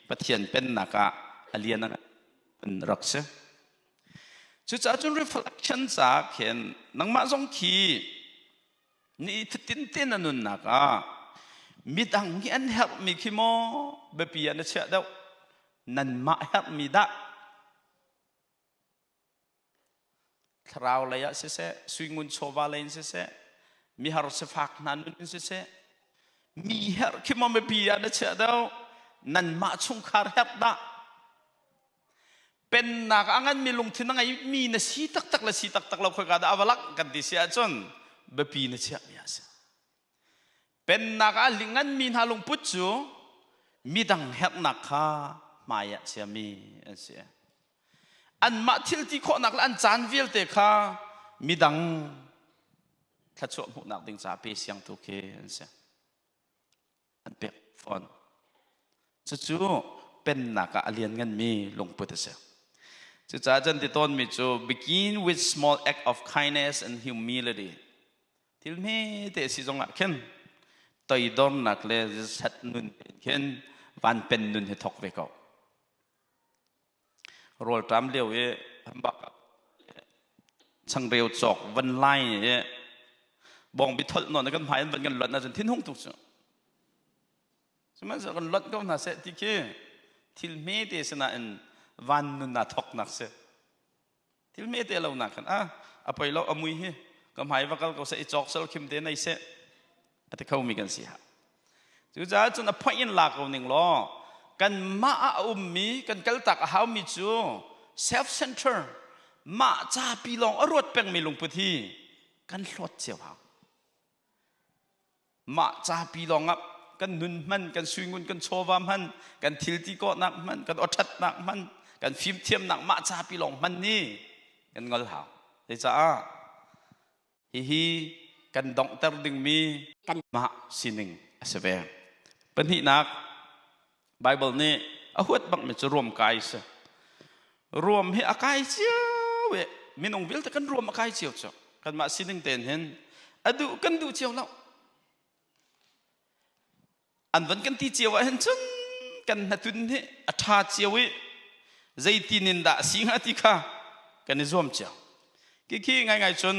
S8: Pathian pennak ah a lian a ngan rak si. Cucaah cun reflection caah khin nangmah zong khi ni fatin te na nunnak ah midang hi an herhmi khi maw biapi ah na chiah deuh nanmah herhmi dah? Thlarau lei ah siseh, suingun chawva lei in siseh, mihar sifak hna nun in siseh, mi herh khi maw mipi ah na chiah deuh, nanmah chungkhar herh dah. Pennak a nganmi lungthin a ngeimi na si taktak le si taktak lo khoika dah a va langh kan ti si ahcun biapi na chiahmi a si. Pennak ah nganmi hna lungput cu midang herhnak kha hmai ah chiami an si. Anmah thil ti khawhnak le an caan vialte kha midang thluachuah hmuhnak ding caah pe siangtu khi an si. An pek fawn. Cucu pennak ah a liannganmi lungput a si. Cucaah cun ti tawnmi cu begin with small act of kindness and humility. Thil hmete a si zongah khin toidornak le sat nun khin van pen nun hi thok ve ko. Rawlṭam lio i Hambak changreu cawk van lai i bawngbi tholh nawn kan hmai an van kan luat ahcun thinhung tuk cu. Sihmanhsehlaw kan luat ko hna seh ti khi thil hme te sinain van nun aa thawknak si. Thil hme te lo nak khan ah a poi lo a mui hi ka hmai va kal ko seh i cawk sel khim te nei seh a ti khomi kan si ha. Cucaah cun a phoih in la ko ning law kanmah ah a ummi kan kaltak a haumi cu self center mah ca pi lawng a ruat pengmi lungput hi kan hlawt cio hau. Mah ca pi lawng ah kan nun hman, kan suingun, kan chawva hman, kan thil ti kawhnak hman, kan awṭhatnak hman, kan fimthiamnak mah ca pi lawng hman ni kan ngol hau. Zecaah hihi kan donghter dingmi mah sining a si ve. Pahnihnak, Bible nih a huat bakmi cu ruam kai si. Ruam hi a kai cio i minung vialte kan ruam a kai cio cu. Kanmah sining tein hin a duh kan duh cio lo. An van kan ti cio ah hin cun kan hnatun hi a ṭha cio i zeitin in dah si hnga ti kha kan i zuam cio. Khi ngaingai cun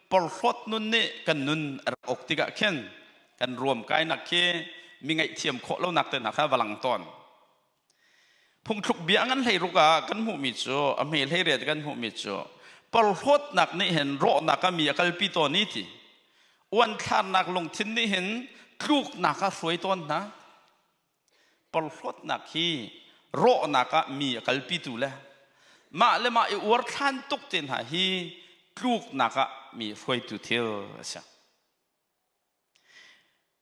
S8: porhlawt nun nih kan nun a rak uk tikah khin kan ruam kainak khi mi ngaihthiam khawh lonak te hna kha va lang tawn. Phungthluk bia ngan hlei ruk ah kan hmuhmi cu a hme hlei riat kan hmuhmi cu porhlawtnak nih hin rawhnak ah mi a kalpi tawn i ti. Uanthlarnak lungthin nih hin tluknak ah hruai tawn hna. Porhlawtnak hi rawhnak ah mi a kalpitu le mah le mah i uarthlan tuk te hna hi tluknak ah mi hruaitu thil a si.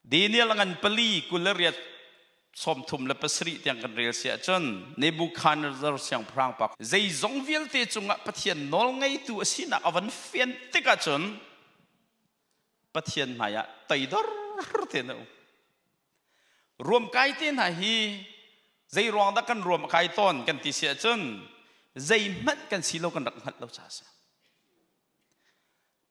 S8: Daniel ngan pali 28 37 tiang kan rel si ahcun Nebuchadnezzar siangpahrang pa zeizong vialte cungah Pathian nawl ngeitu a sinak a van fian tik ahcun Pathian hmaiah toidor tein a um. Ruamkai te hna hi zei ruang dah kan ruam a kai tawn kan ti si ahcun zeihmanh kan si lo kan rak hngalh lo caah a si.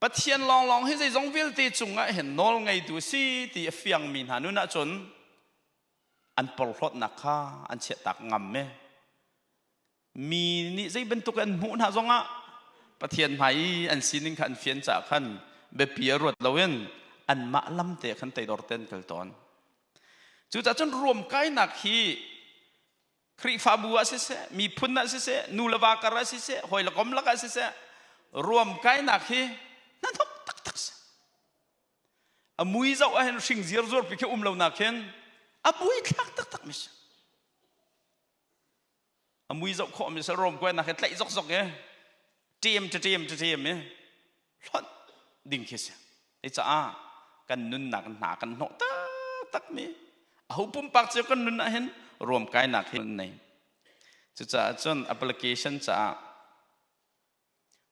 S8: Pathian lawnglawng hi zeizong vialte cungah hin nawl ngeitu a si ti a fiangmi hna nun ahcun an porhlawtnak kha an chiahtak ngam e. Mi nih zei bantuk an hmuh hna zongah Pathian hmai i an sining kha an fian caah khan biapi a ruat loin anmah lam te khan teidor te an kal tawn. Cucaah cun ruamkainak hi Khrihfabu ah siseh, miphun ah siseh, nu le va kar ah siseh, hawi le kom lakah siseh, ruamkainak hi hnahnok taktak si. A mui zoh ah hin hring ziarzuar pi khi um lo nak hin a bui thlak taktak mi si. A mui zoh khawh mi sal rom kuainak hi tlaih zokzok i ṭem ṭem ṭem i hlonh ding khi si. Hei caah kan nunnak hna kan hnawh taktak mi aho pumpak cio kan nun ah hin ruamkainak hi nei. Cucaah cun application caah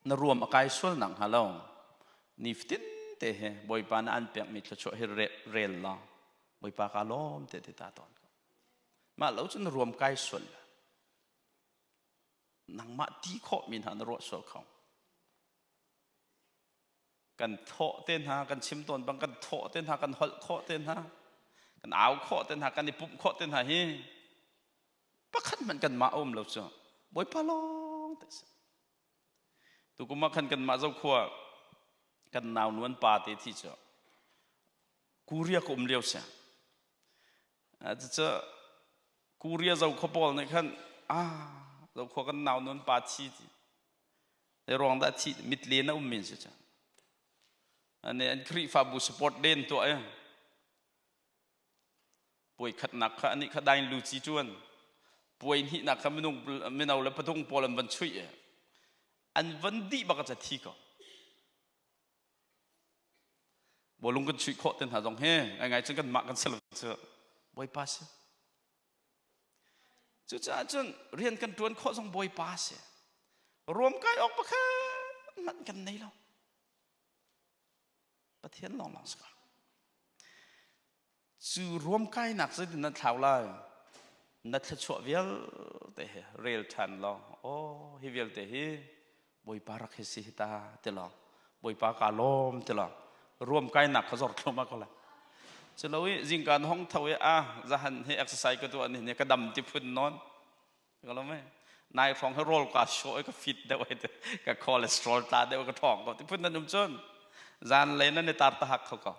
S8: na ruam a kai sual nak hnga lo nifatin te hi Bawipa na an pekmi thluachuah hi rel law Bawipa ka lawm te ti ta tawn ko. Mah lo cun na ruam kai sual la. Nangmah ti khawh mi hna na ruah sual kho. Kan thawh te hna kan chim tawn bang kan thawh te hna kan holh khawh te hna kan au khawh te hna kan i pumh khawh te hna hi pakhat hmanh kanmah a um lo cu Bawipa lawng te si. Tukum ah khan kanmah Zokhua kan nau nu an pa te thi cu Korea ka um lio si. Cucu Korea Zokhua pawl nih khan ah Zokhua kan nau nu an pa thi ti. Zei ruang dah thi mit len a um min si cu. Ane an Khrihfabu support den tuah e. Puai khatnak kha anih kha dain lu ci ṭuan. Puai hnihnak kha minung mino le patung pawl an van chuih e. An van dih bak a thi ko. Bawlung kan chuih khawh te hna zong hi ngai cun kanmah kan si lo cu Bawipa si. Cucaah cun rian kan ṭuan khawh zong Bawipa si. Ruam kai awk pakhat hmanh kan nei lo. Pathian lawnglawng si ko. Cu ruamkainak zeitin nan thlau lai? Na thluachuah vialte hi rel ṭhan law, aw hi vialte hi Bawipa rak hi si hi ta ti law, Bawipa kaa lawm ti law, ruamkainak kha zor thluahmah ko lai. Culo i zingka na hong tho i ah zahan hi exercise ka tuah ni ni ka dam ti phun nawn. Ka lo mei. Nai hrawng hi rawl ka sawh i ka fit deuh ai ka cholesterol tla deuh ka ṭhawng ko ti phun nan um cun zan lei nan i tar tahak kho ko.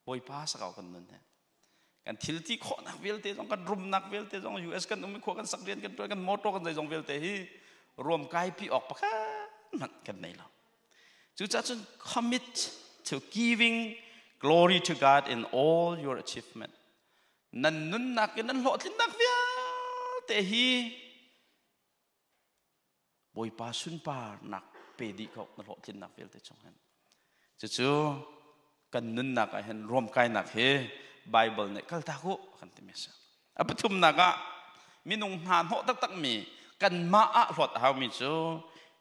S8: Bawipa sakau kan nun he. Kan thil ti khawhnak vialte zong kan rumnak vialte zong US kan um i khua kan sak rian kan ṭuan kan motor kan zeizong vialte hi ruam kai pi awk pakhat hmanh kan nei lo. Cucaah cun commit to giving glory to God in all your achievement. Nan nunnak in nan hlawhtlinnak vialte hi Bawipa sunparnak pe dih ko na hlawhtlinnak vialte chung hin. Cucu kan nunnak ah hin ruamkainak hi Bible nih kaltak u kan timi a si. A pathumnak ah minung hna hnawh taktakmi kanmah ah hlawt a haumi cu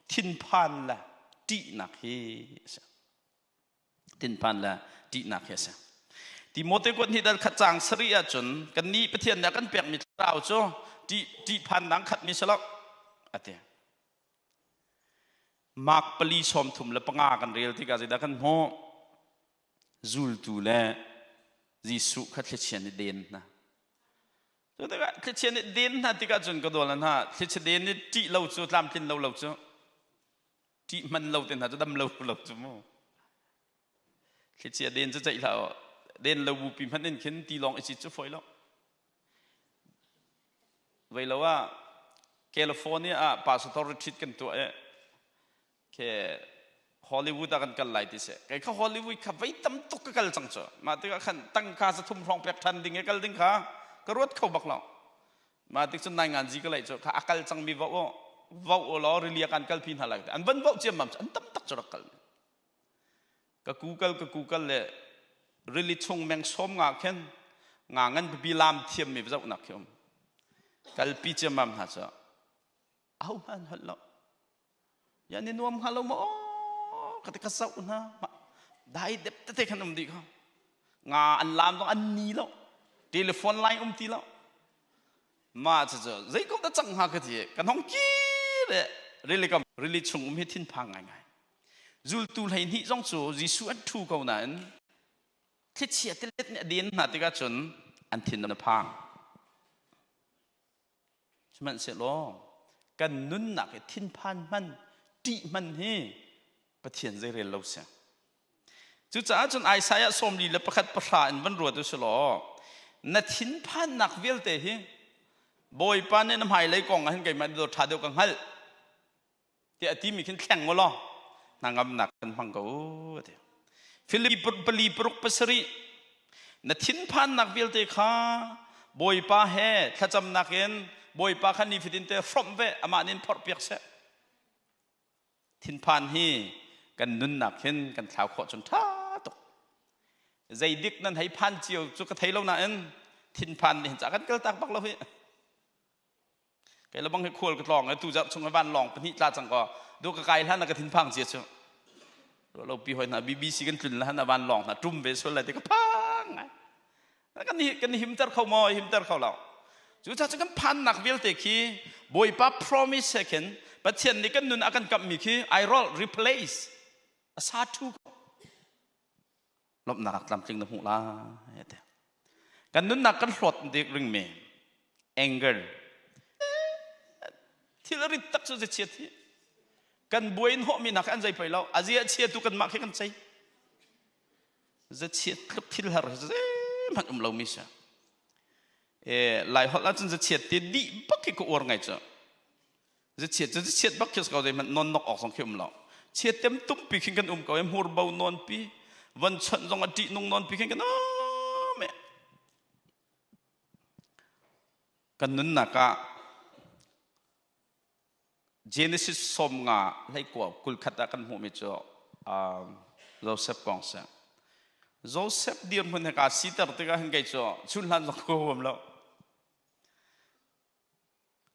S8: thinphan le ṭihnak hi a si. Thinphan le ṭihnak hi a si. Timote kuat hnih dal khat caang sarih ahcun kannih Pathian nih a kan pekmi thlarau cu ṭih ṭihphannak khatmi si lo a ti. Mark pali sawm thum le panga kan rel tikah zeidah kan hmuh? Zultu le Jesuh kha thlichia nih den hna. Cu tikah thlichia nih den hna tikah cun ka dawl hna thlichia den nih ṭih lo cu tlamtlin lo lo cu ṭih hman lo te hna cu dam lo lo cu mu. Thlichia den cu ceih hlah den lo bupi hmanh in khin ti lawng i cit cu fawi lo. Vei lo ah California ah pastor retreat kan tuah i ke Hollywood ah kan kal lai ti si. Kei kha Hollywood kha vei tam tuk ka kal cang cu. Mah tikah khan tangka za thum hrawng pek than ding i kal ding kha ka ruat kho bak lo. Mah tik cun nai ngan zi ka laih cu kha a kal cangmi vo vo u law rilia kan kalpi hna lai. An van voh ciammam cu an tam tak cu rak kal. Ka Google ka Google le rili chung meng sawm nga khin nga ngan pipi lam thiammi zohnak khi um. Kalpi ciammam hna cu aho hmanh holh lo. Ya ni nuam hnga lo maw ka ti ka zoh hna. Dai dep tete khan um dih kha. Nga an lam zong an ni lo. Telephone line um ti lo. Ma cu cu zei ko dah cang hnga ka ti kan hong ki le rili kam rili chung um hi thinphang ngaingai. Zultu 12 zong cu Jesuh an ṭhu ko nain thlichia tilet nih a den hna tikah cun an thin a phang. Sihmanhsehlaw kan nunnak i thinphan hman, ṭih hman hi Pathian zeirel lo si. Cucaah cun Isaiah 41 pahra in van ruat u silaw na thinphannak vialte hi Bawipa nih na hmailei kong ah hin keimah nih ṭha deuh ka hngalh tiah a timi khin thleng u law hnangamnak kan hmang ko u ti. Filipi pali paruk pasarih na thinphannak vialte kha Bawipa he thlacamnak in Bawipa kha nifatin te hrawmh ve amah nih in phorhpiak seh. Thinphan hi kan nunnak hin kan thlau khawh cun ṭha tuk. Zeidik nan hei phan cio cu ka thei lo nain thinphan nih hin ca kan kaltak bak lo hi. Kei le bang hi khual ka tlawng tu zarh chung van lawng pahnih tla cang ko du ka kai hlan ka thinphang cia chu lo pi hoi hna BBC kan tlun la na van lawng hna tum ve sual lai ti ka phang ngai kan kan himter kho maw himter kho lo cu ca cu kan phannak vialte khi Bawipa promise he khin Pathian nih kan nun a kan kamhmi khi I roll replace a sa thu ko lawmhnak tlamtling na hmuh lai ti kan nunnak kan hlawt dik ringmi anger thil rit tak cu chiat hi kan buai hnawhmi nak an zei pei lo a zia chia tu kan mah khi kan cei zachiat tluk thil har zeihmanh um lomi si e lai holh ahcun zachiat ti dih bak khi ka uar ngai cu Zichiat cu zichiat bak khi si ko zeihmanh non nok awk zong khi um lo. Chiat tem tumpi khin kan um ko i hmur bo nawn pi von chawnh zong a ṭih nung nawn pi khin kan um i kan nunnak ah Genesis 50 hleikua 21 ah kan hmuhmi cu Joseph kong si. Joseph dirhmun he kaa siter tikah hin kei cu chunhlan zong ka huam lo.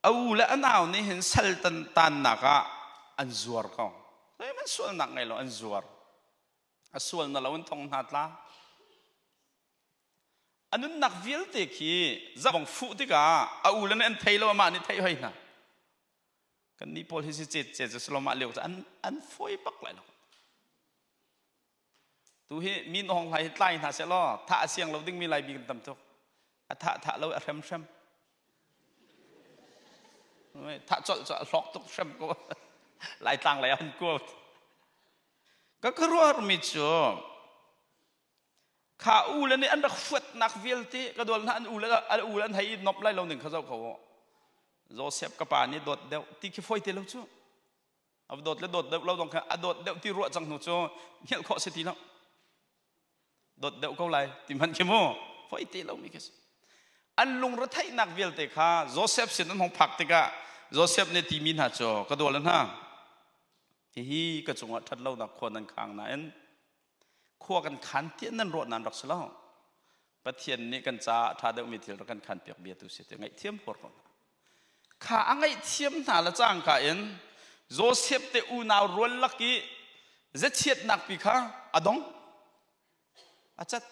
S8: A u le a nau nih hin sal tannak ah an zuar ko. Zeihmanh sualnak ngei lo an zuar. A sual na lo in thong hna tla. A nunnak vialte khi zabong fuh tikah a u le nih an thei lo amah nih theih hoi hna. Kan nih pawl hi si cet cet cu salomah lio cu an an fawi bak lai lo. Tu hi min hong hlai hi tlai hna seh law thah a siang lo dingmi lai bi kan tam tuk. A thah thah lo a hrem hrem. Thah colh cu a hlawk tuk hrem ko. Laitlang lei an kuat. Ka ka ruahmi cu kha u le nih an rak huatnak vialte ka dual hna an u le an u le an hei nop lai lo ning kha zoh ko Joseph ka pa nih dawt deuh ti khi foi te lo cu a dawt le dawt deuh lo dong kha a dawt deuh ti ruah cang hnu cu hngelh khawh si ti lo dawt deuh ko lai ti hmanh khi mu foi te lo mi khi si an lungretheihnak vialte kha Joseph sin an hong phak tikah Joseph nih timi hna cu ka dual hna hihi ka cungah ṭhat lonak khua nan khang nain khua kan khan tiah nan ruah nan rak si lo Pathian nih kan caah ṭha deuhmi thil rak kan khan piak bia tu si ti ngaihthiam huar ko hna kha a ngaihthiam hna le cangka in Joseph te unau rual lak i zechiatnak pi kha a dong a cat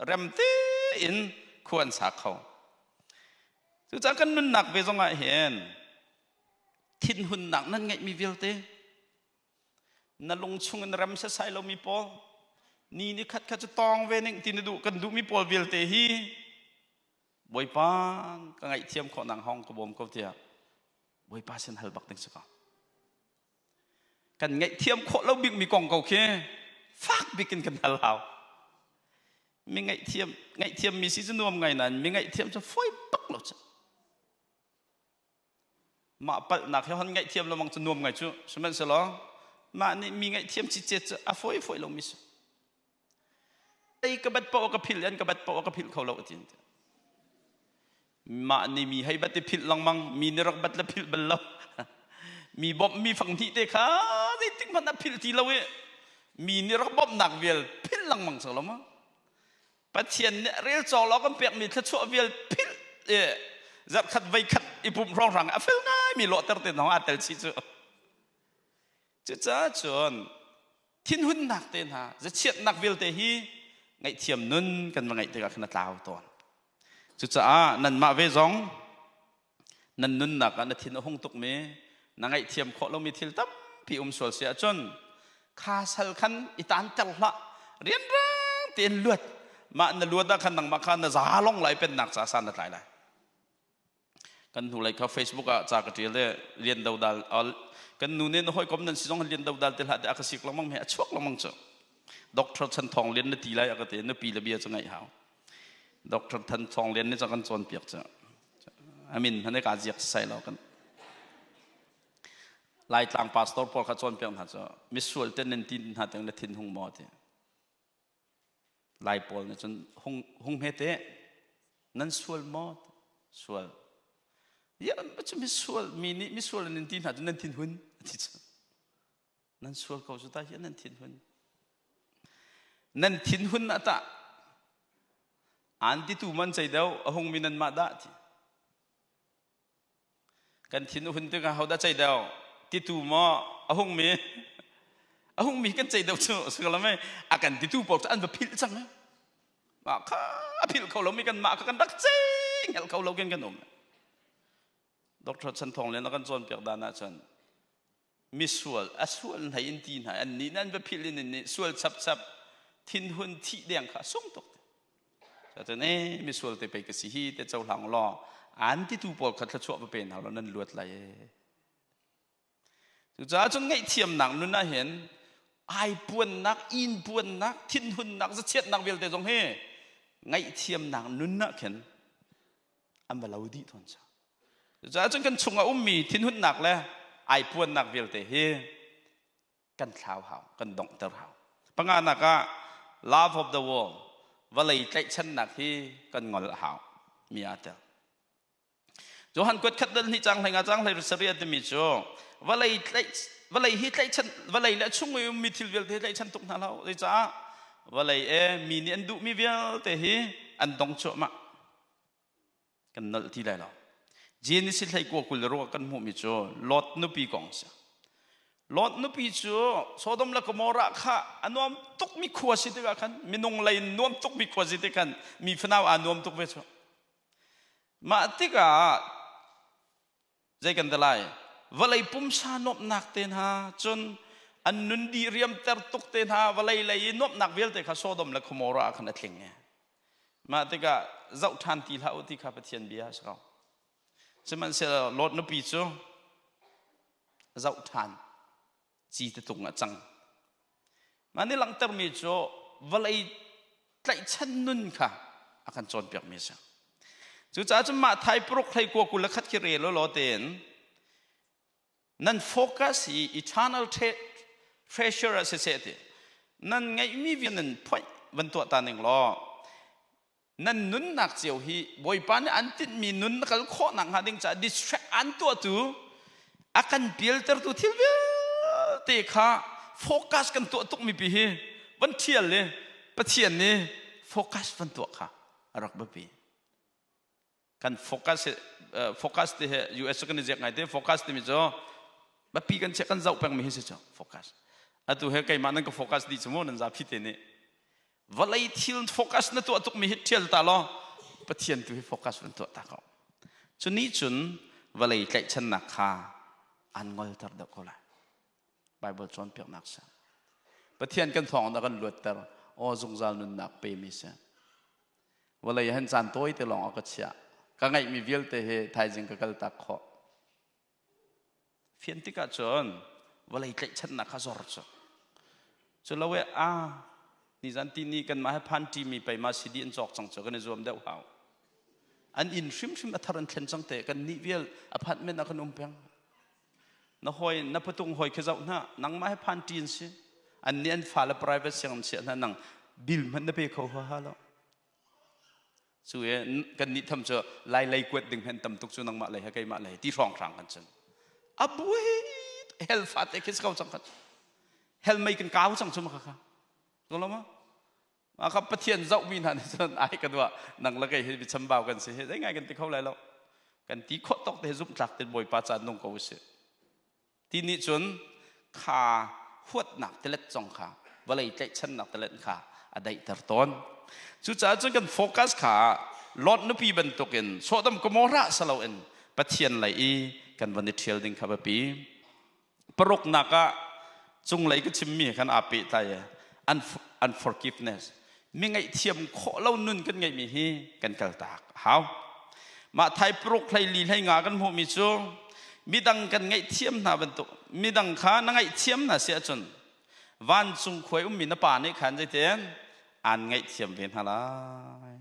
S8: rem tein khua an sa kho cucaah kan nunnak ve zongah hin thinhunnak nan ngeihmi vialte na lung chung in rem sesai lomi pawl ni ni khat khat cu tawng ve ning ti na duh kan duhmi pawl vialte hi Bawipa ka ngaihthiam khawh nang hong ka bawm ko tiah Bawipa sin hal bak ding si ko kan ngaihthiam khawh lo bik mi kong ko khi fak bik in kan hal hau mi ngaihthiam ngaihthiam mi si cu nuam ngai nain mi ngaihthiam cu foi bak lo cu mah palhnak he hon ngaihthiam lengmang cu nuam ngai cu sihmanhsehlaw mah nih mi ngaihthiam cicet cu a fawi fawi lomi si ei ka bat paoh ka philh an ka bat paoh ka philh kho lo atin mah nih mi hei bat i philh lengmang mi nih rak bat le philh bal lo mi bawmh mi fang hnih te kha zeitik hmanh a philh ti lo i mi nih rak bawmhnak vial philh lengmang sang lo ma Pathian nih rel cawk lo kan pekmi thluachuah vial philh i zarhkhat veikhat i pumh hrawnghrang a fel ngaimi lawhter te hna aa tel chih cu. Cucaah cun thinhunnak te hna zachiatnak vialte hi ngaihthiam nun kan va ngeih tikah khan a tlau tawn. Cucaah nanmah ve zong nan nunnak ah na thin a hung tukmi na ngaihthiam khawh lomi thil tampi um sual si ahcun kha sal khan i taanter hlah rianrang tein luat mah na luat ah khan nangmah kha na za long lai pennak ca san na tlai lai kan hnu lei kha Facebook ah ca ka ṭial le lian do dal kan nu nih na hawikom nan si zong lian do dal te hlah te a ka sik lengmang he a chuak lengmang cu Doctor Chan Thawng Lian na ti lai a ka ti nupi le bia cu ngaih hau Dr. Than Thawng Lian nih ca kan cawnpiak cu amin hmanh ka ziak sai lo kan Laitlang pastor pawl kha cawnpiak hna cu misual te nan tin hna teng na thin hung maw ti Lai pawl nih cun hung hung hme te nan sual maw sual ya cu misual mi nih misual nan ti hna cu nan thin hun ti cu Nan sual ko cu ta hi nan thinhun. Nan thinhun ah tah an titu man cei deuh a hungmi nan mah dah ti. Kan thin a hun tikah ho dah cei deuh titu maw a hungmi a hungmi kan cei deuh cu sikalame a kan titu pawl cu an va philh cang mah kha a philh kho lomi kan mah kha kan rak cei hngalh kho lo ken kan um Dr. Chan Thawng Lian a kan cawnpiak dan ahcun misual a sual hlei in ti hna an nih nan va philh in nih sual chapchap thinhun thih deng kha sung tuk te cun e misual te pei ka si hi te cohlang law an titu pawl kha thluachuah va pe hna law nan luat lai e cucaah cun ngaihthiamnak nun ah hin ai puannak in puannak thinhunnak zachiatnak vialte zong hi ngaihthiamnak nun ah khin an va lo dih tawn cha Cucaah cun kan chungah ummi thinhunnak le aipuannak vialte hi kan thlau hau, kan donghter hau. Panganak ah love of the world, vawlei tlaihchannak hi kan ngol a hau mi aa tel. Johan kuat khat dal hnih cang hlei nga cang hlei sarih timi cu vawlei tlaih vawlei hi tlaihchan vawlei le chung i ummi thil vialte hi tlaihchan tuk hna hlah zeicah vawlei e mi nih an duhmi vialte hi an dong cuahmah kan nolh ti lai lo Genesis hlei kua 20 ruah kan hmuhmi cu Lot nupi kong si Lot nupi cu Sodom le Gomorrah kha a nuam tukmi khua si tikah khan minung lei in nuam tukmi khua si tik khan mi fanau aa nuam tuk ve cu mah tikah zei kan ti lai vawlei pumsa nuamhnak te hna cun an nun di riamter tuk te hna vawlei lei i nuamhnak vialte kha Sodom le Gomorrah ah khan a tling e mah tikah zoh ṭhan ti hlah u ti kha Pathian bia a si ko sihmanhsehlaw Lot nupi cu Zoh ṭhan ci te tung a cang. Mah nih langhtermi cu vawlei tlaihchan nun kha a kan cawnpiakmi a si. Cucaah cun mah thai paruk hlei kua 21 khi rel law tein nan focus hi eternal treasure ah siseh ti nan ngeihmi vial nan phoih van tuah ta ning law nan nunnak cio hi Bawipa nih an tinhmi nun na kal khawh nak hnga ding caah distract an tuahtu a kan pialtertu thil vialte kha focus kan tuah tukmi pi hi van thial le Pathian nih focus van tuah kha a rak biapi. Kan focus focus ti he US kan i ziak ngai te focus timi cu biapi kan chiah kan zoh pengmi hi si cu focus. Atu he keimah nan ka focus dih cu mu nan zapi te nih vawlei thil focus na tuah tukmi hi ṭhial ta law Pathian tu hi focus van tuah ta ko. Cu nih cun vawlei tlaihchannak kha an ngolter deuh ko lai. Bible cawnpiaknak si. Pathian kan thawng na kan luatter aw zungzal nunnak pemi si. Vawlei han caan tawi te lawng a ka chiah. Ka ngeihmi vialte hi thaizing ka kal tak khawh. Fian tikah cun vawlei tlaihchannak kha zor cu. Cu lo e a nizan ti ni kan mah he phan ṭi mi pei ma CD an cawk cang cu kan i zuam deuh hau. An inn hrimhrim a thar an thlen cang te kan nih vial apartment ah kan um peng. Na hawi na patung hawi khi zoh hna nangmah he phan ṭi an si. An nih an fale private siang an chiah hna nang bill hmanh na pe kho ha lo. Cu i kan nih tham cu lai lei kuat ding hen tam tuk cu nangmah lei he keimah lei ti hrawng hrang kan cun. A buai hell fa te khi ko cang khat. Hell mei kan kau cang cu ma kha. Ko lo ma? Ma kha Pathian zoh mi hna nih cun ai ka dua nang le kei hi mi chambau kan si he zei ngai kan ti kho lai lo. Kan ti khawh tawk te zumh tlak te Bawipa caan nung ko usih. Ti nih cun kha huatnak tilet zong kha vawlei tlaihchannak tilet kha a daihter tawn. Cucaah cun kan focus kha Lot nupi bantukin Sodom Gomorrah saloin Pathian lei i kan van i ṭhial ding kha biapi. Paruknak ah cunglei ka chimmi khan aa pehtlai unforgiveness mi ngaihthiam khawh lo nun kan ngeihmi hi kan kaltak a hau. Mah thai paruk hlei li hlei nga kan hmuhmi cu midang kan ngaihthiam hna bantuk midang kha na ngaihthiam hna si ahcun vancung khuai ummi na pa nih khan zeitin aan ngaihthiam ve hna lai.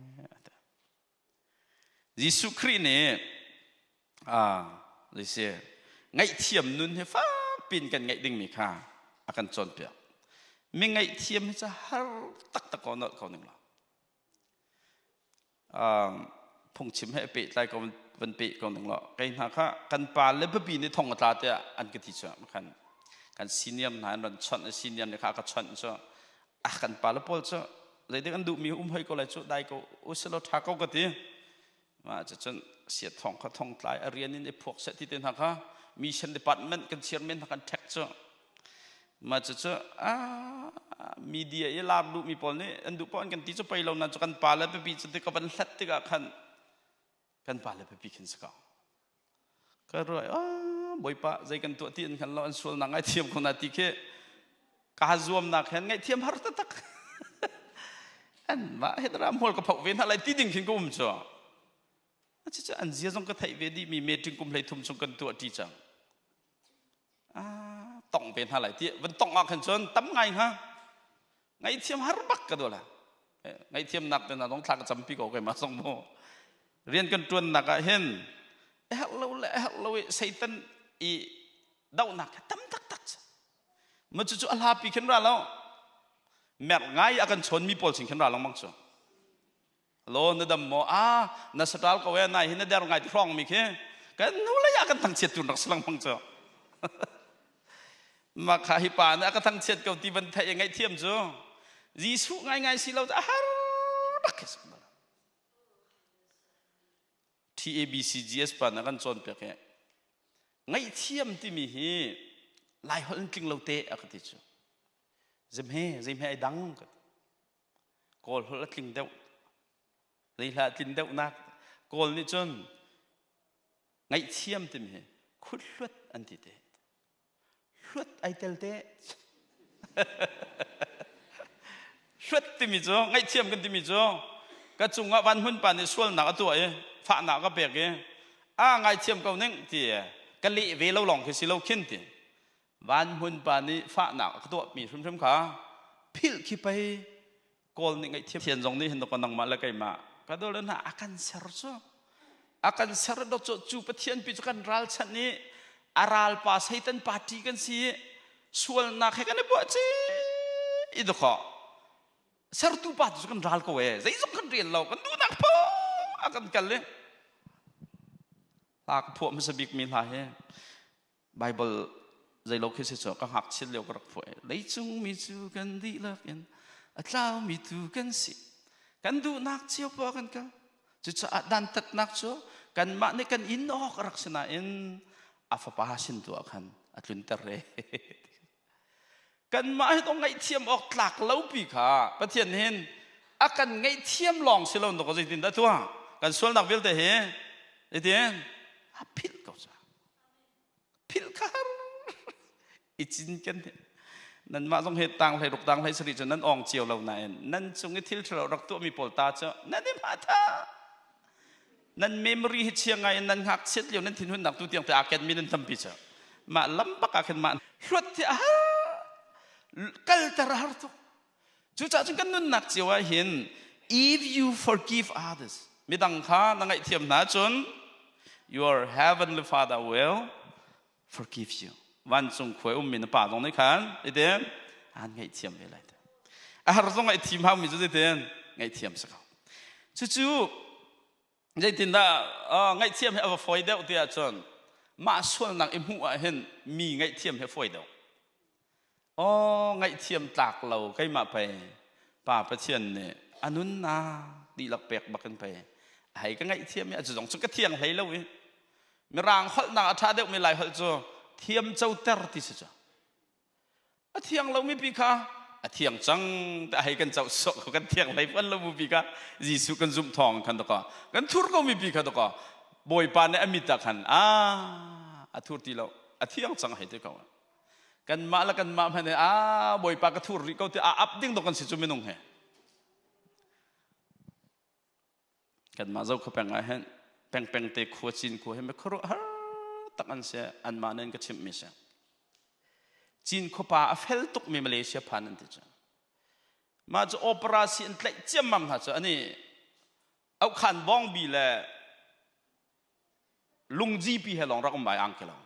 S8: Jesuh Khrih nih zeisi ngaihthiam nun hi fakpi in kan ngeih dingmi kha a kan cawnpiak. Mi ngaihthiam hi cu har taktak ko nolh ko ning law. Phungchim he pehtlai ko van peh ko ning law kei hna kha kan pa le biapi nih thong a tla tiah an ka ti cu khan kan senior hna an ran chawnh senior nih kha a ka chawnh cu ah kan pa le pawl cu zeidik an duhmi um hoi ko lai cu dai ko usilo tha ko ka ti ma cun sia thong kha thong tlai a rian in i phuak seh ti te hna kha mission department kan chairman hna kan ṭhek cu ma cu cu media i lar duhmi pawl nih an duh paoh an kan ti cu pei lo na cu kan pa le pipi cu ti ka van hlat tikah khan kan pa le pipi khin si ko Ka ruah ah Bawipa zei kan tuah ti an hngal lo an sualnak ngaithiam ko na ti khi kaa zuamnak hen ngaihthiam har taktak an mah he dara hmual ka phoh ve hna lai ti ding khin ka um cu cucu an zia zong ka theih ve dih mi meeting kum hlei thum chung kan tuah ṭi cang tong ve hna lai ti van tong ah khan cun tam ngai hnga ngaihthiam har bak ka duh la ngaihthiamnak te na dong thla ka campi ko keimah zong mu rian kan tuannak ah hin herh lo le herh lo i satan i dohnak tam taktak ma cu cu a hlapi khin ra lo merh ngai a kan chawn mi pawl sin khin ra lengmang cu lo na dam maw a na satal ko e nai hi na der ngai ti hrong mi khi kan nu lei ah kan thangchiat tu rak si lengmang cu Ma kha hi pa nih a ka thangchiat ko ti van theih i ngaihthiam cu Jesuh ngaingai si lo a har bak khi si TABCGS pa na kan cawnpiak i ngaihthiam timi hi lai holh in tling lo te a ka ti cu zemhe zeimhe ai dang ka ti kawl holh a tling deuh zeihla a tlin deuh nak kawl nih cun ngaihthiam timi hi khut hluat an ti te hluat ai tel te hluat timi cu ngaihthiam kan timi cu ka cungah van hmun pa nih sualnak a tuah i fahnak ka pek i a ngaithiam ko ning ti ka leh ve lo lawng khi si lo khin ti. Van hmun pa nih fahnak a ka tuahmi hrimhrim kha philh khi pei Kawl nih ngaihthiam thian zong nih hin dawk nangmah le keimah ka dol hna a kan ser cu a kan ser dawk cu cu Pathian pi cu kan ralchanh i a ralpa Satan party kan si i sualnak he kan i buah ci i dawk sertu pa cu kan ral ko e zeizong kan rian lo kan duhnak po a kan kal i hla ka phuah hmasa bik mi hla hi Bible zeilo khi si cu ka ngakchiat lio ka rak phuah leicung mi cu kan dihlak in a tlau mi tu kan si kan duhnak cio pa kan kal cucaah dantatnak cu kanmah nih kan in awk a rak si nain a fapa sin tu ah khan a tlunter re kanmah hi to ngaihthiam awk tlak lo pi kha Pathian hin a kan ngaihthiam lawng si lo no zeitin dah tuah kan sualnak vialte hi zeitin a philh ko ca philh kha har i cin kan nanmah zong he tang hlei ruk tang hlei sari cu nan ong cio lo nain nan cung i thil ṭhalo rak tuahmi pawl ta cu nan i hma tha nan memory hi chia ngai in nan ngakchiat lio nan thinhunnak tu tiang te aa ken mi nan tampi cu mah lam bak ah khin mah hluat hi a har kalter a har tuk Cucaah cun kan nunnak cio ah hin if you forgive others midang kha na ngaihthiam hna cun your heavenly father will forgive you. Vancung khua ummi na pa zong nih khan itin aan ngaihthiam ve lai te. A har zong ngaihthiam haumi cu zeitin ngaihthiam si ko. Cucu zeitindah ngaihthiam hi a va fawi deuh ti ahcun mah sualnak i hmuh ah hin mi ngaihthiam hi a fawi deuh. Aw ngaihthiam tlak lo keimah pei Pa Pathian nih a nunnak dihlak pek bak in pei hei ka ngaihthiam i a cu zong cu ka thiang hlei lo i mirang holhnak a ṭha deuhmi lai holh cu thiam coter ti si cu a thiang lomi pi kha a thiang cang te hei kan coh sawh ko kan thiang hlei pan lo bu pi kha Jesuh kan zumh thawng khan daka kan thur ko mi pi kha daka Bawipa nih a mit ah khan a a thur ti lo a thiang cang hei ti ko Kanmah le kanmah hmanh he a Bawipa ka thur rih ko ti a ap ding dok kan si cu minung he. Kanmah zo kha peng ah hin peng peng te khua cin khua he me khuaruah har tak an si anmah nen ka chimh mi si. Cin khuapa a fel tuk mi Malaysia phan an ti cu. Mah cu operasi an tlaih ciammam hna cu ani aukhan bawngbi le lungji pi he lawng rak um ai ang ke lo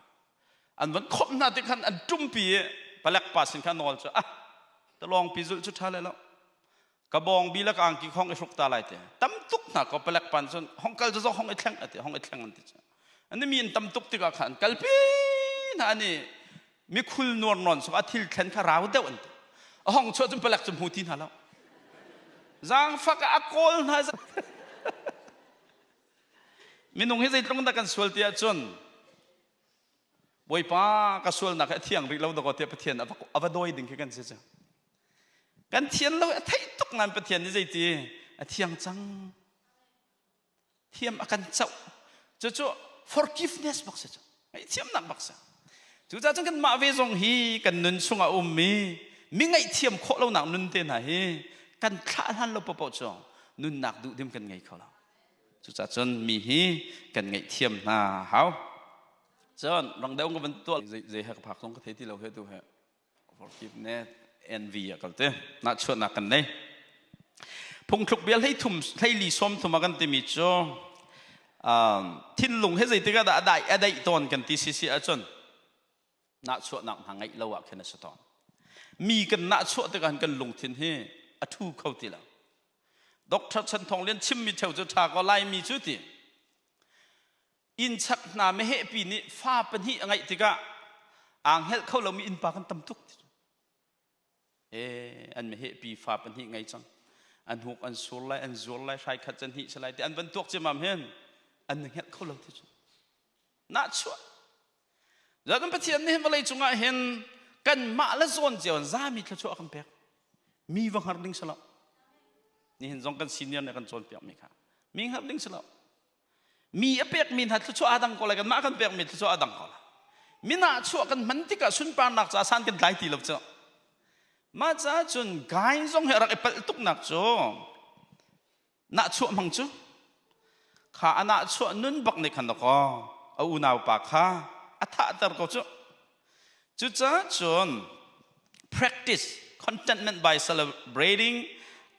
S8: an van khomh hna ti khan an ṭumpi i palek pa sin khan nawl cu ah talawng pi zulh cu ṭha le lo ka bawng bi le ka angki khong i hruk ta lai te tam tuk hna ko palek pan cun hong kal cu zong hong i thleng ati hong i thleng an ti cu ani mi an tam tuk tikah khan kalpi hna ani mikhul nuar non so a thil thlen kha rau deuh an ti a hong chuah cun palek cu hmu ti hna lo zaangfak a kawl hna Minung hi zeitluk dah kan sual ti ahcun Bawipa ka sualnak hi a thiang rih lo dakaw tiah Pathian a va dawi ding khi kan si cu. Kan thian lo a theih tuk nain Pathian nih zeiti a thiang cang. Thiam a kan coh. Cucu forgiveness bak si cu. Ngaihthiamnak bak si. Cucaah cun kanmah ve zong hi kan nun chungah a ummi mi ngaihthiam khawh lonak nun te hna hi kan thlah hlan lo paohpaoh cu nunnak duhdim kan ngei kho lo. Cucaah cun mi hi kan ngaihthiam hna hau. Cun rang deuh ka van tuah zei he ka phak zong ka thei ti lo he tu he forgiveness envy a kal te nahchuahnak kan nei. Phungthluk bia hlei thum hleili sawm thum a kan timi cu thinlung he zeitik ah dah a dai a daih tawn kan ti sisi ahcun nahchuahnak hna ngeih lo ah khin a si tawn. Mi kan nahchuah tikah kan lungthin hi a thu kho ti lo. Dr. Chan Thawng Lian chimmi theu cu ṭha ko Laimi cu ti. Inn chak hna mehehpi nih fa pahnih a ngeih tikah aa hngelh kho lomi innpa kan tam tuk. Ee, an mehehpi fa pahnih ngei cang. An huk an sur lai, an zuar lai, hrai khat can hnih si lai ti an van tuak ciamam hin an hngelh kho lo ti cu. Nahchuah. Zaten Pathian nih vawlei cungah hin kanmah le zawn cio in zami thluachuah a kan pek. Mi va hngar ding si lo. Nihin zong kan senior nih kan cawnpiak mi kha. Mi hngar ding si lo. Mi a pek mi hna thluachuah a dang ko lai kanmah kan pek mi thluachuah a dang ko lai. Mi nahchuah kan hman tikah sunparnak ca san kan tlai ti lo cu. Mah caah cun gai zong hi a rak i palh tuknak cu nahchuah hmang cu kha a nahchuah nun bak nih khan dakaw a unau pa kha a thahter ko cu. Cucaah cun practice contentment by celebrating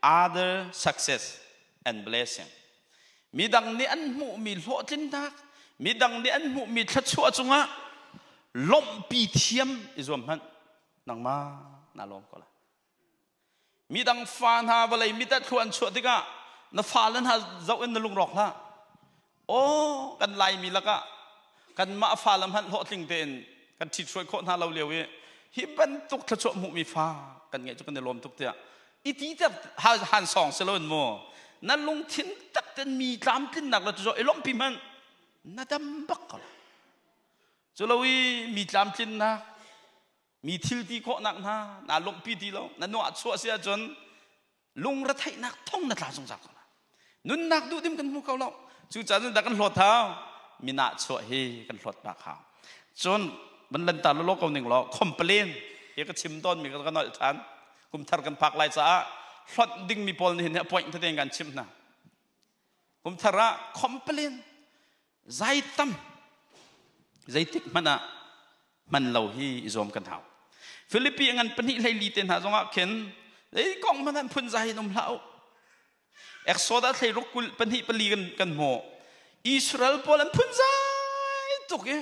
S8: other success and blessing. Midang nih an hmuhmi hlawhtlinnak, midang nih an hmuhmi thluachuah cungah lawmhpi thiam i zuam hmanh. Nangmah naa lawm ko lai. Midang fa hna vawlei mit ah thlua an chuah tikah na fale hna zoh in na lungrawk hlah. Aw kan Laimi lakah kanmah fale hmanh hlawhtling tein kan ṭhithruai khawh hna lo lio i hi bantuk thluachuah hmuhmi fa kan ngeih cu kan i lawm tuk tiah i ti ter han sawng si loin mu na lungthin tak ten mi tlamtlinnak le cu i lawmhpi hmanh na dam bak ko cu lo i mi tlamtlinnak mi thil ti khawhnak hna naa lawmhpi ti lo na nuah chuah si ahcun lungretheihnak thong na tla zungzal ko lai nunnak duhdim kan hmu kho lo cucaah cun dah kan hlawt hau minah chuah hi kan hlawt bak hau cun van lan ta lo ko ning law complain hi ka chim tawn mi ka nolh than kum thar kan phak lai caah hlonh ding mi pawl nih hin appoint tete kan chim hna kum thar ah complain zai tam zeitik hmanh ah hman lo hi i zuam kan hau Philippi ngan pahnih hlei li te hna zongah khin zei kong hmanh an phun zai in um hlah u Exodus hlei ruk kul pahnih pali kan kan hmu Israel pawl an phun zai tuk i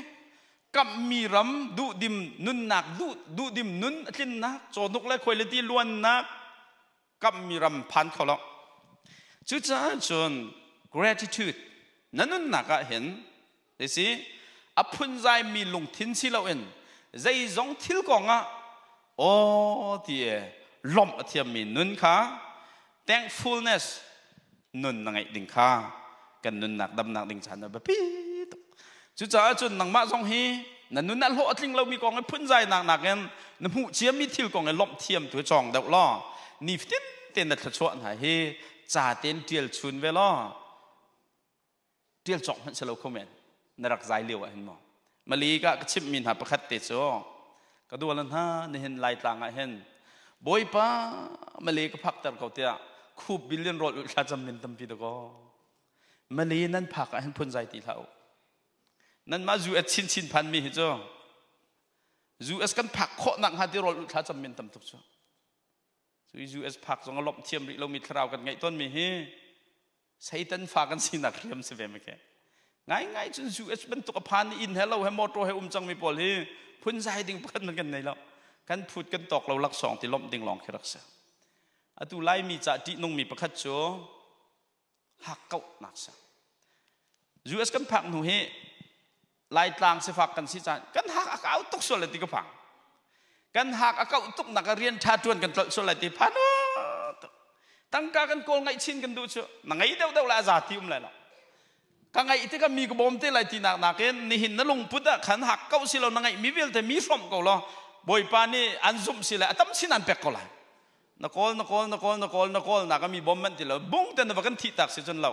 S8: kammi ram duhdim nunnak duh duhdim nun a tlinnak cawhnuk le khuailiti luannak kammi ram phan kho lo cucaah cun gratitude na nunnak ah hin si a phunzai mi lungthin si loin zeizong thil kong ah aw ti lawmh a thiammi nun kha thankfulness nun na ngeih ding kha kan nunnak damnak ding caan a biapi tuk cucaah cun nangmah zong hi na nun a hlawh a tling lomi kong i phunzainak nakin na hmuh ciami thil kong i lawmh thiam tu cawng deuh law nifatin tein na thluachuah hna hi ca tein ṭial chun ve law ṭial cawk hmanh si lo kho men na rak zai lio ah hin maw mali ka ka chimhmi hna pakhat te cu ka dual hna nihin laitlang ah hin bawipa mali ka phakter ko tiah khup billion rawl ulh thla cam min tampi da ko mali nan phak ah hin phun zai ti hlah u nan mah US chin chin phan mi hi cu US kan phak khawh nak hnga ti rawl ulh thla cam min tam tuk cu cu US phak zong a lawmh thiam rih lomi thlarau kan ngeih tawn mi hi Satan fa kan sinak riam si ve make ngai ngai cun US bantuk a phan inn he lo he motor he um cang mi pawl hi phun zai ding pakhat man kan nei lo kan phut kan tawk lo laksawng ti lomh ding lawng khi rak si atu laimi ca ṭih nung mi pakhat cu hak kauh nak si US kan phak hnu hi Laitlang sifak kan si caan kan hak a kau tuk sual lai ti ka phang kan hak a kauh tuk nak rian ṭha ṭuan kan tlolh sual lai ti phan tangka kan kawl ngaih chin kan duh cu na ngei deuh deuh la a za ti um lai lo ka ngaih tikah mi ka bawm te lai ti nak nakin nihin na lungput ah khan hak ko si lo na ngaih mi vialte mi hrawmh ko law bawipa nih an zumh si le a tam sin an pek ko lai na kawl na kawl na kawl na kawl na kawl nak mi bawm man ti lo bung te na va kan thih tak si cun lo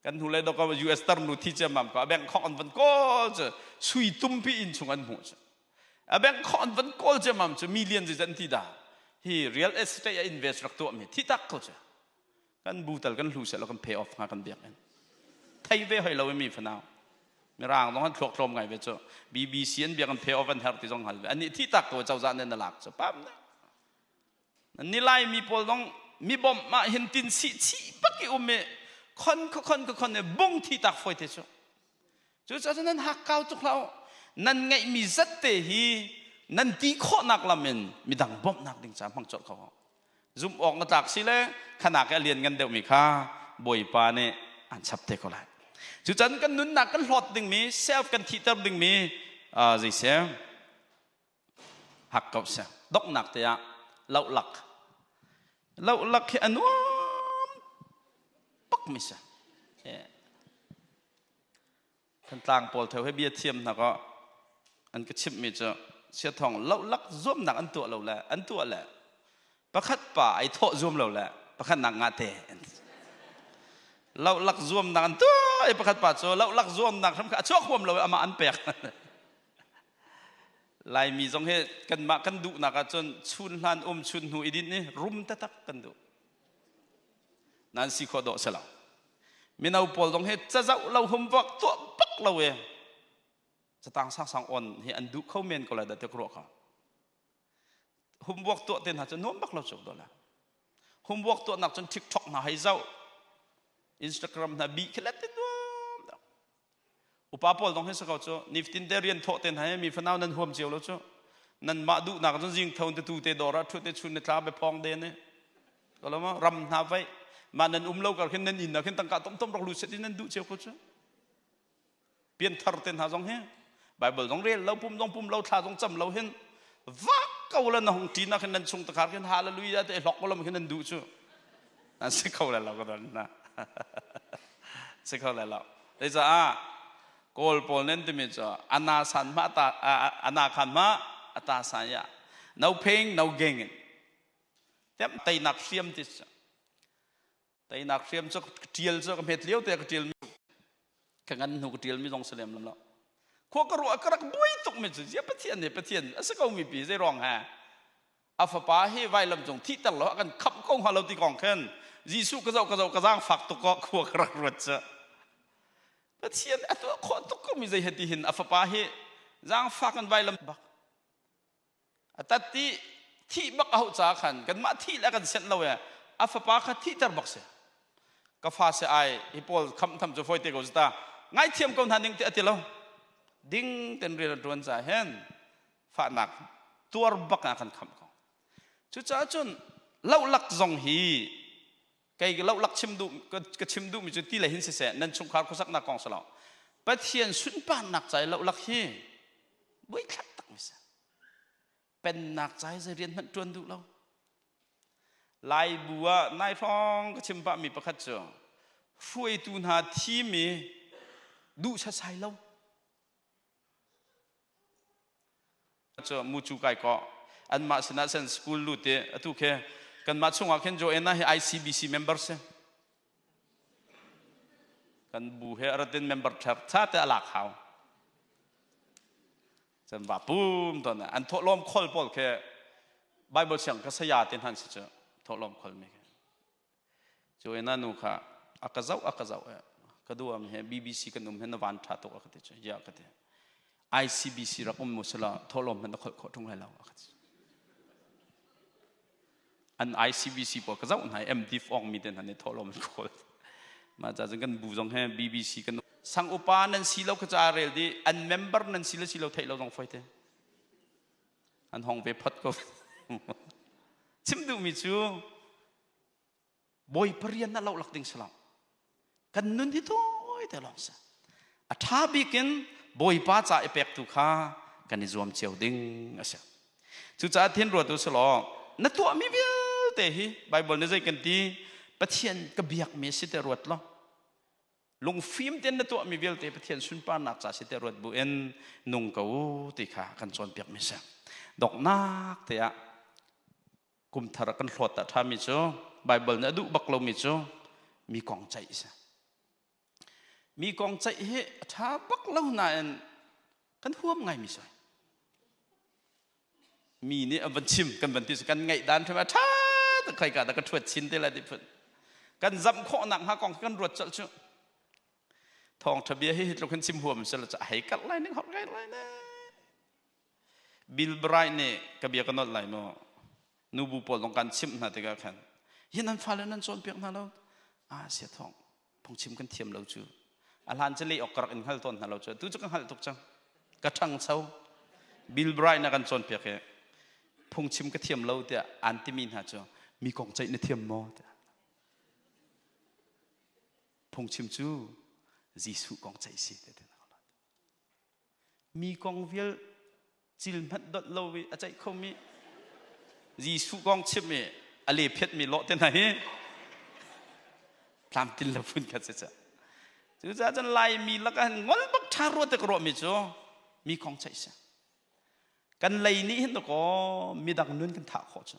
S8: kan hnu le dok US tarnu thi ciammam ko a bank khok an van kawl cu sui tumpi inn chung an hmuh cu a bank khok an van kawl ciammam cu million zi an ti da hi real estate a invest rak tuah mi thi tak ko cu kan bu tal kan hlu se lo kan pay off nga kan biak in thei ve hoi lo mi fanau mirang dong an thluak tlawm ngai ve cu BBC an biak an pay off an her ti zong hal ve ani thi tak ko cozah nen na lak cu pam ne Ni Laimi pawl zong mi bawmh ah hin tin sih chih bak i um i khon kho khon kho khon i bung thi tak fawi te cu cucaah cun nan hak kau tuk hlah u nan ngeihmi zat te hi nan ti khawhnak lam in midang bawmhnak ding ca hmang colh ko zumh awk na tlak si le khanak i a lian ngan deuhmi kha bawipa nih an chap te ko lai cucan kan nunnak kan hlawt dingmi self kan thihter dingmi zei si hak ko seh donghnak te ah lohlak lohlak hi a nuam bak mi si Thantlang pawl theo he bia thiam hna ko an ka chimh mi cu siathong lohlak zuamnak an tuah lo le an tuah le pakhat pa ai thawh zuam lo le pakhat nak nga te lohlak zuamnak an tuah i pakhat pa cu lohlak zuamnak hram kha a chuak huam lo i amah an pek Laimi zong hi kanmah kan duhnak ahcun chun hlan um chun hnu i dinh i rum taktak kan duh. Nan si khawh dawh si lo. Mino pawl zong hi cazoh lo homework tuah bak lo e. Catang sangsang on hi an duh kho men ko lai dah ti ka ruah ko. Homework tuah te hna cu nuam bak lo cu do la. Homework tuah nak cun TikTok hna hei zoh. Instagram hna bi khi let te nuam dah. Upa pawl dong hi sa ko cu niftin te rian thawh te hna hi mi fanau nan huam cio lo cu. Nan mah duh nak cun zing tho te tu te dawr ah thu te chun ne tla be phong de ne. Ko lo ma ram hna vai ma nan um lo kar khin nan inn ah khin tangka tom tom rak lu set in nan duh cio ko cu. Pianthar te hna zong hi Bible zong rel lo pum zong pum lo thla zong cam lo hin vak ko la na hung ṭi na khin nan chung takhar khin hallelujah te hlok ko lam khin nan duh cu an si kho le lo ka don na si kho le lo te caah kawl pawl nan timi cu ana san ma ta ana khan ma ata san ya no pain no gain tem teinak hriam ti Teinak hriam cu ka ṭial cu ka hmet lio te ka ṭial mi ka ngan hnu ka ṭial mi zong si lem lo. Khua ka ruah ka rak buai tuk mi cu zia Pathian nih Pathian a si ko mi pi zei ruang he a fapa hi vailam cung thihter lo a kan khamh ko hnga lo ti kong khin Jesuh ka zoh ka zoh ka zaangfak tuk ko khua ka rak ruat cu Pathian a tuah khawh tuk ko mi zei he ti hin a fapa hi zaangfak in vailam bak A tat i thih bak a hauh caah khan kanmah thih le kan senh lo e a fapa kha thihter bak si. Ka fa si ai hi pawl khamh tham cu fawi te ko ta ngaithiam ko hna ning ti a ti lo. Ding ten rian a ṭuan caah hin fahnak tuar bak ah kan khamh ko. Cucaah cun lohlak zong hi kei lohlak chim duh ka chim duhmi cu ti le hin siseh nan chungkhar khuasaknak kong si lo. Pathian sunparnak ca i lohlak hi buaithlak tak mi si. Pennak ca i zei rian hmanh ṭuan duh lo. Laibu ah nai hrawng ka chim pahmi pakhat cu hruaitu hna thim i duh sasai lo. Cu mucu kai kaw anmah sinah sen school lut i atu khi kanmah chungah khin Joanna hi ICBC member si. Kan bu he aratin member ṭher tha te a lak hau. Cun va pum ton an thawhlawm khol pawl khi Bible siang ka saya te hnan si cu thawhlawm khol mi cu ina nu kha a ka zoh a ka zoh ka duam he BBC kan um he na van tha tuk a ka ti cu ya ka ti ICBC rak um mu sila thawhlawm hman na khol khawh tung lai lo a ka ti an ICBC pawl ka zoh hna MDF ong mi te hna nih thawhlawm an khawl mah ca cun kan bu zong he BBC kan sang upa nan si lo ka ca rel di an member nan si le si lo theih lo zong foi te an hong ve phot ko chim duhmi cu Bawipa rian na lo lak ding si lo. Kan nun hi tawi te lawng si. A ṭha bik in Bawipa ca i pek tu kha kan i zuam cio ding a si. Cucaah thin ruat u selaw na tuahmi vialte hi Bible nih zei kan ti Pathian ka biakmi si te ruat law lungfim tein na tuahmi vialte Pathian sunparnak ca si te ruat bu in nung ko u ti kha kan cawnpiakmi si. Doknak te ah kum thar kan hlawt ah ṭhami cu Bible nih a duh bak lomi cu mi kong ceih a si. Mi kong ceih hi a ṭha bak lo nain kan huam ngaimi si. Mi nih a van chim kan van ti kan ngaih dan hrim a ṭha tak khoi ka dah ka ṭhuat chin te lai ti phun. Kan zamh khawh nak hnga kong kan ruat colh cu. Thawngṭha bia hi hi tluk hin chim huam sila cu a hei karh lai ning hor kai lai ne. Bill Bright nih ka bia ka nolh lai maw nubu pawl zong kan chimh hna tikah khan hi nan fale nan cawnpiak hna lo ah sia thawng phungchim kan thiam lo cu a hlan cu leh awk ka rak in hngal tawn hna lo cu tu cu ka hngalh tuk cang ka ṭhangcho Bill Bright na kan cawnpiak i phungchim ka thiam lo tiah an timi hna cu mi kong ceih na thiam maw tiah phungchim cu Jesuh kong ceih si te Mi kong vial cil hmanh donh lo i a ceih khomi Jesuh kong chim i a le phiatmi lawh te hna hi tlamtlin lo phun kha si ca. Cucaah cun Laimi lakah hin ngol bak ṭha rua te ka ruahmi cu mi kong ceih si. Kan lei nih hin dakaw midang nun kan thah khawh cu.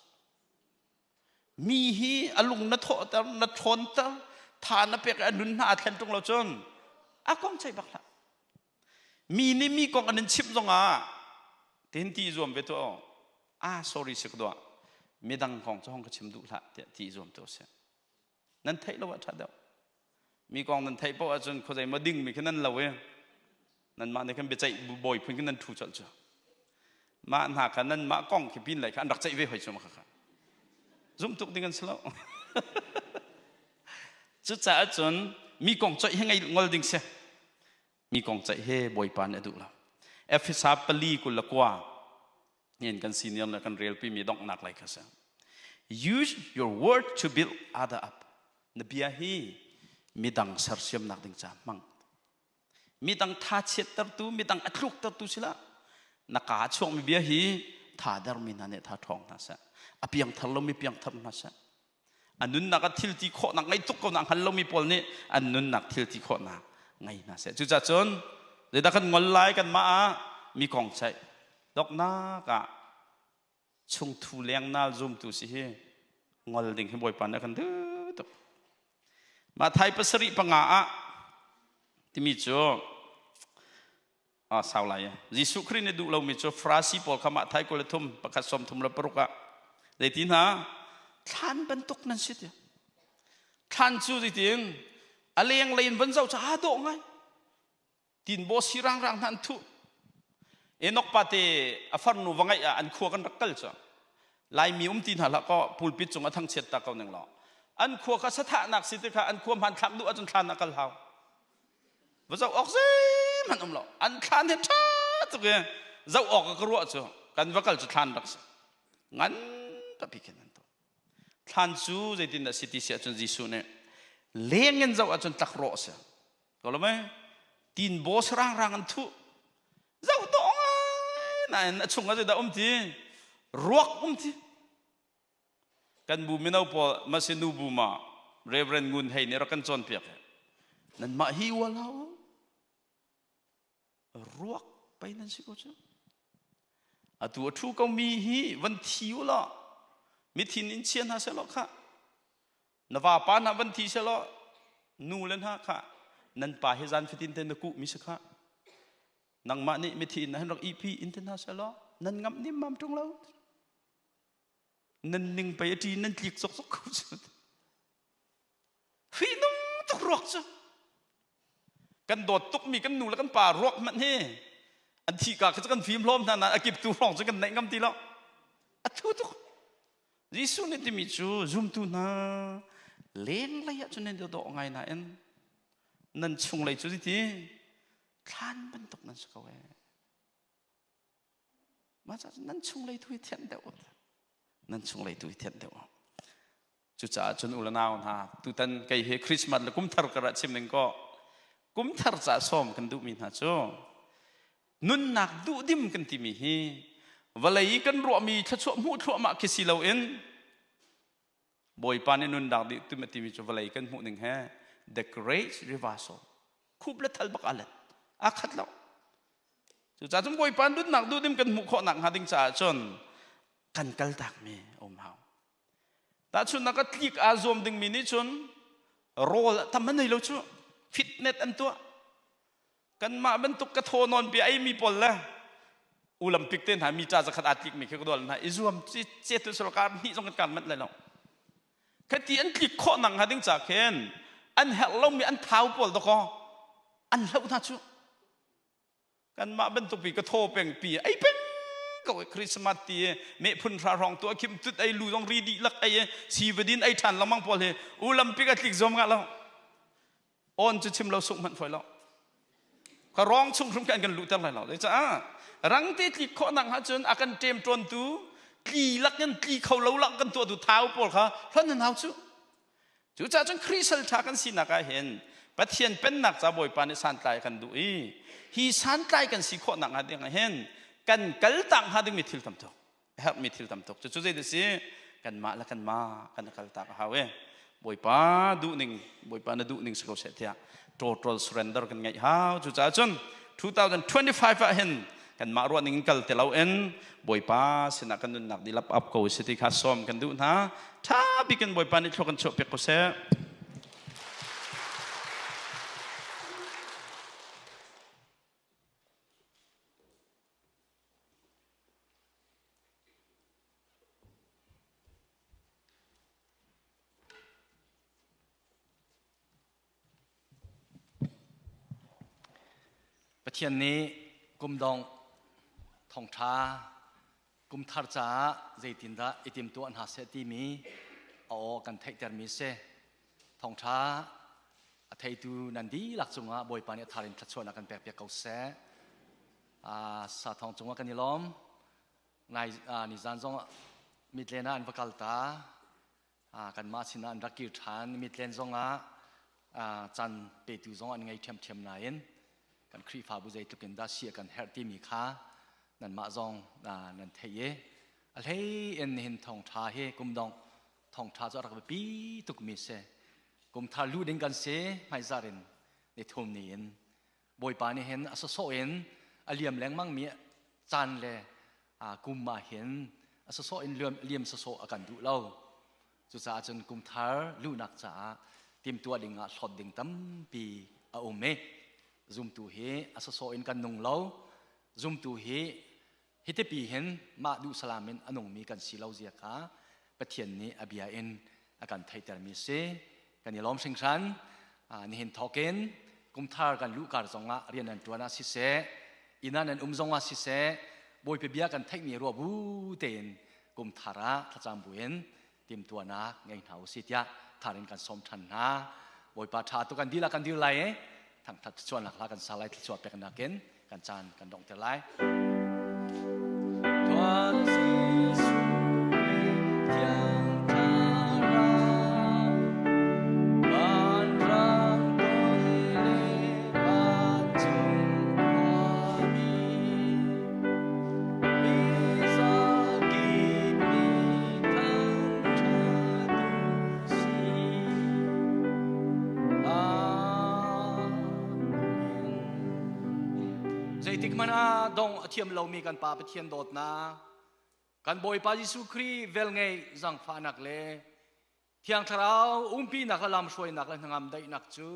S8: Mi hi a lung na thawhter, na ṭhawnter, tha na pek i a nun hna a thlen ṭung lo cun a kong ceih bak hlah. Mi nih mi kong an in chimh zongah tihin ti zuam ve tuah ah sorry si ka duah midang kong cu hong ka chim duh hlah tiah ti zuam tu si nan theih lo ah ṭha deuh mi kong nan theih paoh ahcun khuazei maw ding mi khi nan lo i. Nanmah nih khan biaceih bawi phun khin nan ṭhu colh cu. Mah hna kha nanmah kong khi pin lei kha an rak ceih ve hoi cu ma kha. Zumh tuk ding an si lo. Cucaah cun mi kong ceih hi ngei ngol ding si. Mi kong ceih he Bawipa nih a duh lo. Efesa 4:29 in kan senior le kan relpi mi donghnak lei kha si. Use your word to build other up. Na bia hi midang sersiamnak ding ca hmang. Midang tha chiattertu, midang a tluktertu sila na kaa chuakmi bia hi tha dermi hna nih tha ṭhawng hna seh. A piangthar lomi piangthar hna seh. A nunnak a thil ti khawhnak ngei tuk ko na hngal lomi pawl nih an nunnak thil ti khawhnak ngei hna seh. Cucaah cun zeidah kan ngol lai kanmah ah mi kong ceih doknak ah chungthu lengnal zumtu si hi ngol ding hi Bawipa nih a kan duh tuk. Mah thai 7:5 ah timi cu sau lai. Jesuh Khrih nih duh lomi cu Farasi pawl kha mah thai 23 1 36 ah zeiti hna thlan bantuk nan si ti. Thlan cu zeitin a leng lei in van zoh cu aa dawh ngai. Tinbaw si rang rang hna an thuh. Enok pate a farnu va ngaih ah an khua kan rak kal cu. Laimi um ti hna hlah kaw pulpit cung a thangchiat ta ko ning law. An khua kha sathahnak si ti kha an khua hmanthlak duh ahcun thlan ah kal hau. Va zoh awk zeihmanh um lo. An thlan he ṭha tuk i zoh awk ka ruah cu kan va kal cu thlan rak si. Ngan papi khin an tuah. Thlan cu zeitin dah si ti si ahcun Jesuh nih leng in zoh ahcun tlakrawh a si. Ko lo mei? Tin baw sarang rang an thuh. Zoh dawh ngai nain a chung ah zeidah um ti? Ruak um ti. Kan bu mino pawl masinu bu ma Reverend Ngun Hei nih rak kan cawnpiak. Nanmah hi ual hau. Ruak pei nan si ko cu. Atu a ṭhu ko mi hi van thi u law mithin in chia hna seh law khah. Na vapa hna van thi seh law nu le hna khah nan pa hi zan fatin te na kuh mi si khah. Nangmah nih mithi in han rak ihpi in te hna seh law nan ngamh nim mam ṭung lo. Nan ning pei a ṭi nan tlik cok cok ko cu. Fihnung tuk ruak cu. Kan dawt tukmi kan nu le kan pa ruak hmanh hi an thih ka kha cu kan fim hlawm hna nain a kiptu hrawng cu kan neih ngam ti lo. A thu tuk. Jesuh nih timi cu zumtu hna lenglei ah cun nan dawh ngai nain nan chunglei cu ti thlan bantuk nan si ko ee. Mah caah nan chunglei tu hi thianh deuh. Nan chunglei tu hi thianh deuh. Cucaah cun u le nau hna tutan kei hi Christmas le kumthar kar ah chim ding kaw kumthar ca sawm kan duhmi hna cu nunnak duhdim kan timi hi vawlei i kan ruahmi thluachuah hmuh thluahmah khi si loin Bawipa nih nunnak dih tum a timi cu vawlei kan hmuh ning he the great reversal khup le thal bak aa let aa khat lo. Cucaah cun Bawipa nunnak duhdim kan hmuh khawh nak hnga ding caah cun kan kaltakmi a um hau. Tahchunhnak ah tlik aa zuam dingmi nih cun rawl tam an ei lo cu fitnet an tuah. Kanmah bantuk ka thaw nawn bia ei mi pawl le Olympic te hna mi ca zakhat aa tlik mi khi ka dual hna i zuam ce tu sarkar hnih zong kan kan manh lai lo. Khati an tlik khawh nak hnga ding ca khin an herh lomi an thau pawl dakaw an hloh hna cu. Kanmah bantuk pi ka thaw peng pi ei peng ko Christmas ti me phun hra rong tu akhim tut ei lu zong ri dih lak ei si vadin ei than lamang pawl hi ulampi ka tlik zom nga lo on chu chim lo suk man foi lo ka rong chung hrum kan kan lu ter lai lo le cha rang te tlik kho nang ha chun akan tem ton tu tli lak kan tli kho lo lak kan tu tu thau pawl kha hlan nan hau chu Cucaah cun Khrih sal ṭha kan sinak ah hin Pathian pennak ca Bawipa nih santlai kan duh i hi santlai kan si khawh nak hnga ding ah hin kan kal tak hnga dingmi thil tam tuk herhmi thil tam tuk cucu zei si kanmah le kanmah kan kal tak a hau e Bawipa duhning Bawipa na duhning si ko seh tiah total surrender kan ngeih hau cucaah cun 2025 ah hin kanmah ruah ning in kal ti loin Bawipa sinah kan nunnak dilap up ko si ti kha sawm kan duh hna tha bik in Bawipa nih thlua kan chuah piak ko seh.
S5: Pathian nih kum dong thawngṭha kum thar caah zeitindah i timtuah hna seh timi a aw kan theihtermi si. Thawngṭha a theitu nan dihlak cungah Bawipa nih a thar in thluachuahnak kan pekpiak ko seh. Sa thawng cungah kan i lawm. Nai nizan zong mitlen ah an va kal ta. Kanmah sinah an rak kir ṭhan. Mitlen zongah caan petu zong an ngei ṭhiamṭhiam nain kan Khrihfabu zeitluk in dah si a kan herh timi kha nanmah zong nan theih i a hlei in nihin thawngṭha hi kum dongh thawngṭha cu a rak biapi tukmi si. Kum thar lu ding kan si hmaizarh in nithum ni in Bawipa nih hin a sawsawh in a liam lengmang mi caan le kum ah hin a sawsawh in liam sawsawh a kan duh lo. Cucaah cun kum thar luhnak caah timtuah ding ah hlawt ding tampi a um i zumtu hi a sawsawh in kan nung lo. Zumtu hi hitipi hin mah duh salam in a nungmi kan si lo zia kha Pathian nih a bia in a kan theihtermi a si. Kan i lawm hringhran. Nihin thawkin kumthar kan luhkar zongah rian nan ṭuan ah siseh, inn ah nan um zongah siseh, Bawipa bia kan theihmi ruah bu tein kumthar ah thlacam buin timtuahnak ngei hna usih tiah thar in kan sawm ṭhan hna. Bawipa ṭha tu kan dihlak kan dir lai i thangṭhat thluachuahnak hla kan sa lai thluachuah peknak in kan caan kan donghter lai. Tuan Jesuh thiang thlarau vanrang tawne le vancung khuami mi zakip nih thangṭhat u sih. Amen. Zeitik hmanh ah dong a thiam lomi kan Pa Pathian dawtnak, kan Bawipa Jesuh Khrih velngeih zangfahnak le Thiang Thlarau umpinak le lamhruainak le hnangam daihnak cu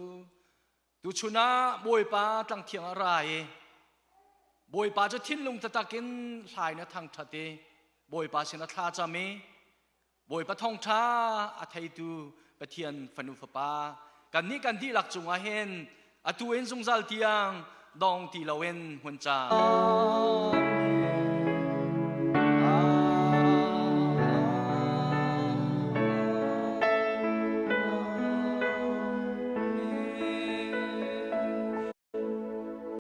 S5: tuchun ah Bawipa tlangthiang ah ra i Bawipa cu thinlung taktak in hlai na thangṭhat i Bawipa sin a thla cam i Bawipa thawngṭha a theitu Pathian fanu fapa kannih kan dihlak cungah hin atu in zungzal tiang dong ti loin hmun ca.